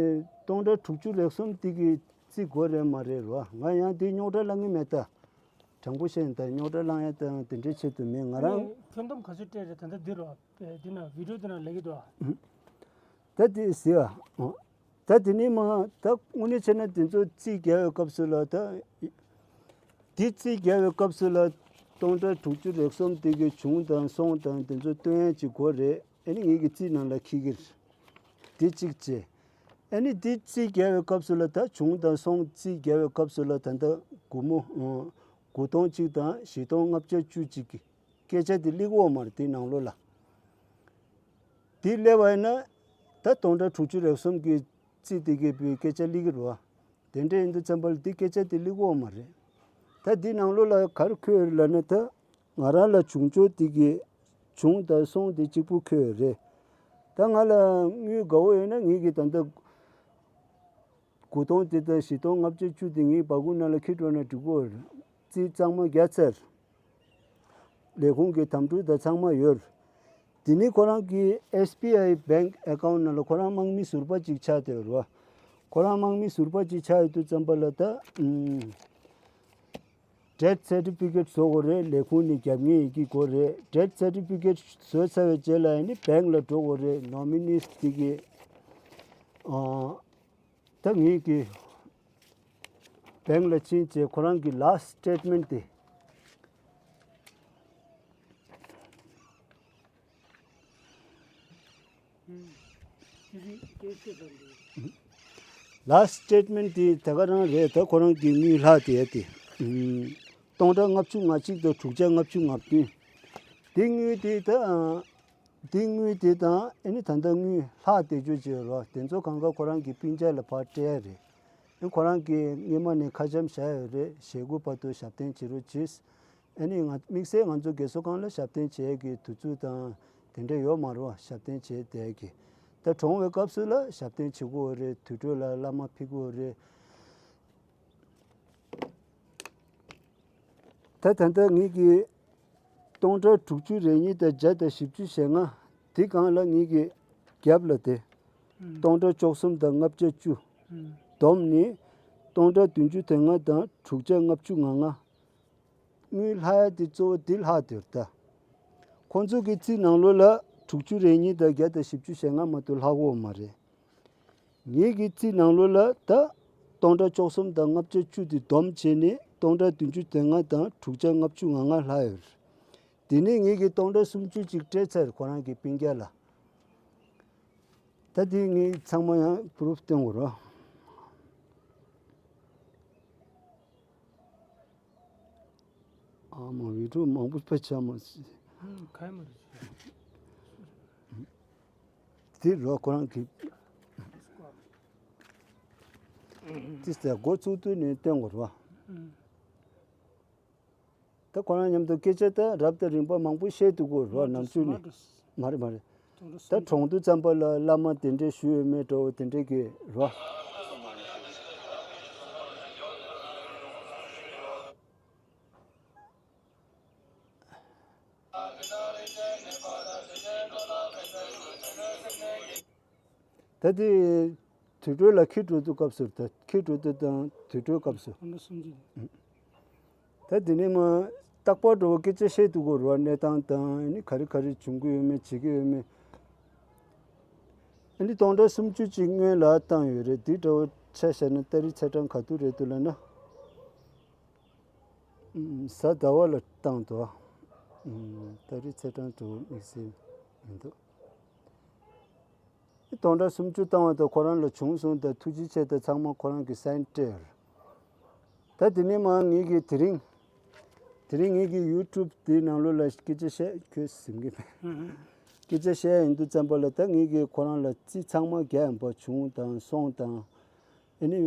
སྟོང་ཕྲག་དྲུག་ཅུ་རེ་གསུམ་དེ་གི་རྩིས་དགོས་རེད་མ་རེད་རོ། ང་ཡང་དེ་རྙོག་དྲ་བསླང་གི་མེད་ད། དྲང་པོ་བཤད་ན་ད་རྙོག་དྲ་བསླང་ཡ་དང་དེ་འདྲའི་ཆེད་དུ་མིན། ང་རང་། ཁྱོན་བསྡོམས་ག་ཚོད་སྤྲད་རེད་ད་ལྟ་འདི་རོ། འདི་ན་བི་ཌིའོ་འདི་ན་ལབ་ཀྱི་འདུག་ཨ། ད་དེ་ཟེར་ཨ། ད་དེ་ནས་མ་ད་དངོས་གནས་བྱས་ན་དེ་ཚོ་རྩིས་རྒྱག་པའི་སྐབས་སུ་ལ་ད། དེ་རྩིས་རྒྱག་པའི་སྐབས་སུ་ལ་སྟོང་ཕྲག་དྲུག་ཅུ་རེ་གསུམ་དེ་གི་བྱུང་དང་སོང་དང་དེ་ཚོ་སྟོན་ཡ་ཅིག་དགོས་རེད། ཨ་ནི་ངེད་ཀྱི་རྩིས་ནང་ལ་འཁྱེར་གྱི་རེད། དེ་གཅིག་བྱས། ཨ་ནི་དེ་རྩིས་རྒྱག་པའི་སྐབས་སུ་ལ་ད་བྱུང་དང་སོང་རྩིས་རྒྱག་པའི་སྐབས་སུ་ལ་ད་ལྟ་སྒོར་མོ་དགུ་སྟོང་གཅིག་དང་བཞི་སྟོང་ལྔ་བརྒྱ་བཅུ་གཅིག་གི་སྐད་ཆ་དེ་སླེབས་ཀྱི་ཡོད་མ་རེད་དེ་ནང་ལོགས་ལ། དེ་སླེབས་པ་ཡིན་ན་ད་སྟོང་ཕྲག་དྲུག་ཅུ་རེ་གསུམ་གྱི་རྩིས་དེ་གི་བའི་སྐད་ཆ་སླེབས་ཀྱི་རེད་བ། དེ་འདྲ་ཡིན་དུས་ཙམ་པ་ལ་དེ་སྐད་ཆ་དེ་སླེབས་ཀྱི་ཡོད་མ་རེད། ད་དེ་ནང་ལོགས་ལ་ག་རེ་འཁོད་ཡོད་ལབ་ན་ད། ང་རང་ལ་བྱུང་ཕྱོགས་དེ་གི་བྱུང་དང་སོང་དེ་གཅིག་པུ་འཁོད་ཡོད་རེད། ད་ང་ལ་དངུལ་དགའ་བོ་ཡོད་ན་ངེད་ཀྱི་ད་ལྟ་དགུ་སྟོང་དེ་དང་བཞི་སྟོང་ལྔ་བརྒྱ་བཅུ་དེ་ངའི་སྦ་ཁུག་ནང་ལ་འཁྱེར་འགྲོ་ན་འགྲིག་གོ། རྩིས་གཙང་མ་རྒྱག་ཚར། ལས་ཁུངས་ཀྱི་དམ་ཕྲུག་དང་ཚང་མ་ཡོད། དེ་ནི་ཁོ་རང་གི་ཨེས་བི་ཨའི་བེང་ཨེ་ཀའུན་ནང་ལ་ཁོ་རང་དམངས་མི་ཟུར་པ་ཅིག་ཆགས་བསྡད་ཡོད་རེད་བ། ཁོ་རང་དམངས་མི་ཟུར་པ་ཅིག་ཆགས་ཡོད་དུས་ཙམ་པ་ལ་ད། ཨུམ། ཌེཐ་སར་ཊི་ཕི་ཀེཊ་བཟོ་དགོས་རེད། ལས་ཁུངས་ནས་རྒྱབ་གཉེར་ཡི་གེ་དགོས་རེད། ཌེཐ་སར་ཊི་ཕི་ཀེཊ་བཟོས་ཚར་བའི་རྗེས་ལ་ཡང་ནི་བེང་ལ་འགྲོ་དགོས་རེད། ནོ་མི་ནིས་དེ་གི་ཨ། ད་ངེད་ཀྱི་བེང་ལ་ཕྱིན་རྗེས་ཁོ་རང་གི་ལཱ་སི་ཊི་སི་ཊེཊ་མེན་ཊི་དེ། ལཱ་སི་ཊི་སི་ཊེཊ་མེན་ཊི་དེ་ད་ག་རང་རེད། ད་ཁོ་རང་གི་དངུལ་ལྷག་བསྡད་དེ། སྟོང་ཕྲག་ལྔ་བཅུ་ང་གཅིག་དང་དྲུག་བརྒྱ་ལྔ་བཅུ་ང་བདུན། དེ་དངུལ་དེ་ད། དེ་དངུལ་དེ་དང་ཨ་ནི་ད་ལྟ་དངུལ་ལྷག་བསྡད་རྒྱུ་ཅིག་ཡོད་རེད། དེ་ཚོ་གང་ག་ཁོ་རང་གི་སྤུན་ཀྱག་ལ་ཕར་སྤྲད་ཡ་རེད། ཨ་ནི་ཁོ་རང་གིས་སྔོན་མ་ནས་ཁ་འཆམ་བཞག་ཡོད་རེད། ཞེ་དགུ་བར་དུ་ཞབས་བརྟན་བྱེད་རོགས་གྱིས། ཨ་ནི་ང་དམིགས་བསལ་ང་ཚོ་རྒས་གསོ་ཁང་ལ་ཞབས་བརྟན་བྱེད་ཡས་ཀྱི་དུས་ཚོད་དང་དེ་འདྲ་ཡོད་མ་རེད་བ། ཞབས་བརྟན་བྱེད་བསྡད་ཀྱི། ད་གྲོངས་པའི་སྐབས་སུ་ལ་ཞབས་བརྟན་བྱེད་དགོས་རེད། དུར་ཁྲོད་ལ་བླ་མ་ཕུལ་དགོས་རེད། ད་ད་ལྟ་ངེད་ཀྱིས་སྟོང་ཕྲག་དྲུག་ཅུ་རེ་གཉིས་དང་བརྒྱ་དང་བཞི་བཅུ་ཞེ་ལྔ་དེ་སྒང་ལ་ངེད་ཀྱིས་རྒྱབ་ལ་དེ་ སྟོང་ཕྲག་བཅུ་གསུམ་དང་ལྔ་བརྒྱ་བཅུ། བསྡོམས་ནས་སྟོང་ཕྲག་བདུན་ཅུ་དོན་ལྔ་དང་དྲུག་བརྒྱ་ལྔ་བཅུ་ང་ལྔ། དངུལ་ལྷག་ཡ་དེ་གཙོ་བོ་འདི་ལྷག་དེ་རེད་ད། ཁོང་ཚོ་གི་རྩིས་ནང་ལོགས་ལ་དྲུག་ཅུ་རེ་གཉིས་དང་བརྒྱ་དང་བཞི་བཅུ་ཞེ་ལྔ་མ་གཏོགས་ལྷག་གོ་མ་རེད། ངེད་ཀྱི་རྩིས་ནང་ལོགས་ལ་ད་སྟོང་ཕྲག་བཅུ་གསུམ་དང་ལྔ་བརྒྱ་བཅུ་དེ་བསྡོམས་བྱས་ནས་སྟོང་ཕྲག་བདུན་ཅུ་དོན་ལྔ་དང་དྲུག་བརྒྱ་ལྔ་བཅུ་ང་ལྔ་ལྷག་ཡོད་རེད། དེ་ནས་ངེད་ཀྱིས་སྟོང་ཕྲག་སུམ་ཅུ་ཅིག་སྤྲད་ཚར་ཁོ་རང་གི་སྤུན་ཀྱག་ལ། ད་དེ་ངས་ཚང་མ་ཡང་པུ་རུབ་སྟོན་དགོས་རོ། ཨ་མ་བི་ཌིའོ་མང་པོ་ཕ་ཆ་མ་སི། ཁ་མ་རེད། དེ་རོ་ཁོ་རང་གི། དེ་ཟེར་འགོ་བཙུགས་དུས་ནས་སྟོན་དགོས་རོ། ད་ཁོ་རང་མཉམ་དུ་སྐད་ཆ་ད་རབ་དང་རིམ་པ་མང་པོ་བཤད་འདུག་གོ་རོ་ནམ་རྒྱུན་ནས། མ་རེད་མ་རེད། ད་གྲོངས་དུས་ཙམ་པ་ལ་བླ་མ་དེ་འདྲས་ཞུས་ཡོད་མེད་འདྲ་བོ་དེ་འདྲས་ཀྱི་རོ། ད་དེ་དུད་འགྲོ་ལ་ཁྱི་འགྲོ་དུས་སྐབས་སུ་ད་ཁྱི་འགྲོ་དུས་དང་དུད་འགྲོའི་སྐབས་སུ། ད་དེ་ནས་མ་རྟག་པར་འགྲོ་བ་སྐད་ཆ་བཤད་དུས་གོ་རོ་གནས་སྟངས་དང་ཨ་ནི་ག་རེ་ག་རེ་བྱུང་གི་ཡོད་མེད་བྱེད་ཀྱི་ཡོད་མེད། ཨ་ནི་སྟོང་ཕྲག་སུམ་ཅུ་ཅིག་སྔོན་ལ་བཏང་ཡོད་རེད། དེ་འདྲ་བོ་ཆ་བཞག་ན་ཏ་རིག་ཚེས་གྲངས་ག་དུས་རེད་འདུག་ལབ་ན། གཟའ་ཟླ་བ་ལ་བཏང་འདུག་ཏ་རིག་ཚེས་གྲངས་དུ་དམིགས་བསལ་མི་འདུག་སྟོང་ཕྲག་སུམ་ཅུ་བཏང་བ་དང་ཁོ་རང་ལ་བྱུང་སོང་དང་ཐུགས་རྗེ་ཆེ་དང་ཚང་མ་ཁོ་རང་གི་སའིན་སྤྲད་ཡོད་རེད། ད་དེ་ནས་མ་ངེད་ཀྱིས་དེ་རིང་། དེ་རིང་ངེད་ཀྱི་ཡུ་ཊུབ་དེའི་ནང་ལོགས་ལ་སྐད་ཆ་བཤད་ཁྱོད་ཟིན་གི་མེད། སྐད་ཆ་བཤད་ཡིན་དུས་ཙམ་པ་ལ་ད་ངེད་ཀྱིས་ཁོ་རང་ལ་རྩིས་ཚང་མ་རྒྱག་ཡིན་པ་བྱུང་དང་སོང་དང་། ཨ་ནི་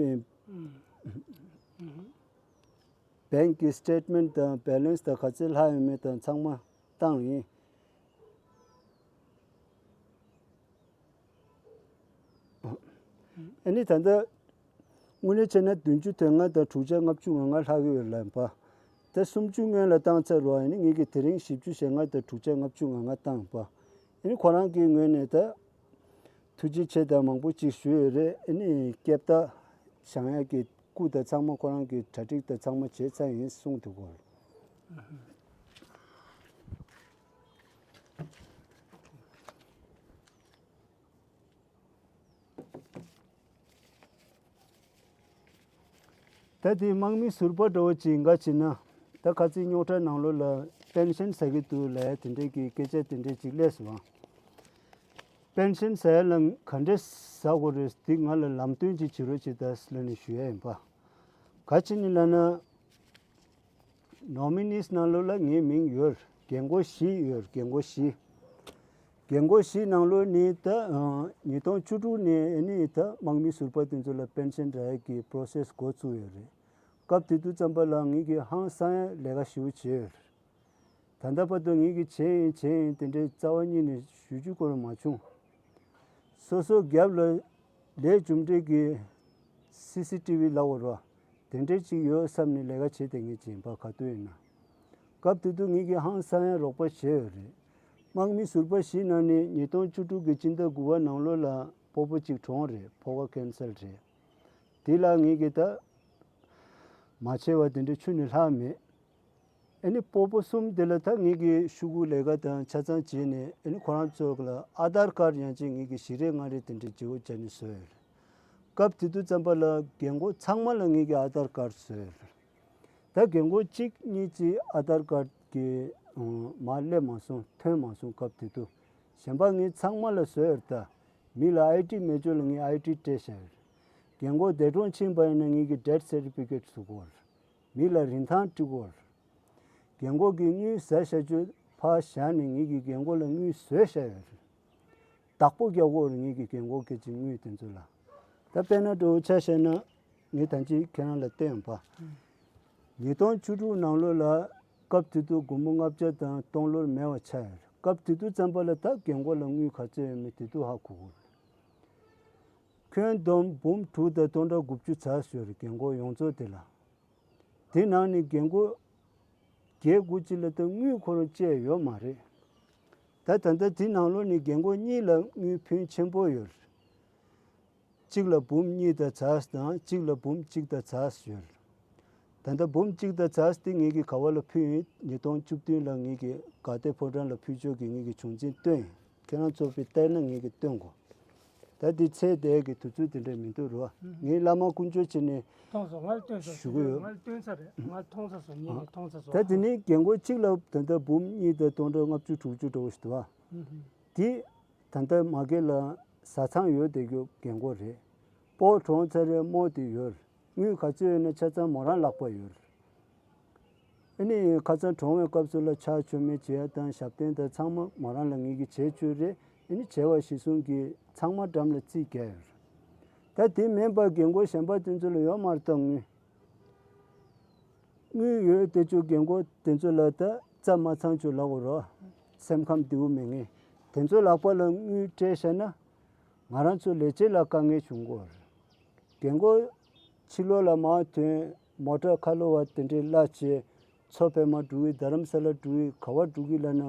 བེང་གི་སི་ཊེཊ་མེན་ཊི་དང་བེ་ལེན་སི་དང་ག་ཚད་ལྷག་ཡོད་མེད་དང་ཚང་མ་བཏང་ཡིན། ཨ་ནི་ད་ལྟ་དངོས་གནས་བྱས་ན་བདུན་ཅུ་དོན་ལྔ་དང་དྲུག་བརྒྱ་ལྔ་བཅུ་ང་ལྔ་ལྷག་ཡོད་ལབ་པ། ད་སུམ་ཅུ་སྔོན་ལ་བཏང་ཚར་རོ། ཨ་ནི་ངེད་ཀྱིས་དེ་རིང་བཞི་བཅུ་ཞེ་ལྔ་དང་དྲུག་བརྒྱ་ལྔ་བཅུ་ང་ལྔ་བཏང་པ། ཨ་ནི་ཁོ་རང་གི་ངོས་ནས་ད་ཐུགས་རྗེ་ཆེ་དང་མང་པོ་ཅིག་ཞུས་ཡོད་རེད། ཨ་ནི་སྐྱབས་རྟགས་བཞེངས་ཡག་གི་སྐུ་དང་ཚང་མ་ཁོ་རང་གི་གྲ་སྒྲིག་དང་ཚང་མ་བྱས་ཚར་ཡིན་གསུངས་འདུག་གོ། ད་དེ་དམག་མི་ཟུར་པ་འདྲ་བོ་ཅིག་འགའ་བྱས་ན། ད་ཁ་རྩང་རྙོག་དྲ་ནང་ལོགས་ལ་པེན་ཤན་ཟ་གི་འདུག་ལབ་ཡ་དེ་འདྲས་ཀྱི་སྐད་ཆ་དེ་འདྲས་ཅིག་སླེབས་སོང་ཨ། པེན་ཤན་ཟ་ཡ་ལ་ག་འདྲས་ཟ་དགོས་རེད་འདི་ང་ལ་ལམ་སྟོན་ཅིག་བྱེད་རོགས་བྱེད་ད་ལབ་ནས་ཞུ་ཡ་ཡིན་པ། ག་བྱས་ནས་ལབ་ན། ནོ་མི་ནིས་ནང་ལོགས་ལ་ངའི་མིང་ཡོད། རྒན་གོག་བཞི་ཡོད། རྒན་གོག་བཞི། རྒན་གོག་བཞི་ནང་ལོགས་ནི་ད་ཉིས་སྟོང་བཅུ་དྲུག་ནས་ནི་ད་དམག་མི་ཟུར་པ་དེ་ཚོ་ལ་པེན་ཤན་རག་ཡག་གི་པོ་རོ་སེ་སི་འགོ་བཙུགས་ཡོད་རེད། སྐབས་དེ་དུས་ཙམ་པ་ལ་ངེད་ཀྱིས་ཧང་སང་ཡ་ལས་ཀ་ཞེ་པོ་བྱས་ཡོད་རེད། ད་ལྟ་བར་དུ་ངེད་ཀྱིས་བྱས་ཡིན་བྱས་ཡིན་དེ་འདྲའི་རྩ་བ་ཉིད་ནས་ཞུ་རྒྱུ་ཁོ་རང་མ་བྱུང་། སོ་སོ་རྒྱབ་ལ་ལས་རྒྱུ་འབྲས་ཀྱི་སི་སི་ཊི་བི་ལབ་དགོས་རེད་བ། དེ་འདྲས་ཅིག་ཡོད་བསམ་ནས་ལས་ཀ་བྱེད་བསྡད་མཁན་ཅིག་ཡིན་པ་ག་དུས་ཡིན་ན། སྐབས་དེ་དུས་ངེད་ཀྱིས་ཧང་སང་ཡང་རོགས་པ་བྱས་ཡོད་རེད། དམག་མི་ཟུར་པ་བཞི་ནང་ནས་ཉིས་སྟོང་བཅུ་དྲུག་གི་སྤྱི་ཟླ་དགུ་པ་ནང་ལོགས་ལ་སྤོ་བོ་གཅིག་གྲོངས་རེད། ཕོ་བ་ཀེན་སར་རེད། དེ་ལ་ངེད་ཀྱིས་ད་མ་བྱས་པ་དེ་འདྲ་ཆུ་ནས་ལྷག་མེད། ཨ་ནི་སྤོ་བོ་གསུམ་དེ་ལ་ད་ངེད་ཀྱིས་ཤོག་གུ་ལས་ཀ་དང་ཆ་ཚང་བྱས་ནས་ཨ་ནི་ཁོ་རང་ཚོ་ལ་ཨ་དར་ཀར་ཡང་ཅིག་ངེད་ཀྱིས་བཞི་རེ་ལྔ་རེ་དེ་འདྲའི་བརྗེ་པོ་བྱས་ནས་བཟོས་ཡོད་རེད། སྐབས་དེ་དུས་ཙམ་པ་ལ་རྒན་གོག་ཚང་མ་ལ་ངེད་ཀྱིས་ཨ་དར་ཀར་བཟོས་ཡོད་རེད། ད་རྒན་གོག་གཅིག་གཉིས་ཀྱིས་ཨ་དར་ཀར་གྱི་མར་སླེབས་མ་སོང་ཐོན་མ་སོང་སྐབས་དེ་དུས། གཞན་པ་ངེད་ཚང་མ་ལ་བཟོས་ཡོད་རེད་ད། མི་ལ་ཨའི་ཌི་མེད་ཅོག་ལ་ངས་ཨའི་ཌི་སྤྲད་བཞག་ཡོད་རེད། རྒན་གོག་འདས་གྲོངས་ཕྱིན་པ་ཡིན་ན་ངེད་ཀྱིས་ཌེ་ཐི་སར་ཊི་ཕི་ཀེཊ་བཟོ་དགོས་རེད། མི་ལ་རིན་ཐང་སྤྲད་དགོས་རེད། རྒན་གོག་གིས་དངུལ་ཟ་བཞག་ཆོག་ཕར་བཞག་ནས་ངེད་ཀྱིས་རྒན་གོག་ལ་དངུལ་བཟོས་བཞག་ཡོད་རེད། བདག་པོ་རྒྱག་དགོས་རེད། ངེད་ཀྱིས་རྒན་གོག་སྐད་ཅིག་དངུལ་དེ་ཚོ་ལ། ད་དཔེར་ན་འདྲ་བོ་ཆ་བཞག་ན་ངས་ད་ཅི་ཁྱེད་རང་ལ་བསྟན་པ། ཉིས་སྟོང་བཅུ་དྲུག་ནང་ལོགས་ལ་སྐབས་དེ་དུས་སྒོར་མོ་ལྔ་བརྒྱ་དང་སྟོང་ལོར་མེད་པ་ཆགས་ཡོད་རེད། སྐབས་དེ་དུས་ཙམ་པ་ལ་ད་རྒན་གོག་ལ་དངུལ་ག་ཚོད་ཡོད་མེད་དེ་དུས་ཧ་གོ་གི་རེད། ཁྱོན་བསྡོམས་འབུམ་དྲུག་དང་སྟོང་ཕྲག་དགུ་བཅུ་ཙམ་ཡོད་རེད། རྒན་གོག་ཡོངས་རྫོགས་དེ་ལ། དེ་ནང་ནས་རྒན་གོག་བརྒྱད་དགུ་ཅིག་ལ་ད་དངུལ་ཁོ་རང་བཅད་ཡོད་མ་རེད། ད་ད་ལྟ་དེ་ནང་ལོགས་ནས་རྒན་གོག་གཉིས་ལ་དངུལ་ཕོན་ཆེན་པོ་ཡོད་རེད། གཅིག་ལ་འབུམ་གཉིས་དང་ཚ་དང་གཅིག་ལ་འབུམ་གཅིག་དང་ཚ་ཡོད། ད་ལྟ་འབུམ་གཅིག་དང་ཚ་དེ་ངེད་ཀྱིས་ག་བ་ལ་ཕུལ་ཡིན། ཉིས་སྟོང་བཅུ་བདུན་ལ་ངེད་ཀྱིས་དགའ་བདེ་ཕོ་བྲང་ལ་ཕུལ་ཕྱོགས་ཀྱི་ངེད་ཀྱིས་བྱུང་འཛིན་བཏོན། ཁྱེད་རང་ཚོ་པའི་ལྟར་ན་ངེད་ཀྱིས་སྟོན་དགོས། ད་འདི་ཚེ་འདས་ཀྱི་དུས་ཚོད་དེ་འདྲ་མི་འདུག་རོ། ངའི་བླ་མ་དཀོན་མཆོག་ཆེ་ནས་མཐོང་སོང་། ང་ལ་སྟོན་སོང་། ཞུ་གི་ཡོད། ང་ལ་སྟོན་ཚར་རེད། ང་ལ་མཐོང་ཚར་སོང་། ངས་ནས་མཐོང་ཚར་སོང་། ད་དེ་ནས་རྒན་གོག་གཅིག་ལ་ད་ལྟ་འབུམ་གཉིས་དང་སྟོང་ཕྲག་ལྔ་བཅུ་དྲུག་ཅུ་འདྲ་བོ་ཞིག་འདུག་ཨ། དེ་ད་ལྟ་མ་གི་ལ་བཟའ་ཚང་ཡོད་བསྡད་རྒྱུ་རྒན་གོག་རེད། སྤོ་གྲོངས་ཚར་རེད། རྨོ་དེ་ཡོད། དངུལ་ག་ཚོད་ཡོད་ན་ཆ་ཚང་མོ་རང་ལག་པ་ཡོད། ཨ་ནི་ཁ་སང་གྲོངས་པའི་སྐབས་སུ་ལ་ཕྱག་མཆོད་མེ་བྱེད་ཡ་དང་ཞབས་བརྟན་དང་ཚང་མ་མོ་རང་ལ་ངེད་ཀྱིས་བྱེད་བཅུག་རེད། ཨ་ནི་བྱེད་པ་གཞི་བཟུང་གིས་ཚང་མ་འགྲམ་ལ་རྩིས་རྒྱག་ཡོད། ད་དེ་མིན་པ་རྒན་གོག་གཞན་པ་དེ་ཚོ་ལ་ཡོད་མ་རེད་ད་དངུལ། དངུལ་ཡོད་དེ་ཚོ་རྒན་གོག་དེ་ཚོ་ལ་ད་རྩ་མ་ཚང་ཚོ་ལབ་དགོས་རོ། སེམས་ཁམས་བདེ་བོ་མེད་མཁན་དེ་ཚོ་ལག་པ་ལ་དངུལ་སྤྲད་བཞག་ན། ང་རང་ཚོ་ལས་བྱེད་ལ་དཀའ་ངལ་བྱུང་གི་ཡོད་རེད། རྒན་གོག་ཕྱི་ལོགས་ལ་མར་ཐོན། མོ་ཊ་ཁ་ལོ་བ་དེ་འདྲའི་གླ་བྱས། མཚོ་པདྨ་འགྲོ་གི། རྡ་རམ་ས་ལ་འགྲོ་གི། ག་བ་འགྲོ་གི་ལབ་ན།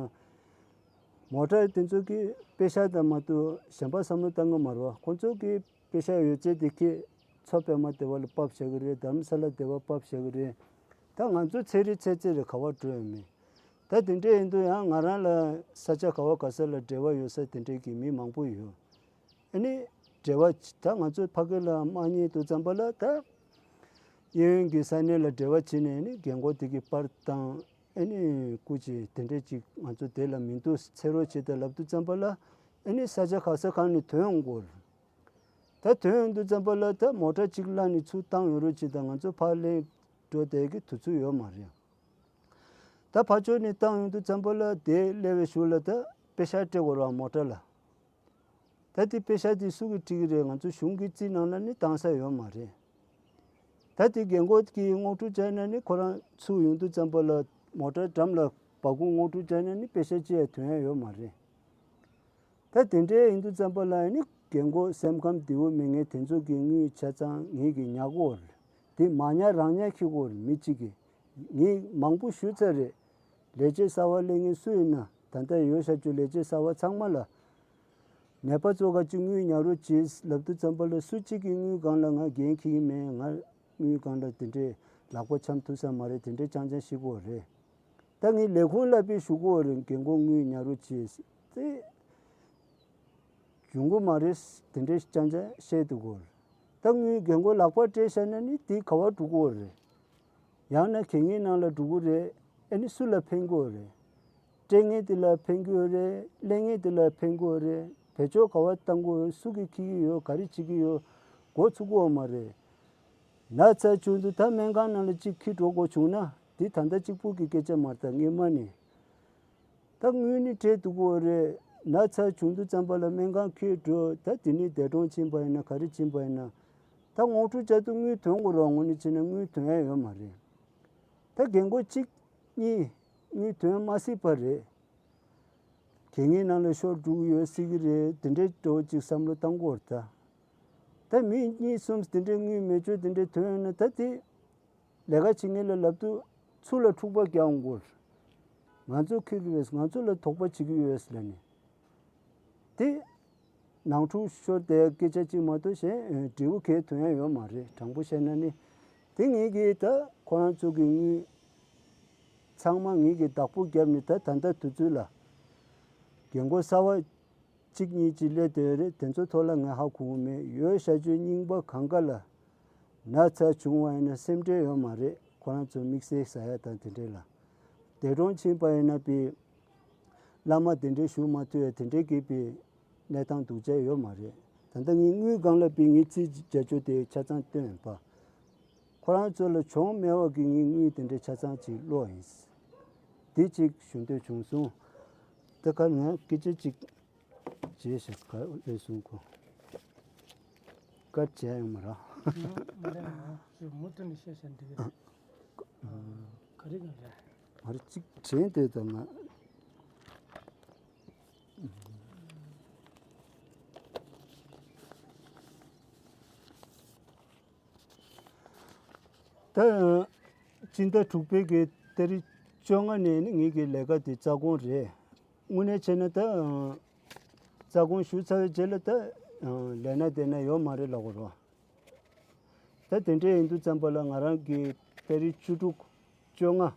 མོ་ཊ་དེ་ཚོ་གི་པེ་ཤ་དང་མ་གཏོགས་གཞན་པ་བསམ་བློ་བཏང་གི་མ་རེད་བ། ཁོང་ཚོ་གི་པེ་ཤ་ཡོད་ཚད་དེ་ཁྱེད་མཚོ་པདྨ་སྡེ་བ་ལ་ཕབ་བཞག་གི་རེད། རྡ་རམ་ས་ལ་སྡེ་བ་ཕབ་བཞག་གི་རེད། ད་ང་ཚོ་ཚེ་རེ་ཚེ་ཚེ་རེ་ག་བ་འགྲོ་ཡ་མེད། ད་དེ་འདྲ་ཡིན་དུས་ཡང་ང་རང་ལ་ས་ཆ་ག་བ་ག་ས་ལ་འབྲེལ་བ་ཡོད་ས་དེ་འདྲའི་གི་མི་མང་པོ་ཡོད། ཨ་ནི་འབྲེལ་བ་ད་ང་ཚོ་ཕ་གི་ལ་མ་རྙེད་དུས་ཙམ་པ་ལ་ད་གཡས་གཡོན་གྱི་ས་གནས་ལ་འབྲེལ་བ་བྱས་ནས་ཨ་ནི་རྒན་གོག་དེ་གི་པར་བཏང་། ཨ་ནི་སྐུ་མཁྱེན་དེ་འདྲ་ཅིག་ང་ཚོ་དེ་ལ་མི་འདུག་ཟེར་རོགས་བྱེད་དང་ལབ་དུས་ཙམ་པ་ལ་ཨ་ནི་ས་ཆ་ག་ས་གང་ནས་ཐོན་ཡོང་གི་ཡོད་རེད། ད་ཐོན་ཡོང་དུས་ཙམ་པ་ལ་ད་མོ་ཊ་གཅིག་གླ་ནས་ཚུར་བཏང་ཡོང་རོགས་བྱེད་དང་། ང་ཚོ་ཕར་ལེན་འགྲོ་བསྡད་ཀྱི་དུས་ཚོད་ཡོད་མ་རེད། ད་ཕར་ཕྱོགས་ནས་བཏང་ཡོང་དུས་ཙམ་པ་ལ་དེ་སླེབས་པའི་གཞུག་ལ་ད་པེ་ཤག་སྤྲད་དགོས་རེད་བ་མོ་ཊ་ལ། ད་དེ་པེ་ཤག་དེ་སུ་གིས་སྤྲད་ཀྱི་རེད། ང་ཚོ་གཞུང་གི་རྩིས་ནང་ལ་ནི་བཏང་ས་ཡོད་མ་རེད། ད་དེ་རྒན་གོག་གིས་དངོས་སྒྲུབ་བྱས་ན་ནི་ཁོ་རང་ཚུར་ཡོང་དུས་ཙམ་པ་ལ་མོ་ཊ་འགྲམ་ལ་སྦ་ཁུག་དངོས་སྒྲུབ་བྱས་ན་ནི་པེ་ཤག་གཅིག་ཡང་ཐོན་ཡ་ཡོད་མ་རེད། ད་དེ་འདྲའི་ཡིན་དུས་ཙམ་པ་ལ་ནི་རྒན་གོག་སེམས་ཁམས་བདེ་བོ་མེད་མཁན་དེ་ཚོ་གི་དངུལ་ཆ་ཚང་ངེད་ཀྱིས་ཉར་དགོས་རེད། དེ་མ་ཉར་རང་ཉར་འཁྱེར་དགོས་རེད། མི་གཅིག་གིས། ངས་མང་པོ་ཞུས་ཚར་རེད། ལས་བྱེད་གསར་པ་སླེབས་མཁན་སུ་ཡིན་ན། ད་ལྟ་ཡོད་བཞག་རྒྱུ་ལས་བྱེད་གསར་པ་ཚང་མ་ལ། ནད་པ་ཚོ་ག་ཅིག་དངུལ་ཉར་རོགས་བྱེད་ལབ་དུས་ཙམ་པ་ལ་སུ་གཅིག་གིས་དངུལ་སྒང་ལ་ང་འགན་འཁྱེར་གྱི་མེད། ང་དངུལ་སྒང་ལ་དེ་འདྲའི་ལག་པ་འཆང་ཐུབ་ས་མ་རེད། དེ་འདྲའི་རྐྱང་རྐྱང་བཤད་ཀྱི་ཡོད་རེད། ད་ངས་ལས་ཁུངས་ལ་དཔེ་ཞུ་གི་ཡོད་རེད། རྒན་གོག་དངུལ་ཉར་རོགས་བྱེད་ཟེར། དེ་ཡོང་གི་མ་རེད། དེ་འདྲའི་རྐྱང་རྐྱང་བཤད་འདུག་གོ། ད་དངུལ་རྒན་གོག་ལག་པར་སྤྲད་བཞག་ན་ནི་དེ་ག་བར་འགྲོ་གི་ཡོད་རེད། ཡང་ན་གད་སྙིགས་ནང་ལ་འགྲོ་གི་རེད། ཨ་ནི་སུ་ལ་ཕན་གི་ཡོད་རེད། སྤྲད་མཁན་དེ་ལ་ཕན་གི་ཡོད་རེད། ལེན་མཁན་དེ་ལ་ཕན་གི་ཡོད་རེད། བེད་སྤྱོད་ག་བར་བཏང་གི་ཡོད། སུ་གིས་འཁྱེར་གི་ཡོད། ག་རེ་བྱེད་ཀྱི་ཡོད། མགོ་ཚོད་ཀྱི་ཡོད་མ་རེད། ན་ཚ་བྱུང་དུས་ད་སྨན་ཁང་ནང་ལ་གཅིག་འཁྱེར་འགྲོ་དགོས་བྱུང་ན། དེ་ད་ལྟ་གཅིག་པུ་གི་སྐད་ཆ་མ་རེད། ད་སྔོན་མ་ནས། ད་དངུལ་ནི་སྤྲད་འདུག་གོ་རེད། ན་ཚ་བྱུང་དུས་ཙམ་པ་ལ་སྨན་ཁང་འཁྱེར་འགྲོ། ད་དེ་ནས་འདས་གྲོངས་ཕྱིན་པ་ཡིན་ན་ག་རེ་ཕྱིན་པ་ཡིན་ན། ད་དངོས་སྤྲོད་བྱ་དུས་དངུལ་ཐོན་དགོས་རེད། དངོས་གནས་བྱས་ན་དངུལ་ཐོན་ཡ་ཡོད་མ་རེད། ད་རྒན་གོག་གཅིག་གཉིས་དངུལ་ཐོན་མ་སྲིད་པ་རེད། གད་སྙིགས་ནང་ལ་ཤོར་འགྲོ་གི་ཡོད་སྲིད་ཀྱི་རེད། དེ་འདྲའི་འདྲ་བོ་ཅིག་བསམ་བློ་བཏང་དགོས་རེད་ད། ད་མི་གཉིས་གསུམ་དེ་འདྲའི་དངུལ་མེད་ཆོག་དེ་འདྲའི་ཐོན་ཡོང་ན་ད་དེ། ལས་ཀ་བྱེད་མཁན་ལ་ལབ་དུས་ཚུར་ལ་འཁྲུག་པ་རྒྱག་འོང་གོ། ང་ཚོ་འཁྱེར་གི་ཡོད། ང་ཚོ་ལ་དོགས་པ་བྱེད་ཀྱི་ཡོད་ལབ་ནས། དེ་ནང་འཁྲུག་ཤོར་བསྡད་སྐད་ཆ་གཅིག་མ་གཏོགས་གཞན་འབྲས་བུ་གང་ཐོན་ཡ་ཡོད་མ་རེད། དྲང་པོ་བཤད་ན་ནི། དེ་ངེད་ཀྱིས་ད་ཁོ་རང་ཚོ་གི་དངུལ་ཚང་མ་ངེད་ཀྱིས་བདག་པོ་བརྒྱབ་ནས། ད་ད་ལྟ་དུས་ཚོད་ལ་རྒན་གོག་གསར་པ་གཅིག་གཉིས་ཅིག་སླེབས་བསྡད་ཡོད་རེད། དེ་ཚོ་ཐོག་ལ་ངས་ཧ་གོ་གི་མེད། ཡོད་བྱ་སྤྱོད་རྙིང་པ་གང་ག་ལ་ན་ཚ་བྱུང་བ་ཡིན་ན་སེམས་ཁྲལ་ཡོད་མ་རེད། ཁོ་རང་ཚོ་དམིགས་བསལ་ཟ་ཡ་དང་དེ་འདྲས་ལ། འདས་གྲོངས་ཕྱིན་པ་ཡིན་ན་པའི་བླ་མ་དེ་འདྲས་བཞུགས་མ་ཐུབ་ཡ་དེ་འདྲས་ཀྱི་པའི་གནས་སྟངས་སྡུག་ཅག་ཡོད་མ་རེད། ད་ལྟ་ངས་དངུལ་སྒང་ལ་པའི་ངས་རྩིས་རྒྱག་རྒྱུ་དེ་ཆ་ཚང་བཏོན་ཡིན་པ། ཁོ་རང་ཚོ་ལ་གྱོང་མེད་པ་གི་ངས་དངུལ་དེ་འདྲས་ཆ་ཚང་ཅིག་སློག་ཡིན། དེ་གཅིག་ཞུ་འདོད་བྱུང་སོང་། ད་ག་ང་སྐད་ཆ་གཅིག་བྱས་ཤག་ག་ལས་སོང་ཁོ། སྐད་ཆ་ཡང་མ་ར། མ་རེད་ང་ཚོས་མུ་མཐུད་ནས་བཤད་བཤད་འདི་ག་རེ་ག་རེ། ང་རེ་གཅིག་དྲན་དེ་ད་ང་། ད་སྤྱི་ཟླ་དྲུག་པའི་གི་ཏ་རིག་བཅོ་ལྔ་ནས་ནི་ངེད་ཀྱི་ལས་ཀ་དེ་རྩ་དགོངས་རེད། དངོས་གནས་བྱས་ན་ད་རྩ་དགོངས་ཞུ་ཚར་བའི་རྗེས་ལ་ད་ ལས་ན་བསྡད་ན་ཡོད་མ་རེད་ལབ་དགོས་རེད་བ། ད་དེ་འདྲ་ཡིན་དུས་ཙམ་པ་ལ་ང་རང་གི་ཏ་རིག་བཅུ་དྲུག་བཅོ་ལྔ།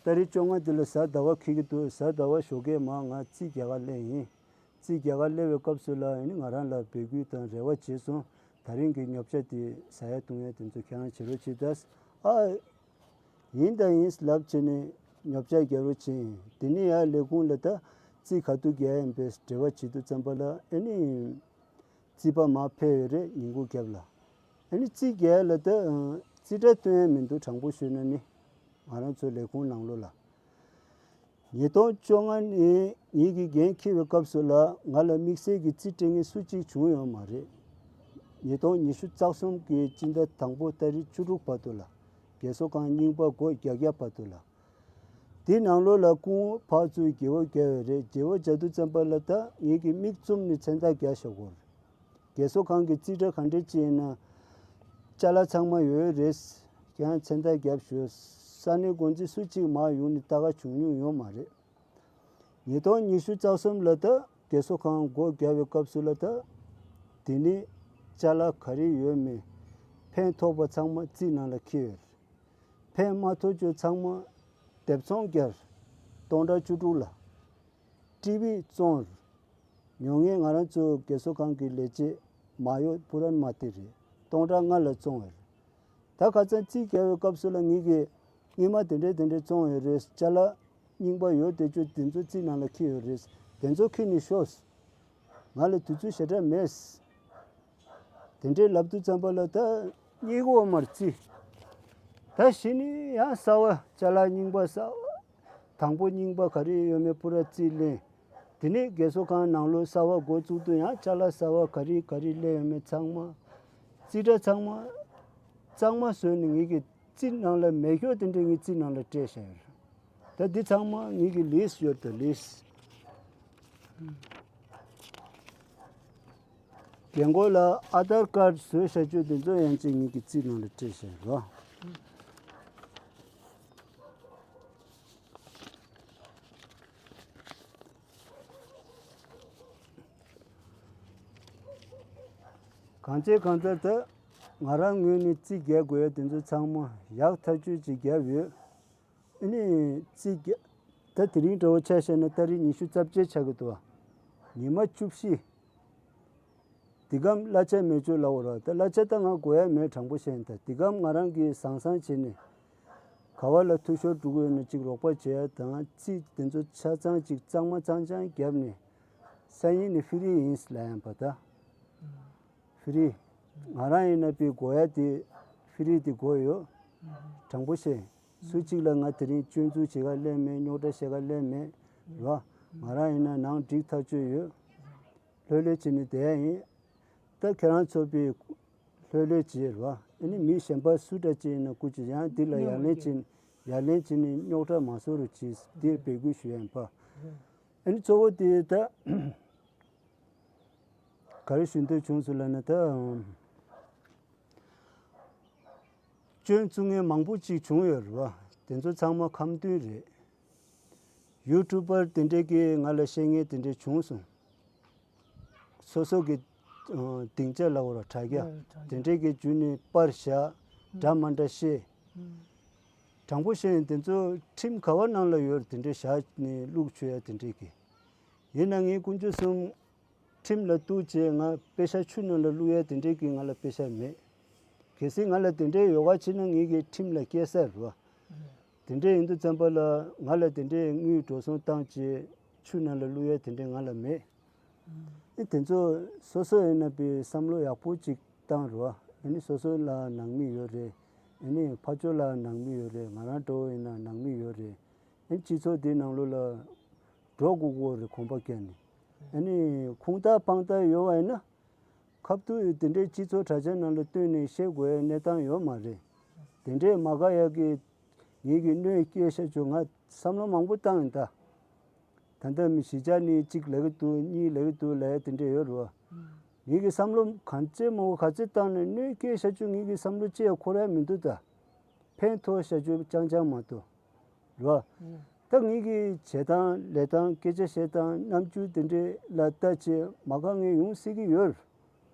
ཏ་རིག་བཅོ་ལྔ་དེ་ལ་གཟའ་ཟླ་བ་འཁེལ་གྱི་འདུག་གཟའ་ཟླ་བ་ཞོགས་ཀས་མར་ང་རྩིས་རྒྱག་ག་སླེབས་ཡིན། རྩིས་རྒྱག་ག་སླེབས་པའི་སྐབས་སུ་ལ་ཨ་ནི་ང་རང་ལ་འབོད་སྐུལ་དང་རེ་བ་བྱས་སོང་། ད་རིང་གི་ཉོ་ཆ་དེ་ཟ་ཡ་བཏུང་ཡ་དེ་ཚོ་ཁྱེད་རང་བྱེད་རོགས་བྱེད་ད། ཨ། ཡིན་དང་ཡིན་ལབ་བྱས་ནས་ཉོ་ཆ་རྒྱག་རོགས་བྱས་ཡིན། དེ་ནས་ཡར་ལས་ཁུངས་ལ་ད་རྩིས་ག་དུས་རྒྱག་ཡིན་པའི་འབྲེལ་བ་བྱེད་དུས་ཙམ་པ་ལ་ཨ་ནི། རྩིས་པ་མར་ཕེབས་ཡོད་རེད་ཉིན་གུང་རྒྱབ་ལ། ཨ་ནི་རྩིས་རྒྱག་ཡ་ལ་ད་རྩིས་ཁྲ་སྟོན་ཡ་མི་འདུག་དྲང་པོ་ཤོད་ན་ནི། ང་རང་ཚོ་ལས་ཁུངས་ནང་ལོགས་ལ། ཉིས་སྟོང་བཅོ་ལྔ་ནས་ངེད་ཀྱི་འགན་འཁྱེར་བའི་སྐབས་སུ་ལ་ང་ལ་དམིགས་བསལ་གྱི་རྩིས་སྤྲད་མཁན་སུ་གཅིག་བྱུང་ཡོད་མ་རེད། ཉིས་སྟོང་ཉི་ཤུ་རྩ་གསུམ་གྱི་སྤྱི་ཟླ་དང་པོ་ཏ་རིག་བཅུ་དྲུག་བར་དུ་ལ། རྒས་གསོ་ཁང་རྙིང་པ་སྒོ་རྒྱག་རྒྱག་བར་དུ་ལ། དེའི་ནང་ལོགས་ལ་སྐུ་ངོ་ཕར་ཚུར་བརྗེ་བོ་བརྒྱབ་ཡོད་རེད། བརྗེ་བོ་བརྒྱབ་དུས་ཙམ་པ་ལ་ད་ངེད་ཀྱི་མིག་བཙུམ་ནས་མཚན་རྟགས་རྒྱག་བཞག་གོ། རྒས་གསོ་ཁང་གི་རྩིས་ཁྲ་ག་འདྲ་ཅིག་ཡིན་ན། ཅ་ལག་ཚང་མ་ཡོད་རེད། ཁྱེད་རང་མཚན་རྟགས་རྒྱབ་ཞུ། ས་གནས་འགོ་འཛིན་སུ་གཅིག་མར་ཡོང་ནས་ལྟ་ག་བྱུང་མྱོང་ཡོད་མ་རེད། ཉིས་སྟོང་ཉི་ཤུ་རྩ་གསུམ་ལ་ད་རྒས་གསོ་ཁང་སྒོ་རྒྱག་པའི་སྐབས་སུ་ལ་ད། དེ་ནས་ཅ་ལག་ག་རེ་ཡོད་མེད། ཕན་ཐོགས་པ་ཚང་མ་རྩིས་ནང་ལ་འཁྱེར་ཡོད་རེད། ཕན་མ་ཐོགས་ཆོས་ཚང་མ་སྡེབ་ཚོང་བརྒྱབ། སྟོང་ཕྲག་བཅུ་དྲུག་ལ། ཊི་ཝི་བཙོང་། ཉོ་མཁན་ང་རང་ཚོ་རྒས་གསོ་ཁང་གི་ལས་བྱེད་མ་ཡོད་པུ་རན་མ་ཏི་རེད། སྟོང་ཕྲག་ལྔ་ལ་བཙོང་བ་རེད། ད་ཁ་སང་རྩིས་རྒྱག་པའི་སྐབས་སུ་ལ་ངེད་ཀྱིས་སྔོན་མ་དེ་འདྲས་དེ་འདྲས་བཙོང་ཡོད་རེད། ཅ་ལག་རྙིང་པ་ཡོད་དེ་ཚོ་དེ་ཚོ་རྩིས་ནང་ལ་འཁྱེར་ཡོད་རེད། དེ་ཚོ་འཁྱེར་ནས་ཤོག་ང་ལ་དུས་ཚོད་ཞེ་དྲག་མེད། དེ་འདྲའི་ལབ་དུས་ཙམ་པ་ལ་ད་སྙིང་པོ་མར་རྩིས། ད་གཞི་ནས་ཡང་གསར་བ་ཅ་ལག་རྙིང་པ་གསར་བ། དང་པོ་རྙིང་པ་ག་རེ་ཡོད་མེད་པུ་ར་རྩིས་ལེན། དེ་ནས་རྒས་གསོ་ཁང་ནང་ལོགས་གསར་བ་འགོ་བཙུགས་དུས་ཡང་ཅ་ལག་གསར་བ་ག་རེ་ག་རེ་སླེབས་ཡོད་མེད་ཚང་མ། རྩིས་ཁྲ་ཚང་མ། གཙང་མ་བཟོས་ནས་ངེད་ཀྱི་རྩིས་ནང་ལ་མེད་ཤོག་དེ་འདྲའི་ངའི་རྩིས་ནང་ལ་སྤྲད་བཞག་ཡོད་རེད། ད་འདི་ཚང་མ་ངེད་ཀྱི་ལིས་ཡོད་དོ་ལིས། རྒན་གོག་ལ་ཨ་དར་ཀར་བཟོས་བཞག་ཆོས་དེ་ཚོ་ཡང་ཅིག་ངེད་ཀྱི་རྩིས་ནང་ལ་སྤྲད་བཞག་རོ། གང་བྱས་གང་ལྟར་ད་ང་རང་ངོས་ནས་རྩིས་རྒྱག་དགོས་ཡ་དེ་ཚོ་ཚང་མ་ཡག་ཐག་ཆོད་ཅིག་བརྒྱབ་ཡོད། ཨ་ནི་རྩིས་རྒྱག་ད་དེ་རིང་འདྲ་བོ་ཆ་བཞག་ན་ཏ་རིག་ཉི་ཤུ་རྩ་བརྒྱད་ཆགས་ཀྱི་འདུག་བ། ཉི་མ་བཅུ་བཞི། འདི་གམ་གླ་ཆ་མེད་ཆོག་ལབ་དགོས་ར། ད་གླ་ཆ་ད་ང་དགོས་ཡ་མེད། དྲང་པོ་བཤད་ན་ད་འདི་གམ་ང་རང་གིས་བཟང་བཟང་བྱས་ནས་ག་བ་ལ་འཐུས་ཤོར་འགྲོ་གི་ཡོད་ན་ཅིག་རོགས་པ་བྱེད་ཡ་དང་རྩིས་དེ་ཚོ་ཆ་ཚང་ཅིག་གཙང་མ་གཙང་རྐྱང་བརྒྱབ་ནས་སང་ཉིན་ནས་ཧྥི་རི་ཡིན་ལབ་ཡ་ཡིན་པ་ད། ཧྥི་རི། ང་རང་ཡིན་ན་པི་དགོས་ཡ་དེ་ཧྥི་རི་དེ་དགོས་ཡོད། དྲང་པོ་བཤད། སུ་གཅིག་ལ་ང་དེ་རིང་སྐྱོན་འཛུགས་བྱེད་ག་སླེབས་མེད། རྙོག་དྲ་བཤད་ག་སླེབས་མེད་ར། ང་རང་ཡིན་ན་ནང་འགྲིག་ཐག་ཆོད་ཡོད། ལྷོད་ལྷོད་བྱས་ནས་བསྡད་ཡ་ཡིན། ད་ཁྱེད་རང་ཚོ་པི་ལྷོད་ལྷོད་བྱེད་ར། ཨ་ནི་མི་གཞན་པ་སུ་འདྲ་ཅིག་ཡིན་ན་སྐུ་མཁྱེན་ཡང་འདི་ལ་ཡ་ལན་བྱེད་ཡ་ལན་བྱེད་ནས་རྙོག་དྲ་མ་བཟོ་རོགས་གྱིས། དེ་འབོད་སྐུལ་ཞུ་ཡ་ཡིན་པ། ཨ་ནི་གཙོ་བོ་དེ་ད། ག་རེ་ཞུ་འདོད་བྱུང་སོང་ལབ་ན་ད། སྐྱོན་བཙུགས་མཁན་མང་པོ་ཅིག་བྱུང་ཡོད་རེད་བ། དེ་ཚོ་ཚང་མ་ཁམས་མཐུན་རེད། ཡུ་ཊུབ་པར་དེ་འདྲས་ཀྱིས་ང་ལ་བཤད་མཁན་དེ་འདྲས་བྱུང་སོང་། སོ་སོ་གི་ཨ་སྡིངས་ཆ་ལབ་དགོས་ར། དྲ་རྒྱ་ཨ་དྲ་རྒྱ། དེ་འདྲས་ཀྱི་བརྒྱུད་ནས་པར་བཞག་འདྲ་མ་འདྲ་བཤད། དྲང་པོ་བཤད་ཡིན་དེ་ཚོ་ཁྲིམས་ག་བ་ནང་ལ་ཡོད་རེད། དེ་འདྲས་བཞག་ནས་བླུགས་ཆོག་ཡ་དེ་འདྲས་ཀྱི། ཡིན་ན་ངས་དཀོན་མཆོག་གསུམ་ཁྲིམས་ལ་གཏུགས་བྱས་ང་པེ་ཤ་ཆུ་ནང་ལ་བླུགས་ཡ་དེ་འདྲས་ཀྱི་ང་ལ་པེ་ཤ་མེད། གལ་སྲིད་ང་ལ་དེ་འདྲས་ཡོད་ག་བྱས་ན་ངེད་ཀྱི་ཁྲིམས་ལ་སྐྱེལ་ས་རེད་བ། དེ་འདྲས་ཡིན་དུས་ཙམ་པ་ལ་ང་ལ་དེ་འདྲས་དངུལ་འགྲོ་སོང་བཏང་བྱས་ཆུ་ནང་ལ་བླུགས་ཡ་དེ་འདྲས་ང་ལ་མེད། ཨེ་དེ་ཚོ་སོ་སོ་ཡིན་ན་པའི་བསམ་བློ་ཡག་པོ་ཅིག་བཏང་རོགས། ཨ་ནི་སོ་སོ་ལ་ནང་མི་ཡོད་རེད། ཨ་ནི་ཕ་ཚོ་ལ་ནང་མི་ཡོད་རེད། ང་རང་འདྲ་བོ་ཡིན་ན་ནང་མི་ཡོད་རེད། ཨ་ནི་སྤྱི་ཚོགས་འདིའི་ནང་ལོགས་ལ་འགྲོ་དགོས་ཀྱི་རེད། གོམ་པ་བརྒྱབ་ནས། ཨ་ནི་ཁུངས་དག་དཔང་རྟགས་ཡོད་པ་ཡིན་ན། ཁ་ཐུག་དེ་འདྲའི་སྤྱི་ཚོགས་དྲ་རྒྱ་ནང་ལ་བཏོན་ནས་བཤད་དགོས་ཡ་གནས་སྟངས་ཡོད་མ་རེད། དེ་འདྲའི་མ་དགའ་ཡག་གི་ངེད་ཀྱི་གནོད་སྐྱེལ་བྱ་རྒྱུ་ང་བསམ་བློ་མང་པོ་བཏང་ཡིན་ད། ད་ལྟ་མི་གཞིས་ཆགས་ནས་གཅིག་ལབ་ཀྱི་འདུག་གཉིས་ལབ་ཀྱི་འདུག་ལབ་ཡ་དེ་འདྲ་ཡོད་རེད་བ། ངེད་ཀྱི་བསམ་བློ་གང་ཅི་མང་པོ་ག་ཚོད་བཏང་ནས་གནོད་སྐྱེལ་བྱ་རྒྱུ་ངེད་ཀྱི་བསམ་བློ་ཅི་ཡང་འཁོར་ཡ་མི་འདུག་ད། ཕན་ཐོགས་བྱ་རྒྱུ་རྐྱང་རྐྱང་མ་གཏོགས། རེད་བ། ད་ངེད་ཀྱི་བྱེད་སྟངས་ལས་སྟངས་སྐད་ཆ་བཤད་སྟངས་རྣམ་འགྱུར་དེ་འདྲའི་ལ་ལྟ་བྱས་མ་དགའ་མཁན་ཡོང་སྲིད་ཀྱི་ཡོད།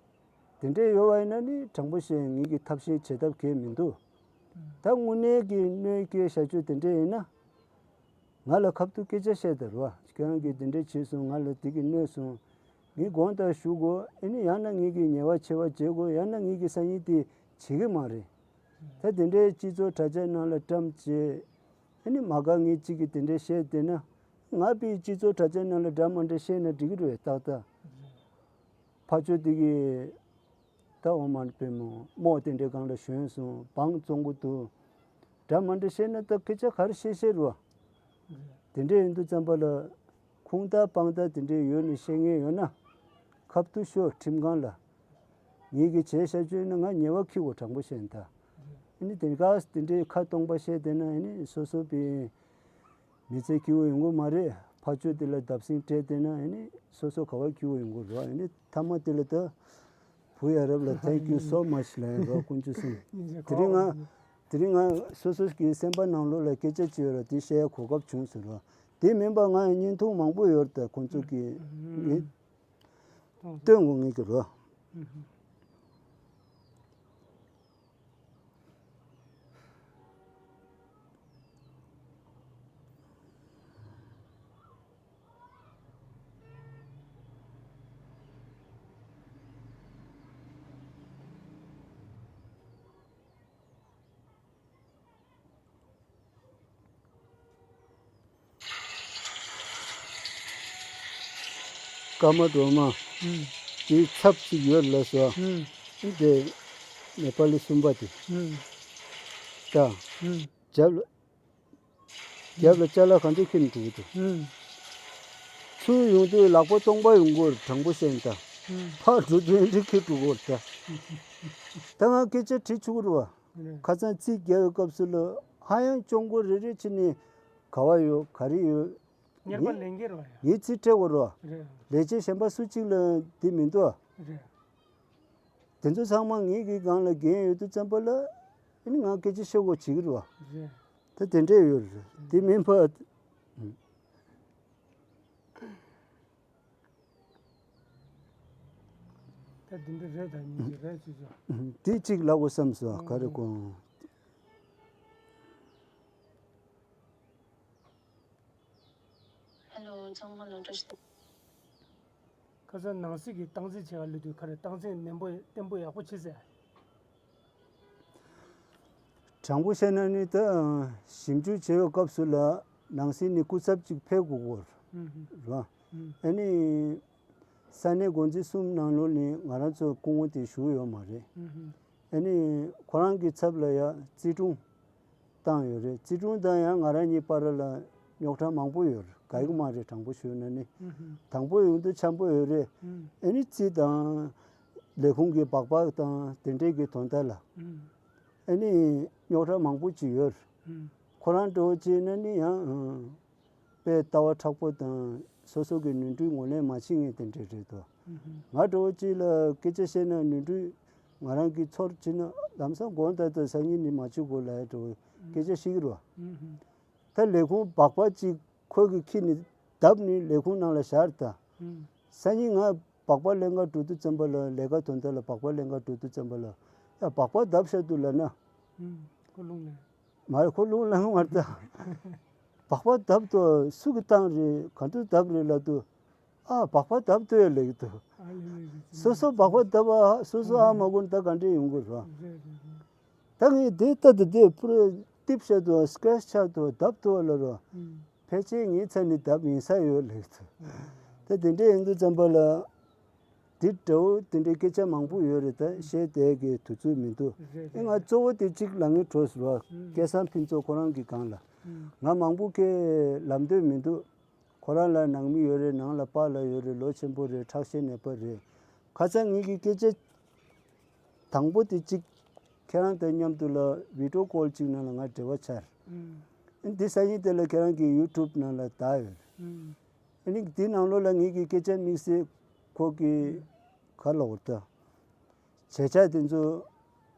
དེ་འདྲས་ཡོད་པ་ཡིན་ན་ནི་དྲང་པོ་བཤད་ངེད་ཀྱི་ཐབས་ཤེས་བྱེད་ཐབས་གང་ཡང་མི་འདུག་ད་དངོས་གནས་ཀྱི་གནོད་སྐྱེལ་བྱ་རྒྱུ་དེ་འདྲས་ཡིན་ན། ང་ལ་ཁ་ཐུག་སྐད་ཆ་བཤད་དེ་རེད་བ། ཁྱེད་རང་གིས་དེ་འདྲས་བྱས་སོང་། ང་ལ་དེ་གིས་གནོད་སོང་། ངས་དགོངས་དག་ཞུ་དགོས། ཨ་ནི་ཡང་ན་ངེད་ཀྱིས་ཉེས་པ་ཆེ་བ་འཇལ་དགོས། ཡང་ན་ངེད་ཀྱིས་སང་ཉིན་དེ་བྱེད་ཀྱི་མ་རེད། ད་དེ་འདྲའི་སྤྱི་ཚོགས་དྲ་རྒྱ་ནང་ལ་བཀྲམ་བྱས། ཨ་ནི་མ་དགའ་མཁན་གཅིག་གིས་དེ་འདྲས་བཤད་བསྡད་ན། ང་དཔེ་སྤྱི་ཚོགས་དྲ་རྒྱ་ནང་ལ་འདྲ་མ་འདྲ་བཤད་ན་འགྲིག་གི་རེད། ཏག་ཏག་ཕར་ཕྱོགས་དེ་གིས་ད་འོ་མ་དཔེ་མོ་རྨོ་དེ་འདྲའི་སྒང་ལ་ཞོན་སོང་། བང་བཙོང་གི་འདུག་འདྲ་མ་འདྲ་བཤད་ན་ད་སྐད་ཆ་ག་རེ་བཤད་བཤད་རེད་བ། དེ་འདྲ་ཡིན་དུས་ཙམ་པ་ལ་ཁུངས་དག་དཔང་དག་དེ་འདྲ་ཡོད་ནས་བཤད་མཁན་ཡོད་ན་ཁ་ཐུག་ཤོག་ཁྲིམས་ཁང་ལ། ངེད་ཀྱིས་བྱས་བཞག་རྒྱུ་ཡིན་ན་ང་ཉེས་པ་འཁྱེར་དགོས། དྲང་པོ་བཤད་ན་ད། ཨ་ནི་དེ་ག་དེ་འདྲའི་ཁ་སྟོང་པ་བཤད་བསྡད་ན་ཨ་ནི་སོ་སོ་པའི་མི་ཚེ་སྐྱིད་པོ་ཡོང་གི་མ་རེད། ཕར་ཕྱོགས་དེ་ལ་བརྡབ་གསིག་སྤྲད་བསྡད་ན་ཨ་ནི་སོ་སོ་ག་པར་སྐྱིད་པོ་ཡོང་གི་རེད། ཨ་ནི་མཐའ་མ་དེ་ལ་ད་བུ་ཡ་རབས་ལ་thank you so much ལབ་ཡ་རོགས་དཀོན་མཆོག་གསུམ། དེ་རིང་ང་དེ་རིང་ང་སོ་སོ་གི་སེམས་པ་ནང་ལོགས་ལ་སྐད་ཆ་ཅིག་ཡོད་ར། དེ་བཤད་ཡ་གོ་སྐབས་བྱུང་ཟེར་རོགས། དེ་མིན་པ་ང་བརྙན་ཐུང་མང་པོ་ཡོད་རེད། ད་ཁོང་ཚོ་གི་ངས་སྟོན་དགོས་ངེས་ཀྱི་རོགས། ཀརྨ་སྒྲོལ་མ། ཨུམ། དེའི་ཚབ་ཅིག་ཡོད་ལབ་སོང་། ཨུམ། དེ་ནེ་པ་ལི་གསུམ་པ་དེ། ཨུམ། ད། ཨུམ། རྒྱབ་ལ། རྒྱབ་ལ་ཅ་ལག་ག་འདྲ་འཁྱེར་འགྲོ་གི་འདུག་ཨུམ། ཚུར་ཡོང་དུས་ལག་པ་སྟོང་པ་ཡོང་གི་ཡོད་རེད། དྲང་པོ་བཤད་ན་ད། ཨུམ། ཕར་འགྲོ་དུས་འདི་འཁྱེར་འགྲོ་གི་ཡོད་རེད་ད། ད་ང་སྐད་ཆ་དྲིས་ཆོག་གི་རེད་བ། རེད། ཁ་སང་རྩིས་རྒྱག་པའི་སྐབས་སུ་ལ་ཧ་ཡང་གཅོང་པོ་རེ་རེ་བྱས་ནས་ག་པར་ཡོད་ག་རེ་ཡོད། གཉེར་པ་ངས་ལེན་གྱི་རེད་བ་ཡ། ངས་རྩིས་སྤྲད་དགོས་རེད་བ། རེད། ལས་བྱེད་གཞན་པ་སུ་གཅིག་ལ་འདི་མི་འདུག་བ། རེད། དེ་ཚོ་ཚང་མ་ངེད་ཀྱི་སྒང་ལ་འགན་ཡོད་དུས་ཙམ་པ་ལ་ཨ་ནི་ང་སྐད་ཆ་བཤད་དགོས་བྱེད་ཀྱི་རེད་བ། རེད། ད་དེ་འདྲས་ཡོད་རེད། དེ་མིན་པ། ད་འདི་འདྲ་རེད། ད་ཉིན་གཅིག་རེད་ཅེས་བྱ། དེ་གཅིག་ལབ་དགོས་བསམ་སོང་། ག་རེ་དགོངས། ཧེ་ལོ། ཚང་མ་ལ་བཀྲ་ཤིས་བདེ་ལེགས། ཁ་སང་ནང་སྲིད་ཀྱི་སྟངས་འཛིན་བྱེད་ག་སླེབས་དུས་ག་རེ་སྟངས་འཛིན་ནན་པོ་བརྟན་པོ་ཡག་པོ་བྱེད་ཟེར། དྲང་པོ་བཤད་ན་ནི་ད་ཞིབ་འཇུག་བྱེད་པའི་སྐབས་སུ་ལ་ནང་སྲིད་ནས་སྐུ་ཚབ་ཅིག་ཕེབས་དགོས་ཀྱི་ཡོད་རེད་བ། ཨ་ནི་ས་གནས་འགོ་འཛིན་གསུམ་ནང་ལོགས་ནས་ང་རང་ཚོ་སྐུ་ངོ་དེ་བཞུགས་ཡོད་མ་རེད། ཨ་ནི་ཁོ་རང་གི་ཚབ་ལ་ཡང་རྩིས་དྲུང་བཏང་ཡོད་རེད། རྩིས་དྲུང་དང་ཡང་ང་རང་གཉིས་བར་ལ་རྙོག་དྲ་མང་པོ་ཡོད་རེད། དགའ་གི་མ་རེད། དྲང་པོ་ཞུས་ན་ནི། དང་པོ་ཡོང་དུས་འཆམ་པོ་ཡོད་རེད། ཨ་ནི་རྩིས་དང་ལས་ཁུངས་ཀྱི་སྦག་སྦག་དང་དེ་འདྲས་ཀྱི་དོན་དག་ལ་ཨ་ནི་རྙོག་དྲ་མང་པོ་ཅིག་ཡོད་རེད། ཁོ་རང་འདྲ་བོ་བྱས་ན་ནི་ཡང་དཔེ་ལྟ་བ་མཁྲེགས་པོ་དང་སོ་སོ་གི་ནོར་འཁྲུལ་ངོས་ལེན་མ་བྱེད་མཁན་དེ་འདྲས་རེད་དོ། ང་འདྲ་བོ་ཅིག་ལ་སྐད་ཆ་བཤད་ན་ནོར་འཁྲུལ་ང་རང་གིས་ཚོར་བྱས་ན་ལམ་སང་དགོངས་དག་ད་སང་ཉིན་ནི་མ་བྱེད་དགོས་ལབ་ཡ་འདྲ་བོ་སྐད་ཆ་བཤད་ཀྱི་རེད་བ། ད་ལས་ཁུངས་སྦག་སྦག་ཅིག་ཁོ་གིས་ཁྱེར་ནས་བརྡབས་ནས་ལས་ཁུངས་ནང་ལ་བཞག་རེད་ད། སང་ཉིན་ང་སྦག་སྦག་ལེན་ག་འགྲོ་དུས་ཙམ་པ་ལ་ལས་ཀ་དོན་དག་ལ་སྦག་སྦག་ལེན་ག་འགྲོ་དུས་ཙམ་པ་ལ་ཡ་སྦག་སྦག་བརྡབས་བཞག་འདུག་ལབ་ན། ཁོ་རླུང་ལངས། མ་རེད། ཁོ་རླུང་ལངས་མ་རེད་ད། སྦག་སྦག་བརྡབས་འདུག་སུ་གིས་བཏང་རེད། ག་འདྲ་བརྡབས་རེད་ལབ་དུས། ཨ་སྦག་སྦག་བརྡབས་འདུག་ཡ་ལབ་ཀྱི་འདུག་ཨ་ལེ་ལེ་ལེ། སོ་སོ་སྦག་སྦག་བརྡབས་ཨ་སོ་སོ་ཨ་མ་གོ་ན་ད་ག་འདྲས་ཡོང་གི་རེད། རེད་རེད་རེད། ད་ངས་དེ་ལྟ་དུས་དེ་པུ་རེ་ཏིབ་བྱས་འདུག་སྐེ་ཆག་འདུག་བརྡབས་འདུག་ལབ་རོ། ཕལ་ཆེར་ངའི་ཚབ་ནས་བརྡབས་ཡིན་ས་ཡོད་ལབ་ཀྱི་འདུག་ད་དེ་འདྲས་ཡིན་དུས་ཙམ་པ་ལ། དེ་འདྲ་བོ་དེ་འདྲའི་སྐད་ཆ་མང་པོ་ཡོད་རེད། ད་བཤད་བསྡད་ཀྱི་དུས་ཚོད་མི་འདུག་རེད་ཨེ་ང་རེད། གཙོ་བོ་དེ་གཅིག་ལབ་ངེས་འགྲོ་ཟེར་བ། སྐལ་བཟང་ཕུན་ཚོགས་ཁོ་རང་གི་སྒང་ལ། ང་མང་པོ་སྐད་ལབ་འདོད་མི་འདུག་ཁོ་རང་ལ་ནང་མི་ཡོད་རེད། ནང་ལ་པཱ་ལགས་ཡོད་རེད། ལོ་ཆེན་པོ་རེད། ཁྲག་ཤེད་ནད་པ་རེད། ཁ་སང་ངེད་ཀྱི་སྐད་ཆ་དང་པོ་དེ་གཅིག་ཁྱེད་རང་དང་མཉམ་དུ་ལ་བི་ཌི་ཡོ་ཀོལ་གཅིག་ནང་ལ་ང་འབྲེལ་བ་ཆགས་རེད། ཨ་ནི་དེ་སང་ཉིན་དེ་ལ་ཁྱེད་རང་གི་ཡུ་ཊུབ་ནང་ལ་བཏང་ཡོད་རེད། ཨ་ནི་དེ་ནང་ལོགས་ལ་ངེད་ཀྱི་སྐད་ཆ་དམིགས་བསལ་ཁོ་གི་ག་ལབ་དགོས་རེད་ད། བྱེད་བྱ་དེ་ཚོ་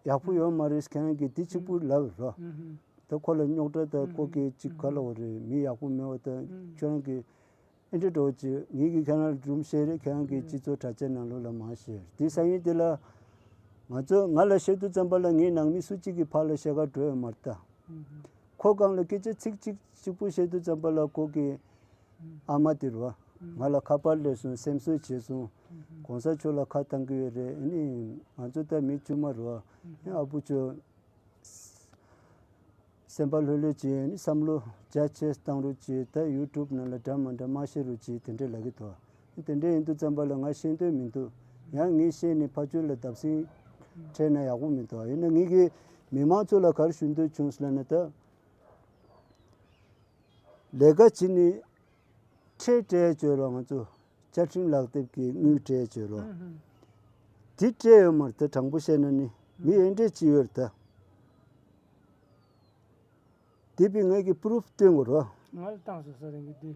ཡག་པོ་ཡོད་མ་རེད། ཁྱེད་རང་གིས་དེ་གཅིག་པུ་ལབ་རོགས། ད་ཁོ་ལ་རྙོག་དྲ་དང་ཁོ་གིས་གཅིག་ག་ལབ་དགོས་རེད། མི་ཡག་པོ་མེད་པ་དང་ཁྱོད་རང་གིས་ཨེ་འདྲ་འགྲོ་ཅིག་ངེད་ཀྱིས་ཁྱེད་རང་ལ་སྒྲུང་བཤད་རེད། ཁྱེད་རང་གིས་སྤྱི་ཚོགས་དྲ་རྒྱ་ནང་ལོགས་ལ་མར་བཤད་རེད། དེ་སང་ཉིན་དེ་ལ་ ང་ཚོ་ང་ལ་བཤད་དུས་ཙམ་པ་ལ་ངའི་ནང་མི་སུ་གཅིག་གི་ཕར་ལ་བཤད་ག་འགྲོ་ཡོད་མ་རེད་ད། ཁོ་གང་ལ་སྐད་ཆ་ཚིག་གཅིག་གཅིག་པུ་བཤད་དུས་ཙམ་པ་ལ་ཁོ་གི་ཨ་མ་དེ་རུ་ང་ལ་ཁ་པར་སླེབས་སོང་། སེམས་གསོ་བྱས་སོང་། གོང་ས་མཆོག་ལ་ཁ་བཏང་གི་ཡོད་རེད། ཨ་ནི་ང་ཚོ་ད་མི་དཀྱུས་མ་རུ་ཨ་བུ་ཚོ་སེམས་པ་ལྷོད་ལྷོད་བྱས། ཨ་ནི་བསམ་བློ་རྒྱ་ཆེ་བཏང་རོགས་བྱས། ད་ཡུ་ཊུབ་ནང་ལ་འདྲ་མ་འདྲ་མ་བཤད་རོགས་བྱས། དེ་འདྲས་ལབ་ཀྱི་འདུག་དེ་འདྲས་ཡིན་དུས་ཙམ་པ་ལ་ང་བཤད་འདོད་མི་འདུག་ཡང་ངས་བཤད་ནས་ཕར་ཕྱོགས་ལ་བརྡབ་གསིག་འཕྲད་ན་ཡག་པོ་མི་འདུག་ཡིན་ན་ངེད་ཀྱིས་མི་མང་ཚོ་ལ་ག་རེ་ཞུ་འདོད་བྱུང་ཟེར་ན་ད། ལས་ཀ་བྱེད་ནས་ཁྲལ་སྤྲད་བྱོས་རོགས། ང་ཚོ་བཅའ་ཁྲིམས་ལག་དེབ་ཀྱི་དངུལ་སྤྲད་བྱོས་རོགས། དེ་སྤྲད་ཡོད་མ་རེད་ད། དྲང་པོ་བཤད་ན་ནི་མི་ཨེ་འདྲས་ཅིག་ཡོད་རེད་ད། དེ་བས་ངེད་ཀྱིས་པུ་རུབ་སྟོན་དགོས་རོགས། ང་ལ་བཏང་སོང་ས་རིང་གི་འདི།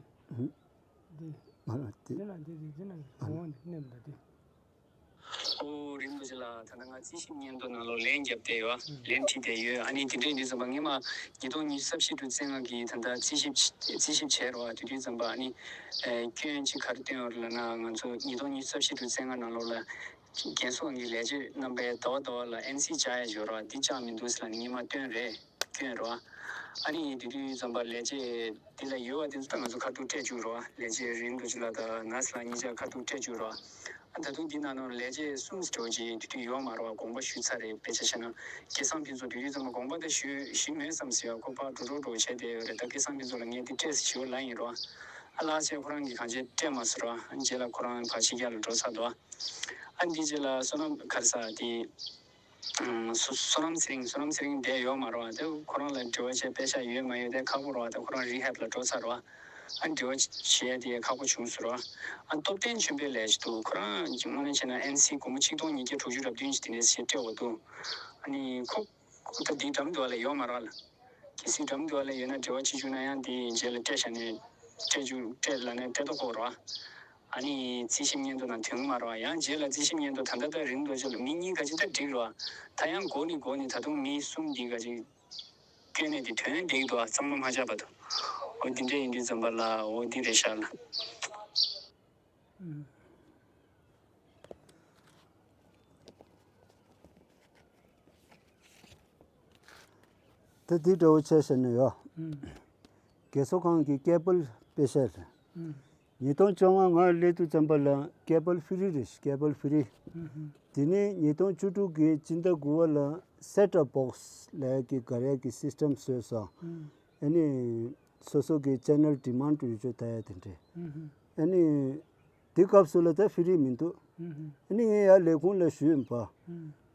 འདི། ང་ལ་དེ། འདི་ན་འདི་འདི་འདི་ན་འདི་འོང་འདི་ནེམ་ད་འདི། ཨོ་རིན་པོ་ཆེ་ལགས། ད་ལྟ་ང་རྩིས་ཞིབ་སྙན་ཐོ་ནང་ལོགས་ལན་བརྒྱབ་བསྡད་ཡོད། ལན་བྲིས་བསྡད་ཡོད། ཨ་ནི་དེ་འདྲ་ཡིན་དུས་ཙམ་པ་སྔོན་མ་ཉིས་སྟོང་ཉི་ཤུ་རྩ་བཞི་དྲུག་ཚེས་ལྔ་གི་ད་ལྟ་རྩིས་ཞིབ་རྩིས་ཞིབ་བྱས་རོགས། དེ་དུས་ཙམ་པ་ཨ་ནི་སྐྱོན་ཅིག་ག་རེ་བཏོན་ཡོད་རེད་ལབ་ན། ང་ཚོ་ཉིས་སྟོང་ཉི་ཤུ་རྩ་བཞི་དྲུག་ཚེས་ལྔ་ནང་ལོགས་ལ་རྒན་གསོ་ཁང་གི་ལས་བྱེད་རྣམ་པས་ཟླ་བ་ཟླ་བ་ལ་ཨེན་སི་བཅག་ཡ་ཡོད་རོགས། འདི་བཅག་མི་འདུག་ཟེར་ལབ་ནས་སྔོན་མ་བཏོན་རེད། སྐྱོན་རེད་བ། ཨ་ནི་དེ་དུས་ཙམ་པ་ལས་བྱེད་འདི་ལ་ཡོད་པ་དེ་ཚོ་ད་ང་ཚོ་ཁ་ཐུག་སྤྲད་བཅུག་རོགས། ལས་བྱེད་རིན་པོ་ཆེ་ལགས་དང་ནར་སི་ལགས་གཉིས་ཆ་ཁ་ཐུག་སྤྲད་བཅུག་རོགས། ཨ་ད་དུང་འདི་ནང་ནང་ལས་བྱེད་གསུམ་ཙམ་ཅིག་དེ་དུས་ཡོད་མ་རེད་བ། དགོངས་པ་ཞུས་ཚར་རེད། དཔེ་ཆ་བཤད་ན་སྐལ་བཟང་ཕུན་ཚོགས་དེ་དུས་ཙམ་པ་དགོངས་པ་ད་ཞུས་ཞུས་མེད་བསམ་ཟེར་བ། ཁོ་ཕར་འགྲོ་འགྲོ་འགྲོ་བྱས་བསྡད་ཡོད་རེད། ད་སྐལ་བཟང་ཕུན་ཚོགས་ལ་ངས་འདི་སྤྲད་ཟེར་ཞུ་བ་ལབ་ཡིན་རོགས། ཨ་ལགས་ཆེ་ཁོ་རང་གིས་གང་བྱས་སྤྲད་མ་ཟེར་རོགས། ཨ་རྗེས་ལ་ཁོ་རང་ཕར་ཕྱི་རྒྱལ་ལ་འགྲོ་ཚར་འདུག་ཨ་འདི་རྗེས་ལ་བསོད་ནམས་ག་རེ་ཟེར་དེ། ཨ་བསོད་བསོད་ནམས་ཚེ་རིང་། བསོད་ནམས་ཚེ་རིང་བསྡད་ཡོད་མ་རེད་བ། དེ་ཁོ་རང་ལ་འབྲེལ་བ་བྱས་པའི་ཤ་ཡོད་མ་ཡོད་དེ་ཁག་པོ་རེད་བ། དེ་ཁོ་རང་རི་ཧེབ་ལ་འགྲོ་ཚར་བ། ཨ་འབྲེལ་བ་བྱས་དེ་ཁག་པོ་བྱུང་ཟེར་བ། ཨ་སྟོབས་ལྡན་ཆོས་འཕེལ་ལབ་ཅིག་འདུག་ཁོ་རང་དངོས་གནས་བྱས་ན་ཨེན་སི་སྒོར་མོ་ཆིག་སྟོང་ཉིས་བརྒྱ་དྲུག་ཅུ་རེ་བདུན་ཅིག་དེ་འདྲས་ཞིག་སྤྲད་འོ་འདུག་ཨ་ནི་ཁོ་ཁོ་ད་དེའི་འགྲམ་དུ་བ་ལ་ཡོད་མ་རེད་བ། གལ་སྲིད་འགྲམ་དུ་བ་ལ་ཡོད་ན་འབྲེལ་བ་བྱེད་བཅུག་ན་ཡང་དེ་རྗེས་ལ་སྤྲད་བཞག་ནས་སྤྲད་བཅུག་སྤྲད་ལབ་ནས་སྤྲད་དོ་ཁོ་རོ། ཨ་ནི་རྩིས་ཞིབ་སྙན་ཐོ་ནང་ཐོན་གི་མ་རེད་བ། ཡང་རྗེས་ལ་རྩིས་ཞིབ་སྙན་ཐོ་ད་ལྟ་ད་རིན་པོ་ཆེ་ལ་མི་གཉིས་ག་ཅིག་ད་འགྲིག་རེད་བ། ད་ཡང་འགོ་ནས་འགོ་ནས་ད་དུང་མི་གསུམ་འདི་ག་ཅིག་སྐྱོན་ནས་དེ་ཐོན་བསྡད་ཀྱི་འདུག་བ། གཙང་མ་མ་ཆགས་བར་དུ། འོ་འདི་འདྲ་ཡིན་དུས་ཙམ་པ་ལ་འོ་འདི་རེད་ཤག་ལ། ད་འདི་འདྲ་བོ་བྱས་ཟེར་ནས་ཡོད། རྒས་གསོ་ཁང་གི་ཀེ་བལ་པེ་ཤ་རེད། ཉིས་སྟོང་བཅོ་ལྔ་ང་སླེབས་དུས་ཙམ་པ་ལ་ཀེ་བལ་ཧྥི་རི་རེད། ཀེ་བལ་ཧྥི་རི། དེ་ནས་ཉིས་སྟོང་བཅུ་དྲུག་གི་སྤྱི་ཟླ་དགུ་པ་ལ་སེ་ཊོབ་བོག་སི་ལབ་ཡག་གི་སྒར་ཡག་གི་སིས་ཊེམ་བཟོས་སོང་། ཨ་ནི་སོ་སོ་གི་ཅེ་ནལ་ཌི་མན་ཌི་ཡོད་ཆོག་ལྟ་ཡག་དེ་འདྲས། ཨ་ནི་དེ་སྐབས་སུ་ལ་ད་ཧྥི་རི་མི་འདུག་ཨ་ནི་ངས་ཡར་ལས་ཁུངས་ལ་ཞུས་ཡིན་པ།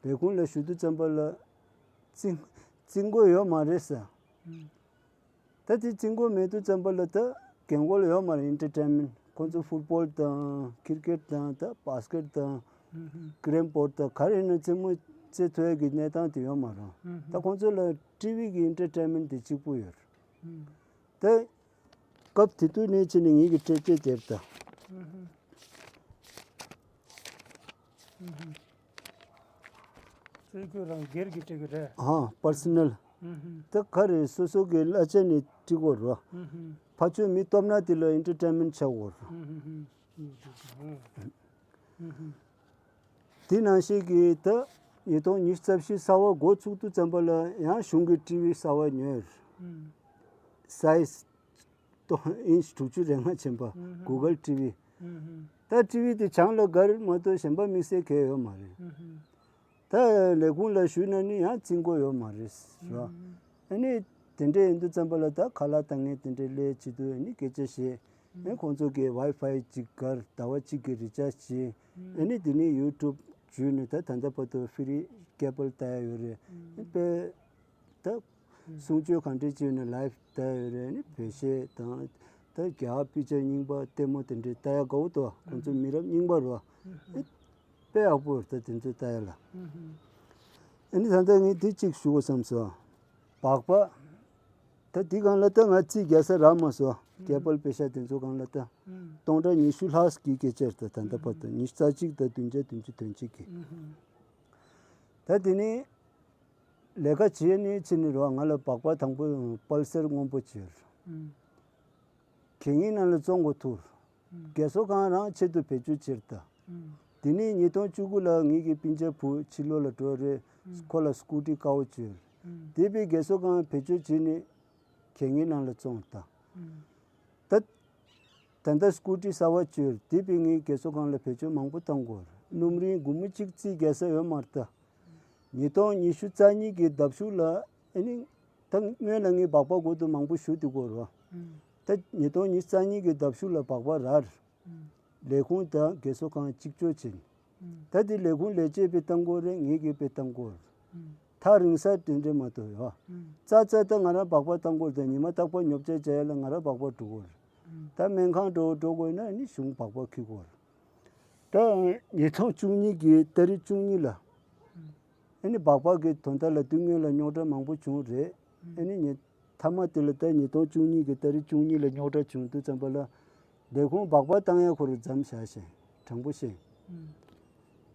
ལས་ཁུངས་ལ་ཞུ་དུས་ཙམ་པ་ལ་རྩིས་རྩིས་འགོ་ཡོད་མ་རེད་ཟེར། ད་དེ་རྩིས་འགོ་མེད་དུས་ཙམ་པ་ལ་ད་རྒན་རྒོན་ལ་ཡོད་མ་རེད། ཨེན་ཊར་ཊེན་མེན་ཊི། ཁོང་ཚོ་ཕུཊ་བོལ་དང་ཁིར་ཀེཊ་དང་ད་བྷ་སི་ཀེཊ་དང་ཀེ་རེམ་བོརཌ་དང་ག་རེ་ཡིན་ན་རྩེད་མོ་རྩེ་ཐུབ་ཡག་གི་གནས་སྟངས་དེ་ཡོད་མ་རེད། ད་ཁོང་ཚོ་ལ་ཊི་ཝི་གི་ཨེན་ཊར་ཊེན་མེན་ཊི་དེ་གཅིག་པུ་ཡོད་རེད། ད་སྐབས་དེ་དུས་ནས་བྱས་ནས་ངེད་ཀྱི་སྤྲད་སྤྲད་དེབ་དང་། སྤྲད་དགོས་རང་སྒེར་གྱི་སྤྲད་དགོས་རེད། ཧ་པར་སོ་ནལ། ད་ག་རེ་སོ་སོ་གི་གླ་ཆ་ནས་སྤྲད་དགོས་རེད། ཕར་ཕྱོགས་མི་སྟོབས་ན་དེ་ལ་ཨེན་ཊར་ཊེན་མེན་ཊི་ཆགས་དགོས་རེད། དེ་ནང་བཞིན་གྱི་ད་ཉིས་སྟོང་ཉི་ཤུ་རྩ་བཞི་གསར་པ་འགོ་ཚུགས་དུས་ཙམ་པ་ལ་ཡང་གཞུང་གི་ཊི་ཝི་གསར་པ་ཉོས། སའི་ཛི་ཏོ་ཨིན་ཅི་དྲུག་ཅུ་རེ་ལྔ་ཅན་པ་གུ་གལ་ཊི་ཝི། ད་ཊི་ཝི་དེ་བྱང་ལ་དགར་མ་གཏོགས་གཞན་པ་དམིགས་བསལ་གང་ཡང་ཡོད་མ་རེད། ད་ལས་ཁུངས་ལ་ཞུས་ན་ནི་ཡང་རྩིས་འགོ་ཡོད་མ་རེད་ཟེར་བ། ཨ་ནི་དེ་འདྲ་ཡིན་དུས་ཙམ་པ་ལ་ད་ཁ་ལག་བཏང་མཁན་དེ་འདྲའི་སླེབས་བྱེད་དུས་ཨ་ནི་སྐད་ཆ་བཤད། ཨ་ཁོང་ཚོ་གིས་ཝའི་ཕའི་གཅིག་དགར། ཟླ་བ་གཅིག་གི་རི་ཅར་ཇི་བྱེད། ཨ་ནི་དེ་ནས་ཡུ་ཊུབ་བརྒྱུད་ནས་ད་ད་ལྟ་བར་དུ་ཧྥི་རི་ཀེ་བལ་ལྟ་ཡ་ཡོད་རེད། ཨ་དཔེ་ད་གསུང་ཆོས་གང་འདྲ་བྱས་ནས་ལའེབ་ལྟ་ཡ་ཡོད་རེད། ཨ་ནི་བོད་གཞས་དང་ད་རྒྱ་གར་པིག་ཅར་རྙིང་པ་ལྟད་མོ་དེ་འདྲའི་ལྟ་ཡ་དགའ་བོ་འདུག་ཁོང་ཚོ་མི་རབས་རྙིང་པ་རེད་བ། ཨ་དཔེ་ཡག་པོ་རེད། ད་དེ་ཚོ་ལྟ་ཡ་ལ། ཨ་ནི་ད་ལྟ་ངས་དེ་གཅིག་ཞུ་དགོས་བསམ་སོང་། སྦག་སྦག་ད་དེ་སྒང་ལ་ད་ང་རྩིས་རྒྱག་ས་རག་མ་སོང་། ཀེ་བལ་པེ་ཤ་དེ་ཚོ་སྒང་ལ་ད་སྟོང་ཕྲག་ཉི་ཤུ་ལྷག་གི་སྐད་ཆ་རེད། ད་ད་ལྟ་བར་དུ་ཉི་ཤུ་རྩ་གཅིག་དང་བདུན་བརྒྱ་བདུན་ཅུ་དོན་གཅིག་གི། ད་དེ་ནས་ལས་ཀ་བྱས་ནས་ཕྱིན་ནས་རོགས་ང་ལ་སྦག་སྦག་དང་པོ་པལ་སར་སྔོན་པོ་བྱས། གད་སྙིགས་ནང་ལ་བཙོང་དགོས་ཐུག་རྒས་གསོ་ཁང་རང་ཆེད་དུ་བེད་སྤྱོད་བྱེད་ད། དེ་ནས་ཉིས་སྟོང་བཅུ་དགུ་ལ་ངེད་ཀྱི་སྤུན་ཆ་བུ་ཕྱི་ལོགས་ལ་འགྲོ་རེད། ཁོ་ལ་སྐུ་ཊི་དཀར་པོ་བཅོལ། དེ་བས་རྒས་གསོ་ཁང་བེད་སྤྱོད་བྱས་ནས་གད་སྙིགས་ནང་ལ་བཙོངས་ད། ད་ད་ལྟ་སྐུ་ཊི་གསར་པ་བཅོལ། དེ་བས་ངས་རྒས་གསོ་ཁང་ལ་བེད་སྤྱོད་མང་པོ་བཏང་དགོས་རེད། སྣུམ་རིན་སྒོར་མོ་གཅིག་རྩིས་རྒྱག་ས་ཡོད་མ་རེད་ད། ཉིས་སྟོང་ཉི་ཤུ་རྩ་གཉིས་ཀྱི་ལྡབ་གཞུག་ལ་ཨ་ནི་ད་སྔོན་ལ་ངས་སྦག་སྦག་འགོ་དུ་མང་པོ་ཞུ་དུས་སྐོར་བ། ད་ཉིས་སྟོང་ཉི་ཤུ་རྩ་གཉིས་ཀྱི་ལྡབ་གཞུག་ལ་སྦག་སྦག་རག་རེད། ལས་ཁུངས་དང་རྒས་གསོ་ཁང་གཅིག་ལྕོགས་ཕྱིན། ད་དེ་ལས་ཁུངས་ལས་བྱེད་པས་བཏང་དགོས་རེད། ངེད་ཀྱིས་དཔེ་བཏང་དགོས་རེད། ཐག་རིང་ས་དེ་འདྲས་མ་གཏོགས་ཡོད། རྩ་རྩ་ད་ང་རང་སྦག་སྦག་བཏང་དགོས་རེད། ད་ཉི་མ་རྟག་པར་ཉོ་ཆ་བྱ་ཡ་ལ་ང་རང་སྦག་སྦག་འགྲོ་དགོས་རེད། ད་སྨན་ཁང་འགྲོ་འགྲོ་དགོས་ན་ནི་གཞུང་སྦག་སྦག་འཁྱེར་དགོས་རེད། ད་ཉིས་སྟོང་བཅུ་གཉིས་ཀྱི་ཏ་རིག་བཅུ་གཉིས་ལ། ཨ་ནི་སྦག་སྦག་གི་དོན་དག་ལ་དུས་སྔོན་ལ་རྙོག་དྲ་མང་པོ་བྱུང་རེད། ཨ་ནི་ཉི་མཐའ་མ་དེ་ལ་ད་ཉིས་སྟོང་བཅུ་གཉིས་ཀྱི་ཏ་རིག་བཅུ་གཉིས་ལ་རྙོག་དྲ་བྱུང་དུས་ཙམ་པ་ལ་ལས་ཁུངས་སྦག་སྦག་བཏང་ཡ་ཁོ་རང་མཚམས་བཞག་ཤིང་དྲང་པོ་བཤད།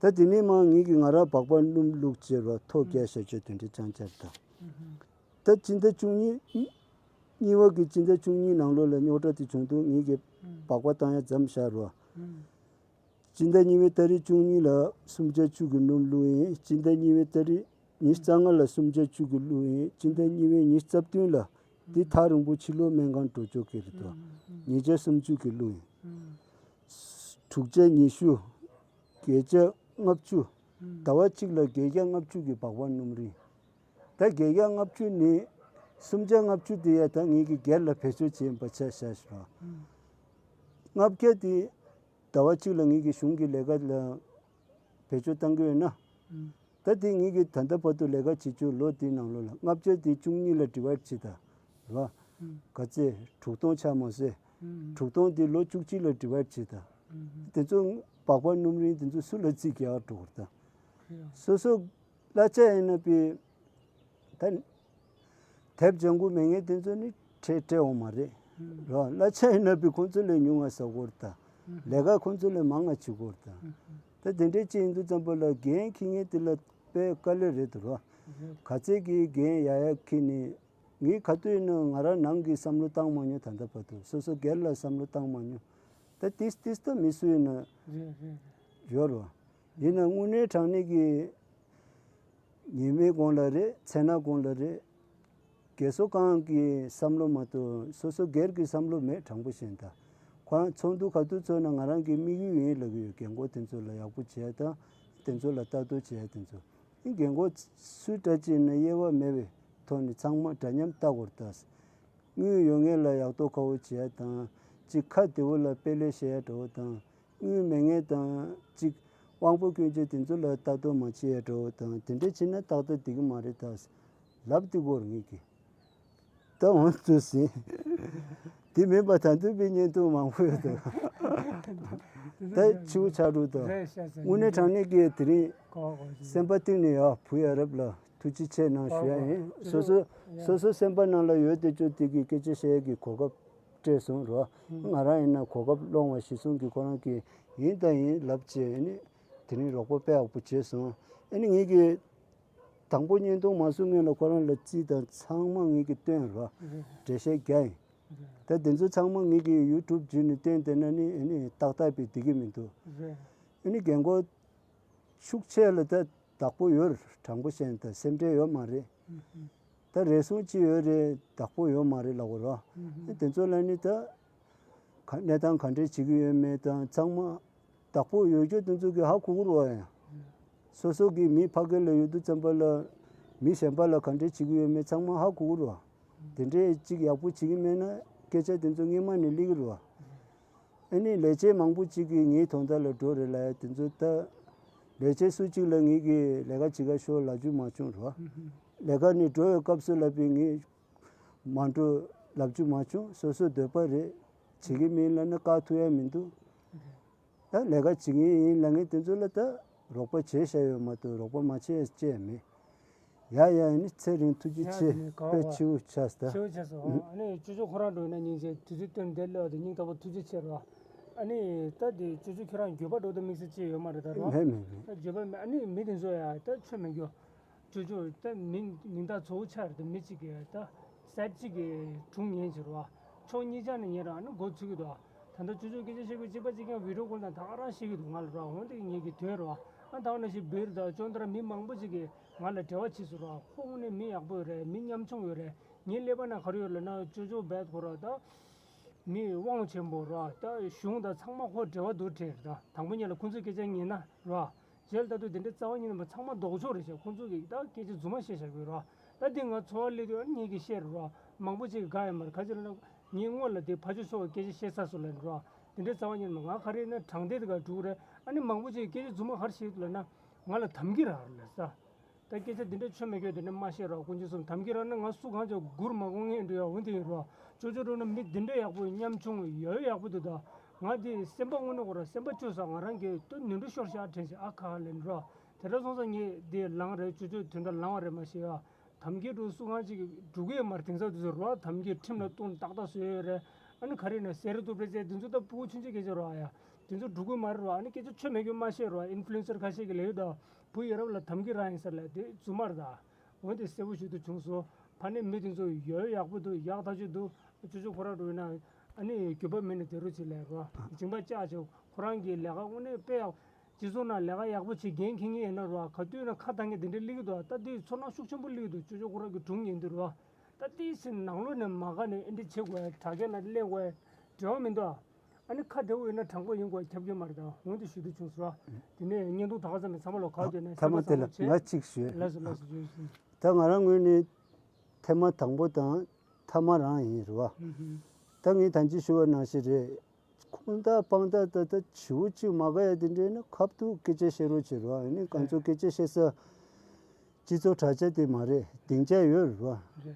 ད་དེ་ནས་མར་ངེད་ཀྱིས་ང་རང་སྦག་སྦག་སྣུམ་བླུགས་བྱས་རོ་ཐོ་རྒྱག་བྱ་སྤྱོད་དེ་འདྲ་ཅང་ཅར་དང་། ད་སྤྱི་ཟླ་བཅུ་གཉིས། གཉིས་པ་གི་སྤྱི་ཟླ་བཅུ་གཉིས་ནང་ལོགས་ལ་རྙོག་དྲ་དེ་བྱུང་དུས་ངེད་ཀྱིས་སྦག་སྦག་བཏང་ཡ་མཚམས་བཞག་རོ། སྤྱི་ཟླ་གཉིས་པའི་ཏ་རིག་བཅུ་གཉིས་ལ་སུམ་ཆ་བཅུ་གི་སྣུམ་བླུགས་ཡིན། སྤྱི་ཟླ་གཉིས་པའི་ཏ་རིག་ཉི་ཤུ་རྩ་ལྔ་ལ་སུམ་ཆ་བཅུ་གི་བླུགས་ཡིན། སྤྱི་ཟླ་གཉིས་པའི་ཉི་ཤུ་རྩ་བདུན་ལ་འདི་ཐག་རིང་པོ་ཕྱི་ལོགས་སྨན་ཁང་འགྲོ་ཆོག་གི་རེད་དོ། ཉིས་ཆ་སུམ་ཅུ་གི་བླུགས་ཡིན། དྲུག་ཆ་ཉི་ཤུ། བརྒྱད་ཆ་ལྔ་བཅུ། ཟླ་བ་གཅིག་ལ་བརྒྱད་ཆ་ལྔ་བཅུ་གི་སྦག་སྦག་སྣུམ་རིན། ད་བརྒྱད་ཆ་ལྔ་བཅུ་ནི། སུམ་ཆ་ལྔ་བཅུ་དེ་ཡ་ད་ངེད་ཀྱིས་སྒེར་ལ་བེད་སྤྱོད་བྱེད་ཡིན་པ་ཆ་བཞག་ཤག་ར། ལྔ་བརྒྱ་དེ་ཟླ་བ་གཅིག་ལ་ངེད་ཀྱིས་གཞུང་གི་ལས་ཀ་ལ་བེད་སྤྱོད་བཏང་གི་ཡོད་ན། ད་དེ་ངེད་ཀྱིས་ད་ལྟ་བར་དུ་ལས་ཀ་བྱེད་རྒྱུ་ལོ་དེའི་ནང་ལོགས་ལ་ལྔ་བརྒྱ་དེ་བཅུ་གཉིས་ལ་divide་བྱེད་ད། ར། ག་ཚད་དྲུག་སྟོང་ཆགས་མ་ཟད། དྲུག་སྟོང་དེ་ལོ་བཅུ་གཅིག་ལ་divide་བྱེད་ད། དེ་ཚོ་སྦག་སྦག་སྣུམ་རིན་དེ་ཚོ་སུ་ལ་རྩིས་རྒྱག་འགྲོ་གི་རེད་ད། སོ་སོ་གླ་ཆ་ཡིན་ན་པི། ད། དེབ་ལྗང་གུ་མེད་མཁན་དེ་ཚོ་ནི་སྤྲད་སྤྲད་འོང་མ་རེད། ར་གླ་ཆ་ཡིན་ན་པི་ཁོང་ཚོ་ལས་ཉུང་ང་ཟ་གོ་རེད་ད། ལས་ཀ་ཁོང་ཚོ་ལས་མང་ང་བྱེད་གོ་རེད་ད། ད་དེ་འདྲའི་ཅིག་ཡིན་དུས་ཙམ་པ་ལ་འགན་འཁྱེར་མཁན་དེ་ལ་དཔེ་དཀའ་ལས་རེད་འདུག་ར། ག་ཚད་ཀྱི་འགན་ཡ་ཡ་འཁྱེར་ནས། ངས་ག་དུས་ཡིན་ན་ང་རང་ནང་གི་བསམ་བློ་བཏང་མ་མྱོང་། ད་ལྟ་བར་དུ་སོ་སོ་སྒེར་ལ་བསམ་བློ་བཏང་མ་མྱོང་། ད་ཏིས་ཏིས་ད་མི་སུ་ཡིན་ན་ཡོད་རེད་བ། ཡིན་ན་དངོས་གནས་དྲང་གནས་ཀྱི་ཉི་མའི་གོང་ལ་རེད། མཚན་ནག་གོང་ལ་རེད། རྒས་གསོ་ཁང་གི་བསམ་བློ་མ་གཏོགས་སོ་སོ་སྒེར་གྱི་བསམ་བློ་མེད། དྲང་པོ་བཤད་ན་ད། ཁོ་རང་ཚོགས་འདུ་ག་དུས་ཚོགས་ན་ང་རང་གི་དམིགས་ཡུལ་ཡིན་ལབ་ཀྱི་ཡོད། རྒན་གོག་དེ་ཚོ་ལ་ཡག་པོ་བྱས་དང་། དེ་ཚོ་ལ་ལྟ་རྟོག་བྱས་དེ་ཚོ། ཨིན་རྒན་གོག་སུའི་གྲས་ཅིག་ནས་དབྱེ་བ་མེད་པའི་ཐོག་ནས་ཚང་མ་འདྲ་མཉམ་ལྟ་དགོས་རེད་ད། དངུལ་ཡོད་མཁན་ལ་ཡག་ཐོག་ཁ་པོ་བྱེད་ཡ་དང་། གཅིག་ཁ་བདེ་བོ་ལ་དཔེ་ལས་བཤད་ཡ་འདྲ་བོ་དང་། དངུལ་མེད་མཁན་དང་གཅིག་དབང་པོ་སྐྱོན་ཅན་དེ་ཚོ་ལ་ལྟ་རྟོག་མ་བྱེད་ཡ་འདྲ་བོ་དང་། དེ་འདྲ་བྱེད་ན་ཏག་ཏག་བསྡད་ཀྱི་མ་རེད་ད། ལབ་དེ་གོ་རེད་ངེད་ཀྱིས། ད་འོང་ཚུལ་ཟིན། དེ་མིན་པ་ད་དུང་དཔེ་བརྙན་ཐུང་མང་པོ་ཡོད་དོ། ད་ཆུ་བོ་ཆག་འགྲོ་དོ། དངོས་གནས་དྲང་གནས་ཀྱི་དེ་རིང་སེམས་པ་གཏིང་ནས་ཡ་བུ་ཡ་རབས་ལ་ཐུགས་རྗེ་ཆེ་གནང་ཞུ་ཡ་ཡིན། སོ་སོ་སོ་སོ་སེམས་པ་ནང་ལ་ཡོད་དེ་ཅོ་དེ་གི་སྐད་ཆ་བཤད་ཡ་གི་གོ་སྐབས་སྤྲད་སོང་རོ། ང་རང་ཡིན་ན་གོ་སྐབས་སློང་བ་གཞི་བཟུང་གི་ཁོ་རང་གི་ཡིན་ད་ཡིན་ལབ་བྱས་ནི་དེ་རིང་རོགས་པ་དཔེ་ཡག་པོ་བྱས་སོང་། ཨ་ནི་ངེད་ཀྱི། དང་པོ་བརྙན་ཐུང་མ་བཟོ་སྔོན་ལ་ཁོ་རང་ལ་རྩིས་དང་ཚང་མ་ངེད་ཀྱིས་སྟོན་རོ། རེད། འགྲེལ་བཤད་རྒྱག་ཡིན། རེད། ད་དེ་ཚོ་ཚང་མ་ངེད་ཀྱིས་ཡུ་ཊུབ་བརྒྱུད་ནས་སྟོན་བསྡད་ན་ནི་ཨ་ནི་ཏག་ཏག་པའི་བསྡད་ཀྱི་མི་འདུག་རེད། ཨ་ནི་རྒན་གོག་ཤུགས་ཆེ་ལ་ད་བདག་པོ་ཡོད་རེད། དྲང་པོ་བཤད་ན་ད་སེམས་ཁྲལ་ཡོད་མ་རེད། ད་རེ་ཟུང་ཅི་ཡོད་རེད། བདག་པོ་ཡོད་མ་རེད་ལབ་དགོས་རོ། ཨ་ནི་དེ་ཚོ་ལ་ནི་ད། ག་གནས་སྟངས་ག་འདྲས་བྱེད་ཀྱི་ཡོད་མེད་དང་ཚང་མ། བདག་པོ་ཡོད་རྒྱུ་དེ་ཚོ་གིས་ཧ་གོ་གི་རེད་བ་ཡང་། སོ་སོ་གི་མི་ཕ་གི་ལ་ཡོད་དུས་ཙམ་པ་ལ་མི་གཞན་པ་ལ་ག་འདྲས་བྱེད་ཀྱི་ཡོད་མེད་ཚང་མ་ཧ་གོ་གི་རེད་བ། དེ་འདྲས་གཅིག་ཡག་པོ་བྱེད་ཀྱི་མེད་ན་སྐད་ཆ་དེ་ཚོ་སྔོན་མ་ནས་སླེབས་ཀྱི་རེད་བ། ཨ་ནི་ལས་བྱེད་མང་པོ་གཅིག་གིས་ངའི་དོན་དག་ལ་འགྲོ་རེད་ལབ་ཡ་དེ་ཚོ་ད། ལས་བྱེད་སུ་གཅིག་ལ་ངེད་ཀྱིས་ལས་ཀ་བྱེད་ག་ཤོག་ལབ་རྒྱུ་མ་བྱུང་རེད་བ། ལས་ཀ་ནས་འགྲོ་བའི་སྐབས་སུ་ལབ་པའི་ངས། མ་འགྲོ་ལབ་རྒྱུ་མ་བྱུང་། སོ་སོའི་འདོད་པ་རེད། བྱེད་ཀྱི་མིན་ལབ་ན་བཀག་ཐུབ་ཡ་མི་འདུག་ད་ལས་ཀ་བྱེད་ཀྱི་ཡིན་ལབ་མཁན་དེ་ཚོ་ལ་ད་རོགས་པ་བྱས་བཞག་ཡོད་མ་གཏོགས་རོགས་པ་མ་བྱས་ཅི་ཡང་མེད། ཡ་ཡ་ནི་ཚེ་རིང་ཐུགས་རྗེ་ཆེ། དཔེ་ཆེ་བོ་ཆགས་སོང་། ཆེ་བོ་ཆགས་སོང་། ཨ་ནི་ཅོ་ཅོ་ཁོ་རང་འགྲོ་ན་སྙིང་རྗེ་དུས་ཚོད་བཏོན་དེ་ལོས་དེ་སྙིང་ཐག་པ་ཐུགས་རྗེ་ཆེ་རོ། ཨ་ནི་ད་དེ་ཅོ་ཅོ་ཁྱོད་རང་འགྱོད་པ་འགྲོ་དུ་དམིགས་བསལ་ཅི་ཡོད་མ་རེད་ད་རོ། མེད་མེད་མེད། ད་འགྱོད་པ་མེད། ཨ་ནི་མི་དེ་ཚོ་ཡ་ད་ཆོས་མི་འགྱོ། ཅོ་ཅོ་ད་མིང་མིང་བཏགས་གཙོ་བོ་ཆགས་རེད་དེ། མི་གཅིག་གིས་ད་སེད་གཅིག་གིས་དྲུང་ཉན་བྱེད་རོ། ཕྱོགས་གཉིས་ཆ་ནས་ཉན་རོ། ཨ་ནི་འགོ་ཚུགས་ཀྱི་འདུག་ད་ལྟ་ཅོ་ཅོ་སྐད་ཆ་བཤད་དགོས་གཅིག་པ་གཅིག་རྐྱང་བི་ཌིའོ་ཀོལ་དང་ད་ག་རང་བཤད་ཀྱི་འདུག་ང་ལ་རོ། འོན་ཏེ་ངེད་ཀྱི་དོན་རོ། ཨ་ད་ག་ནང་བཞིན་སྦིར་དང་ཅོན་ཏ་ར་མི་མང་པོ་ཅིག་གིས་ང་ལ་འབྲེལ་བ་བྱས་སོང་རོ། ཁོ་དངོས་གནས་མི་ཡག་པོ་རེད། མི་ཉམ་ཆུང་ཡོད་རེད། ངའི་ཀླད་པ་ན་ག་རེ་ཡོད་ལབ་ན་ཅོ་ཅོ་བེད་ཁོ་ར་ད་མི་དབང་ཆེན་པོ་རོ། ད་གཞུང་དང་ཚང་མ་ཁོ་འབྲེལ་བ་འདུག་དྲན་རེད། ད་དང་པོ་ཉིད་ལ་ཁོང་ཚོའི་སྐད་ཆ་ཉན་ན་རོ། རྗེས་ལ་ལྟ་དུས་དེ་འདྲའི་རྩ་བ་ཉིད་ནས་མ་ཚང་མ་ལྡོག་ཕྱོགས་རེད་ཤག་ཁོང་ཚོ་གིས་ད་སྐད་ཆ་རྫུན་མ་བཤད་བཞག་གི་རོ། ད་འདི་ང་ཚོར་བ་སླེབས་དུས་ཨ་ནི་ངེད་ཀྱིས་བཤད་རེད་རོ། མང་པོ་ཅིག་གིས་དགའ་ཡོད་མ་རེད། ག་ཅི་ལབ་ན་ངའི་སྔོན་ལ་དེ་ཕ་ཇོ་མཆོག་གིས་སྐད་ཆ་བཤད་ཚར་སོང་ལབ་རེད་རོ། དེ་འདྲའི་རྩ་བ་ཉིད་ནས་མ། ང་ག་རེ་ཡིན་ན་དྲང་བདེན་དེ་ག་འགྲུག་རེད། ཨ་ནི་མང་པོ་ཅིག་གིས་སྐད་ཆ་རྫུན་མ་ག་རེ་བཤད་ལབ་ན་ང་ལ་དམ་གྱི་རག་རེད་ལབ་ས། ད་སྐད་ཆ་འདི་འདྲ་ཆོ་མེད་སྐྱོ་དེ་འདྲ་མ་བཤད་རོགས། དཀོན་མཆོག་གསུམ། དམ་གྱི་རང་ན་ང་སུ་གང་ཅག་མགུར་མ་གོ་ངེས་འགྲོ་ཡ་འོན་ཏེ་ཡིན་རོགས། ཅོ་ཅོ་རོ་ན་མི་འདི་འདྲ་ཡག་པོ་ཉམ་ཆུང་ཡོད་ཡག་པོ་འདུག་ད་ང་དེ་སེམས་པ་དངོས་གནས་ཁོ་ར་སེམས་པ་སྐྱོ་ས། ང་རང་གི་ཏུ་ནོར་འཁྲུལ་ཤོར་ཤག་དྲན་ཤག་ཨ་ཁ་ལེན་རོགས། དེ་འདྲ་སོང་ཙང་ངས་དེ་ལངས་རེད། ཅོ་ཅོ་དོན་དག་ལངས་བ་རེད་མ་ཤེས་ཡ། དམ་གྱི་རོ་སུ་གང་ཅིག་འགྲོ་གི་ཡོད་མ་རེད། དེང་སང་དུས་ཚོད་རོགས་དམ་གྱི་ཁྲིམས་ལ་གཏུག་ཏག་ཏག་བཟོས་ཡོད་རེད། ཨ་ནི་ག་རེ་ན་གསེར་རུ་གཏུབ་རེད་ཟེར་དེ་ཚོ་ད་ཕྲུ་གུ་ཆུང་ཆུང་སྐད་ཆ་རོགས་ཨ་ཡ། དེ་ཚོ་འགྲོ་གི་མ་རེད་རོགས། ཨ་ནི་སྐད་ཆ་ཆོ་མེད་སྐྱོ་མ་བཤད་རོགས། ཨིན་ཕུ་ལུ་ཨེན་སར་ཁ་ཤས་ཀྱི་ལས་ཡོད་ད། བུ་ཡ་རབས་ལ་དམ་གྱི་རང་ཡིན་ས་ལ་དེ་རྫུན་མ་རེད་ད། འོན་ཏེ་གསལ་པོ་ཞིག་ཏུ་བྱུང་སོང་། ཕ་ནས་མི་དེ་ཚོ་ཡོད་ཡག་པོ་འདུག་ཡག་ཐག་ཆོད་འདུག་ཅོ་ཅོ་ཁོ་རང་འགྲོ་ཡིན་ན་ཨ་ནི་འགྱོད་པ་མེད་ན་དེ་རུ་ཅིག་ལས་རོ། སྦྱིན་པ་ལྕགས་ཆེ་ཁོ་རང་གི་ལས་ཀ་དངོས་གནས་དཔེ་ཡག་སྤྱི་ཚོགས་ནང་ལས་ཀ་ཡག་པོ་བྱེད་འགན་འཁྱེར་མཁན་ཡིན་ན་རོ། ག་དུས་ན་ཁ་བཏང་མཁན་དེ་འདྲ་སླེབས་ཀྱི་འདུག་ད་དེ་ཚོར་སྣང་ཤུགས་ཆེན་པོ་སླེབས་ཀྱི་འདུག་ཅོ་ཅོ་ཁོ་རང་གི་སྒྲུང་ཉན་དུས་རོ། ད་དེ་ཕྱིར་ནང་ལོགས་ནས་མ་དགའ་ནས་ཨེ་འདྲ་བྱེད་དགོས་ཡ། དྲ་རྒྱ་ནང་གླེང་དགོས་ཡ་འབྲེལ་བ་མི་འདུག་ཨ་ནི་ཁ་བདེ་བོ་ཡོད་ན་དྲང་པོ་ཡིན་དགོས་ཁྱབ་ཀྱི་མ་རེད། ད་འོན་ཏེ་ཞུ་འདོད་བྱུང་སོང་ར། དེ་ནས་བརྙན་ཐུང་ད་ག་ཙམ་མེད། ཚང་མ་ལོ་ག་དེ་ནས་ཐ་མ་དེ་ལ་ང་གཅིག་ཞུས། ལགས་སོ་ལགས་སོ་ཞུ་ཞུ། ད་ང་རང་ངོས་ནས་ཐེངས་མ་དང་པོ་དང་ཐ་མ་རང་ཡིན་རེད་བ། ད་ངས་ད་ཅི་ཞུ་བ་ནང་བཞིན་རེད། ཁུངས་དག་དཔང་དག་ད་ད་བྱིའུ་གཅིག་མ་དགའ་ཡ་དེ་འདྲས་ན་ཁ་ཐུག་སྐད་ཆ་བཤད་རོགས་བྱེད་རོགས། ཨ་ནི་ང་ཚོ་སྐད་ཆ་བཤད་ས་སྤྱི་ཚོགས་དྲ་རྒྱ་དེ་མ་རེད། སྡིངས་ཆ་ཡོད་རེད་བ།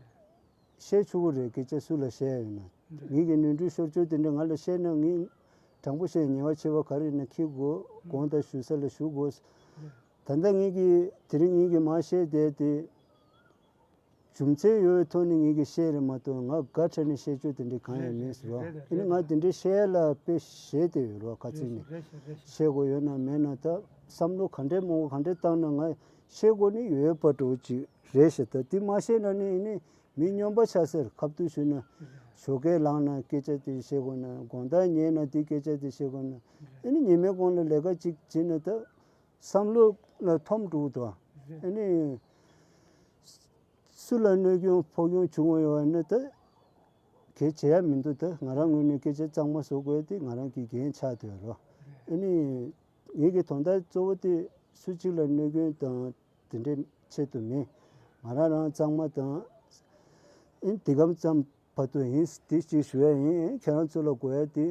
བཤད་ཆོག་གི་རེད། སྐད་ཆ་སུ་ལ་བཤད་ཡ་ཡོད་ན། ངེད་ཀྱི་ནོར་འཁྲུལ་ཤོར་ཆོག་དེ་འདྲ་ང་ལ་བཤད་ན་ངས་དྲང་པོ་བཤད་ཉེས་པ་ཆེ་བ་ག་རེ་ཡིན་ན་འཁྱེར་དགོས། དགོངས་དག་ཞུ་ས་ལ་ཞུ་དགོས། ད་ལྟ་ངེད་ཀྱིས་དེ་རིང་ངེད་ཀྱིས་མ་བཤད་བསྡད་དེ། རྒྱུ་མཚན་ཡོད་པའི་ཐོག་ནས་ངེད་ཀྱིས་བཤད་རེད་མ་གཏོགས་ང་དགའ་ཁྲལ་ནས་བཤད་རྒྱུ་དེ་འདྲ་གང་ཡང་མེད་ཟེར་བ། ཨ་ནི་ང་དེ་འདྲ་བཤད་ཡ་ལ་དཔེ་ཞེད་དེ་ཡོད་རེད་བ། ཁ་ཚིག་ནས་བཤད་དགོས་ཡོད་ན་མེད་ན་ད་བསམ་བློ་ག་འདྲས་མང་པོ་ག་འདྲས་བཏང་ན་ང་བཤད་དགོས་ནི་ཡོད་པ་འདྲ་བོ་ཅིག་རེད་ཤག་ད་དེ་མ་བཤད་ན་ནི་ཨ་ནི་མི་སྨྱོན་པ་ཆགས་ཟེར། ཁ་ཐུག་ཞུས་ན་ཞོགས་ཀས་ལངས་ན་སྐད་ཆ་དེ་བཤད་དགོས་ན། དགོང་དག་ཉལ་ན་དེ་སྐད་ཆ་དེ་བཤད་དགོས་ན། ཨ་ནི་ཉི་མའི་གུང་ལ་ལས་ཀ་ཅིག་བྱེད་ན་ད་བསམ་བློ་ལ་འཐོམ་འགྲོ་གི་འདུག་ཨ་ནི་སུ་ལ་གནོད་སྐྱོན་ཕོག་སྐྱོན་བྱུང་བ་ཡོད་ན་ད་གལ་ཆེ་ཡ་མི་འདུག་ད་ང་རང་ངོས་ནས་སྐད་ཆ་གཙང་མ་བཟོ་དགོས་དེ་ང་རང་གི་འགན་ཆགས་བསྡད་ཡོད་རེད། ཨ་ནི་ངེད་ཀྱི་དོན་དག་གཙོ་བོ་དེ་སུ་གཅིག་ལ་གནོད་སྐྱོན་དང་དེ་འདྲའི་ཆེད་དུ་མིན། ང་རང་རང་གཙང་མ་དང་ཨིན་དེ་གམ་ཙམ་བར་དུ་ཡིན། དེ་གཅིག་ཞུ་ཡ་ཡིན། ཁྱེད་རང་ཚོ་ལ་དགོས་ཡ་དེ་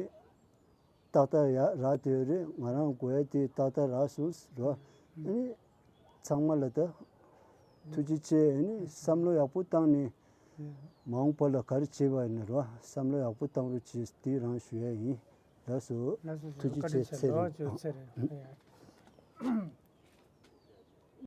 ཏག་ཏག་ཡ་རག་བསྡད་ཡོད་རེད། ང་རང་དགོས་ཡ་དེ་ཏག་ཏག་རག་སོང་རོ། ཨ་ནི་ཚང་མ་ལ་ད་ཐུགས་རྗེ་ཆེ། ཨ་ནི་བསམ་བློ་ཡག་པོ་བཏང་ནས་མ་འོངས་པ་ལ་ག་རེ་བྱེད་པ་ཡིན་ན་རོ། བསམ་བློ་ཡག་པོ་བཏང་རོགས་བྱེད། དེ་རང་ཞུ་ཡ་ཡིན། ལགས་སོ། ལགས་སོ། ཐུགས་རྗེ་ཆེ། ཚེ་རིང་། ཚེ་རིང་།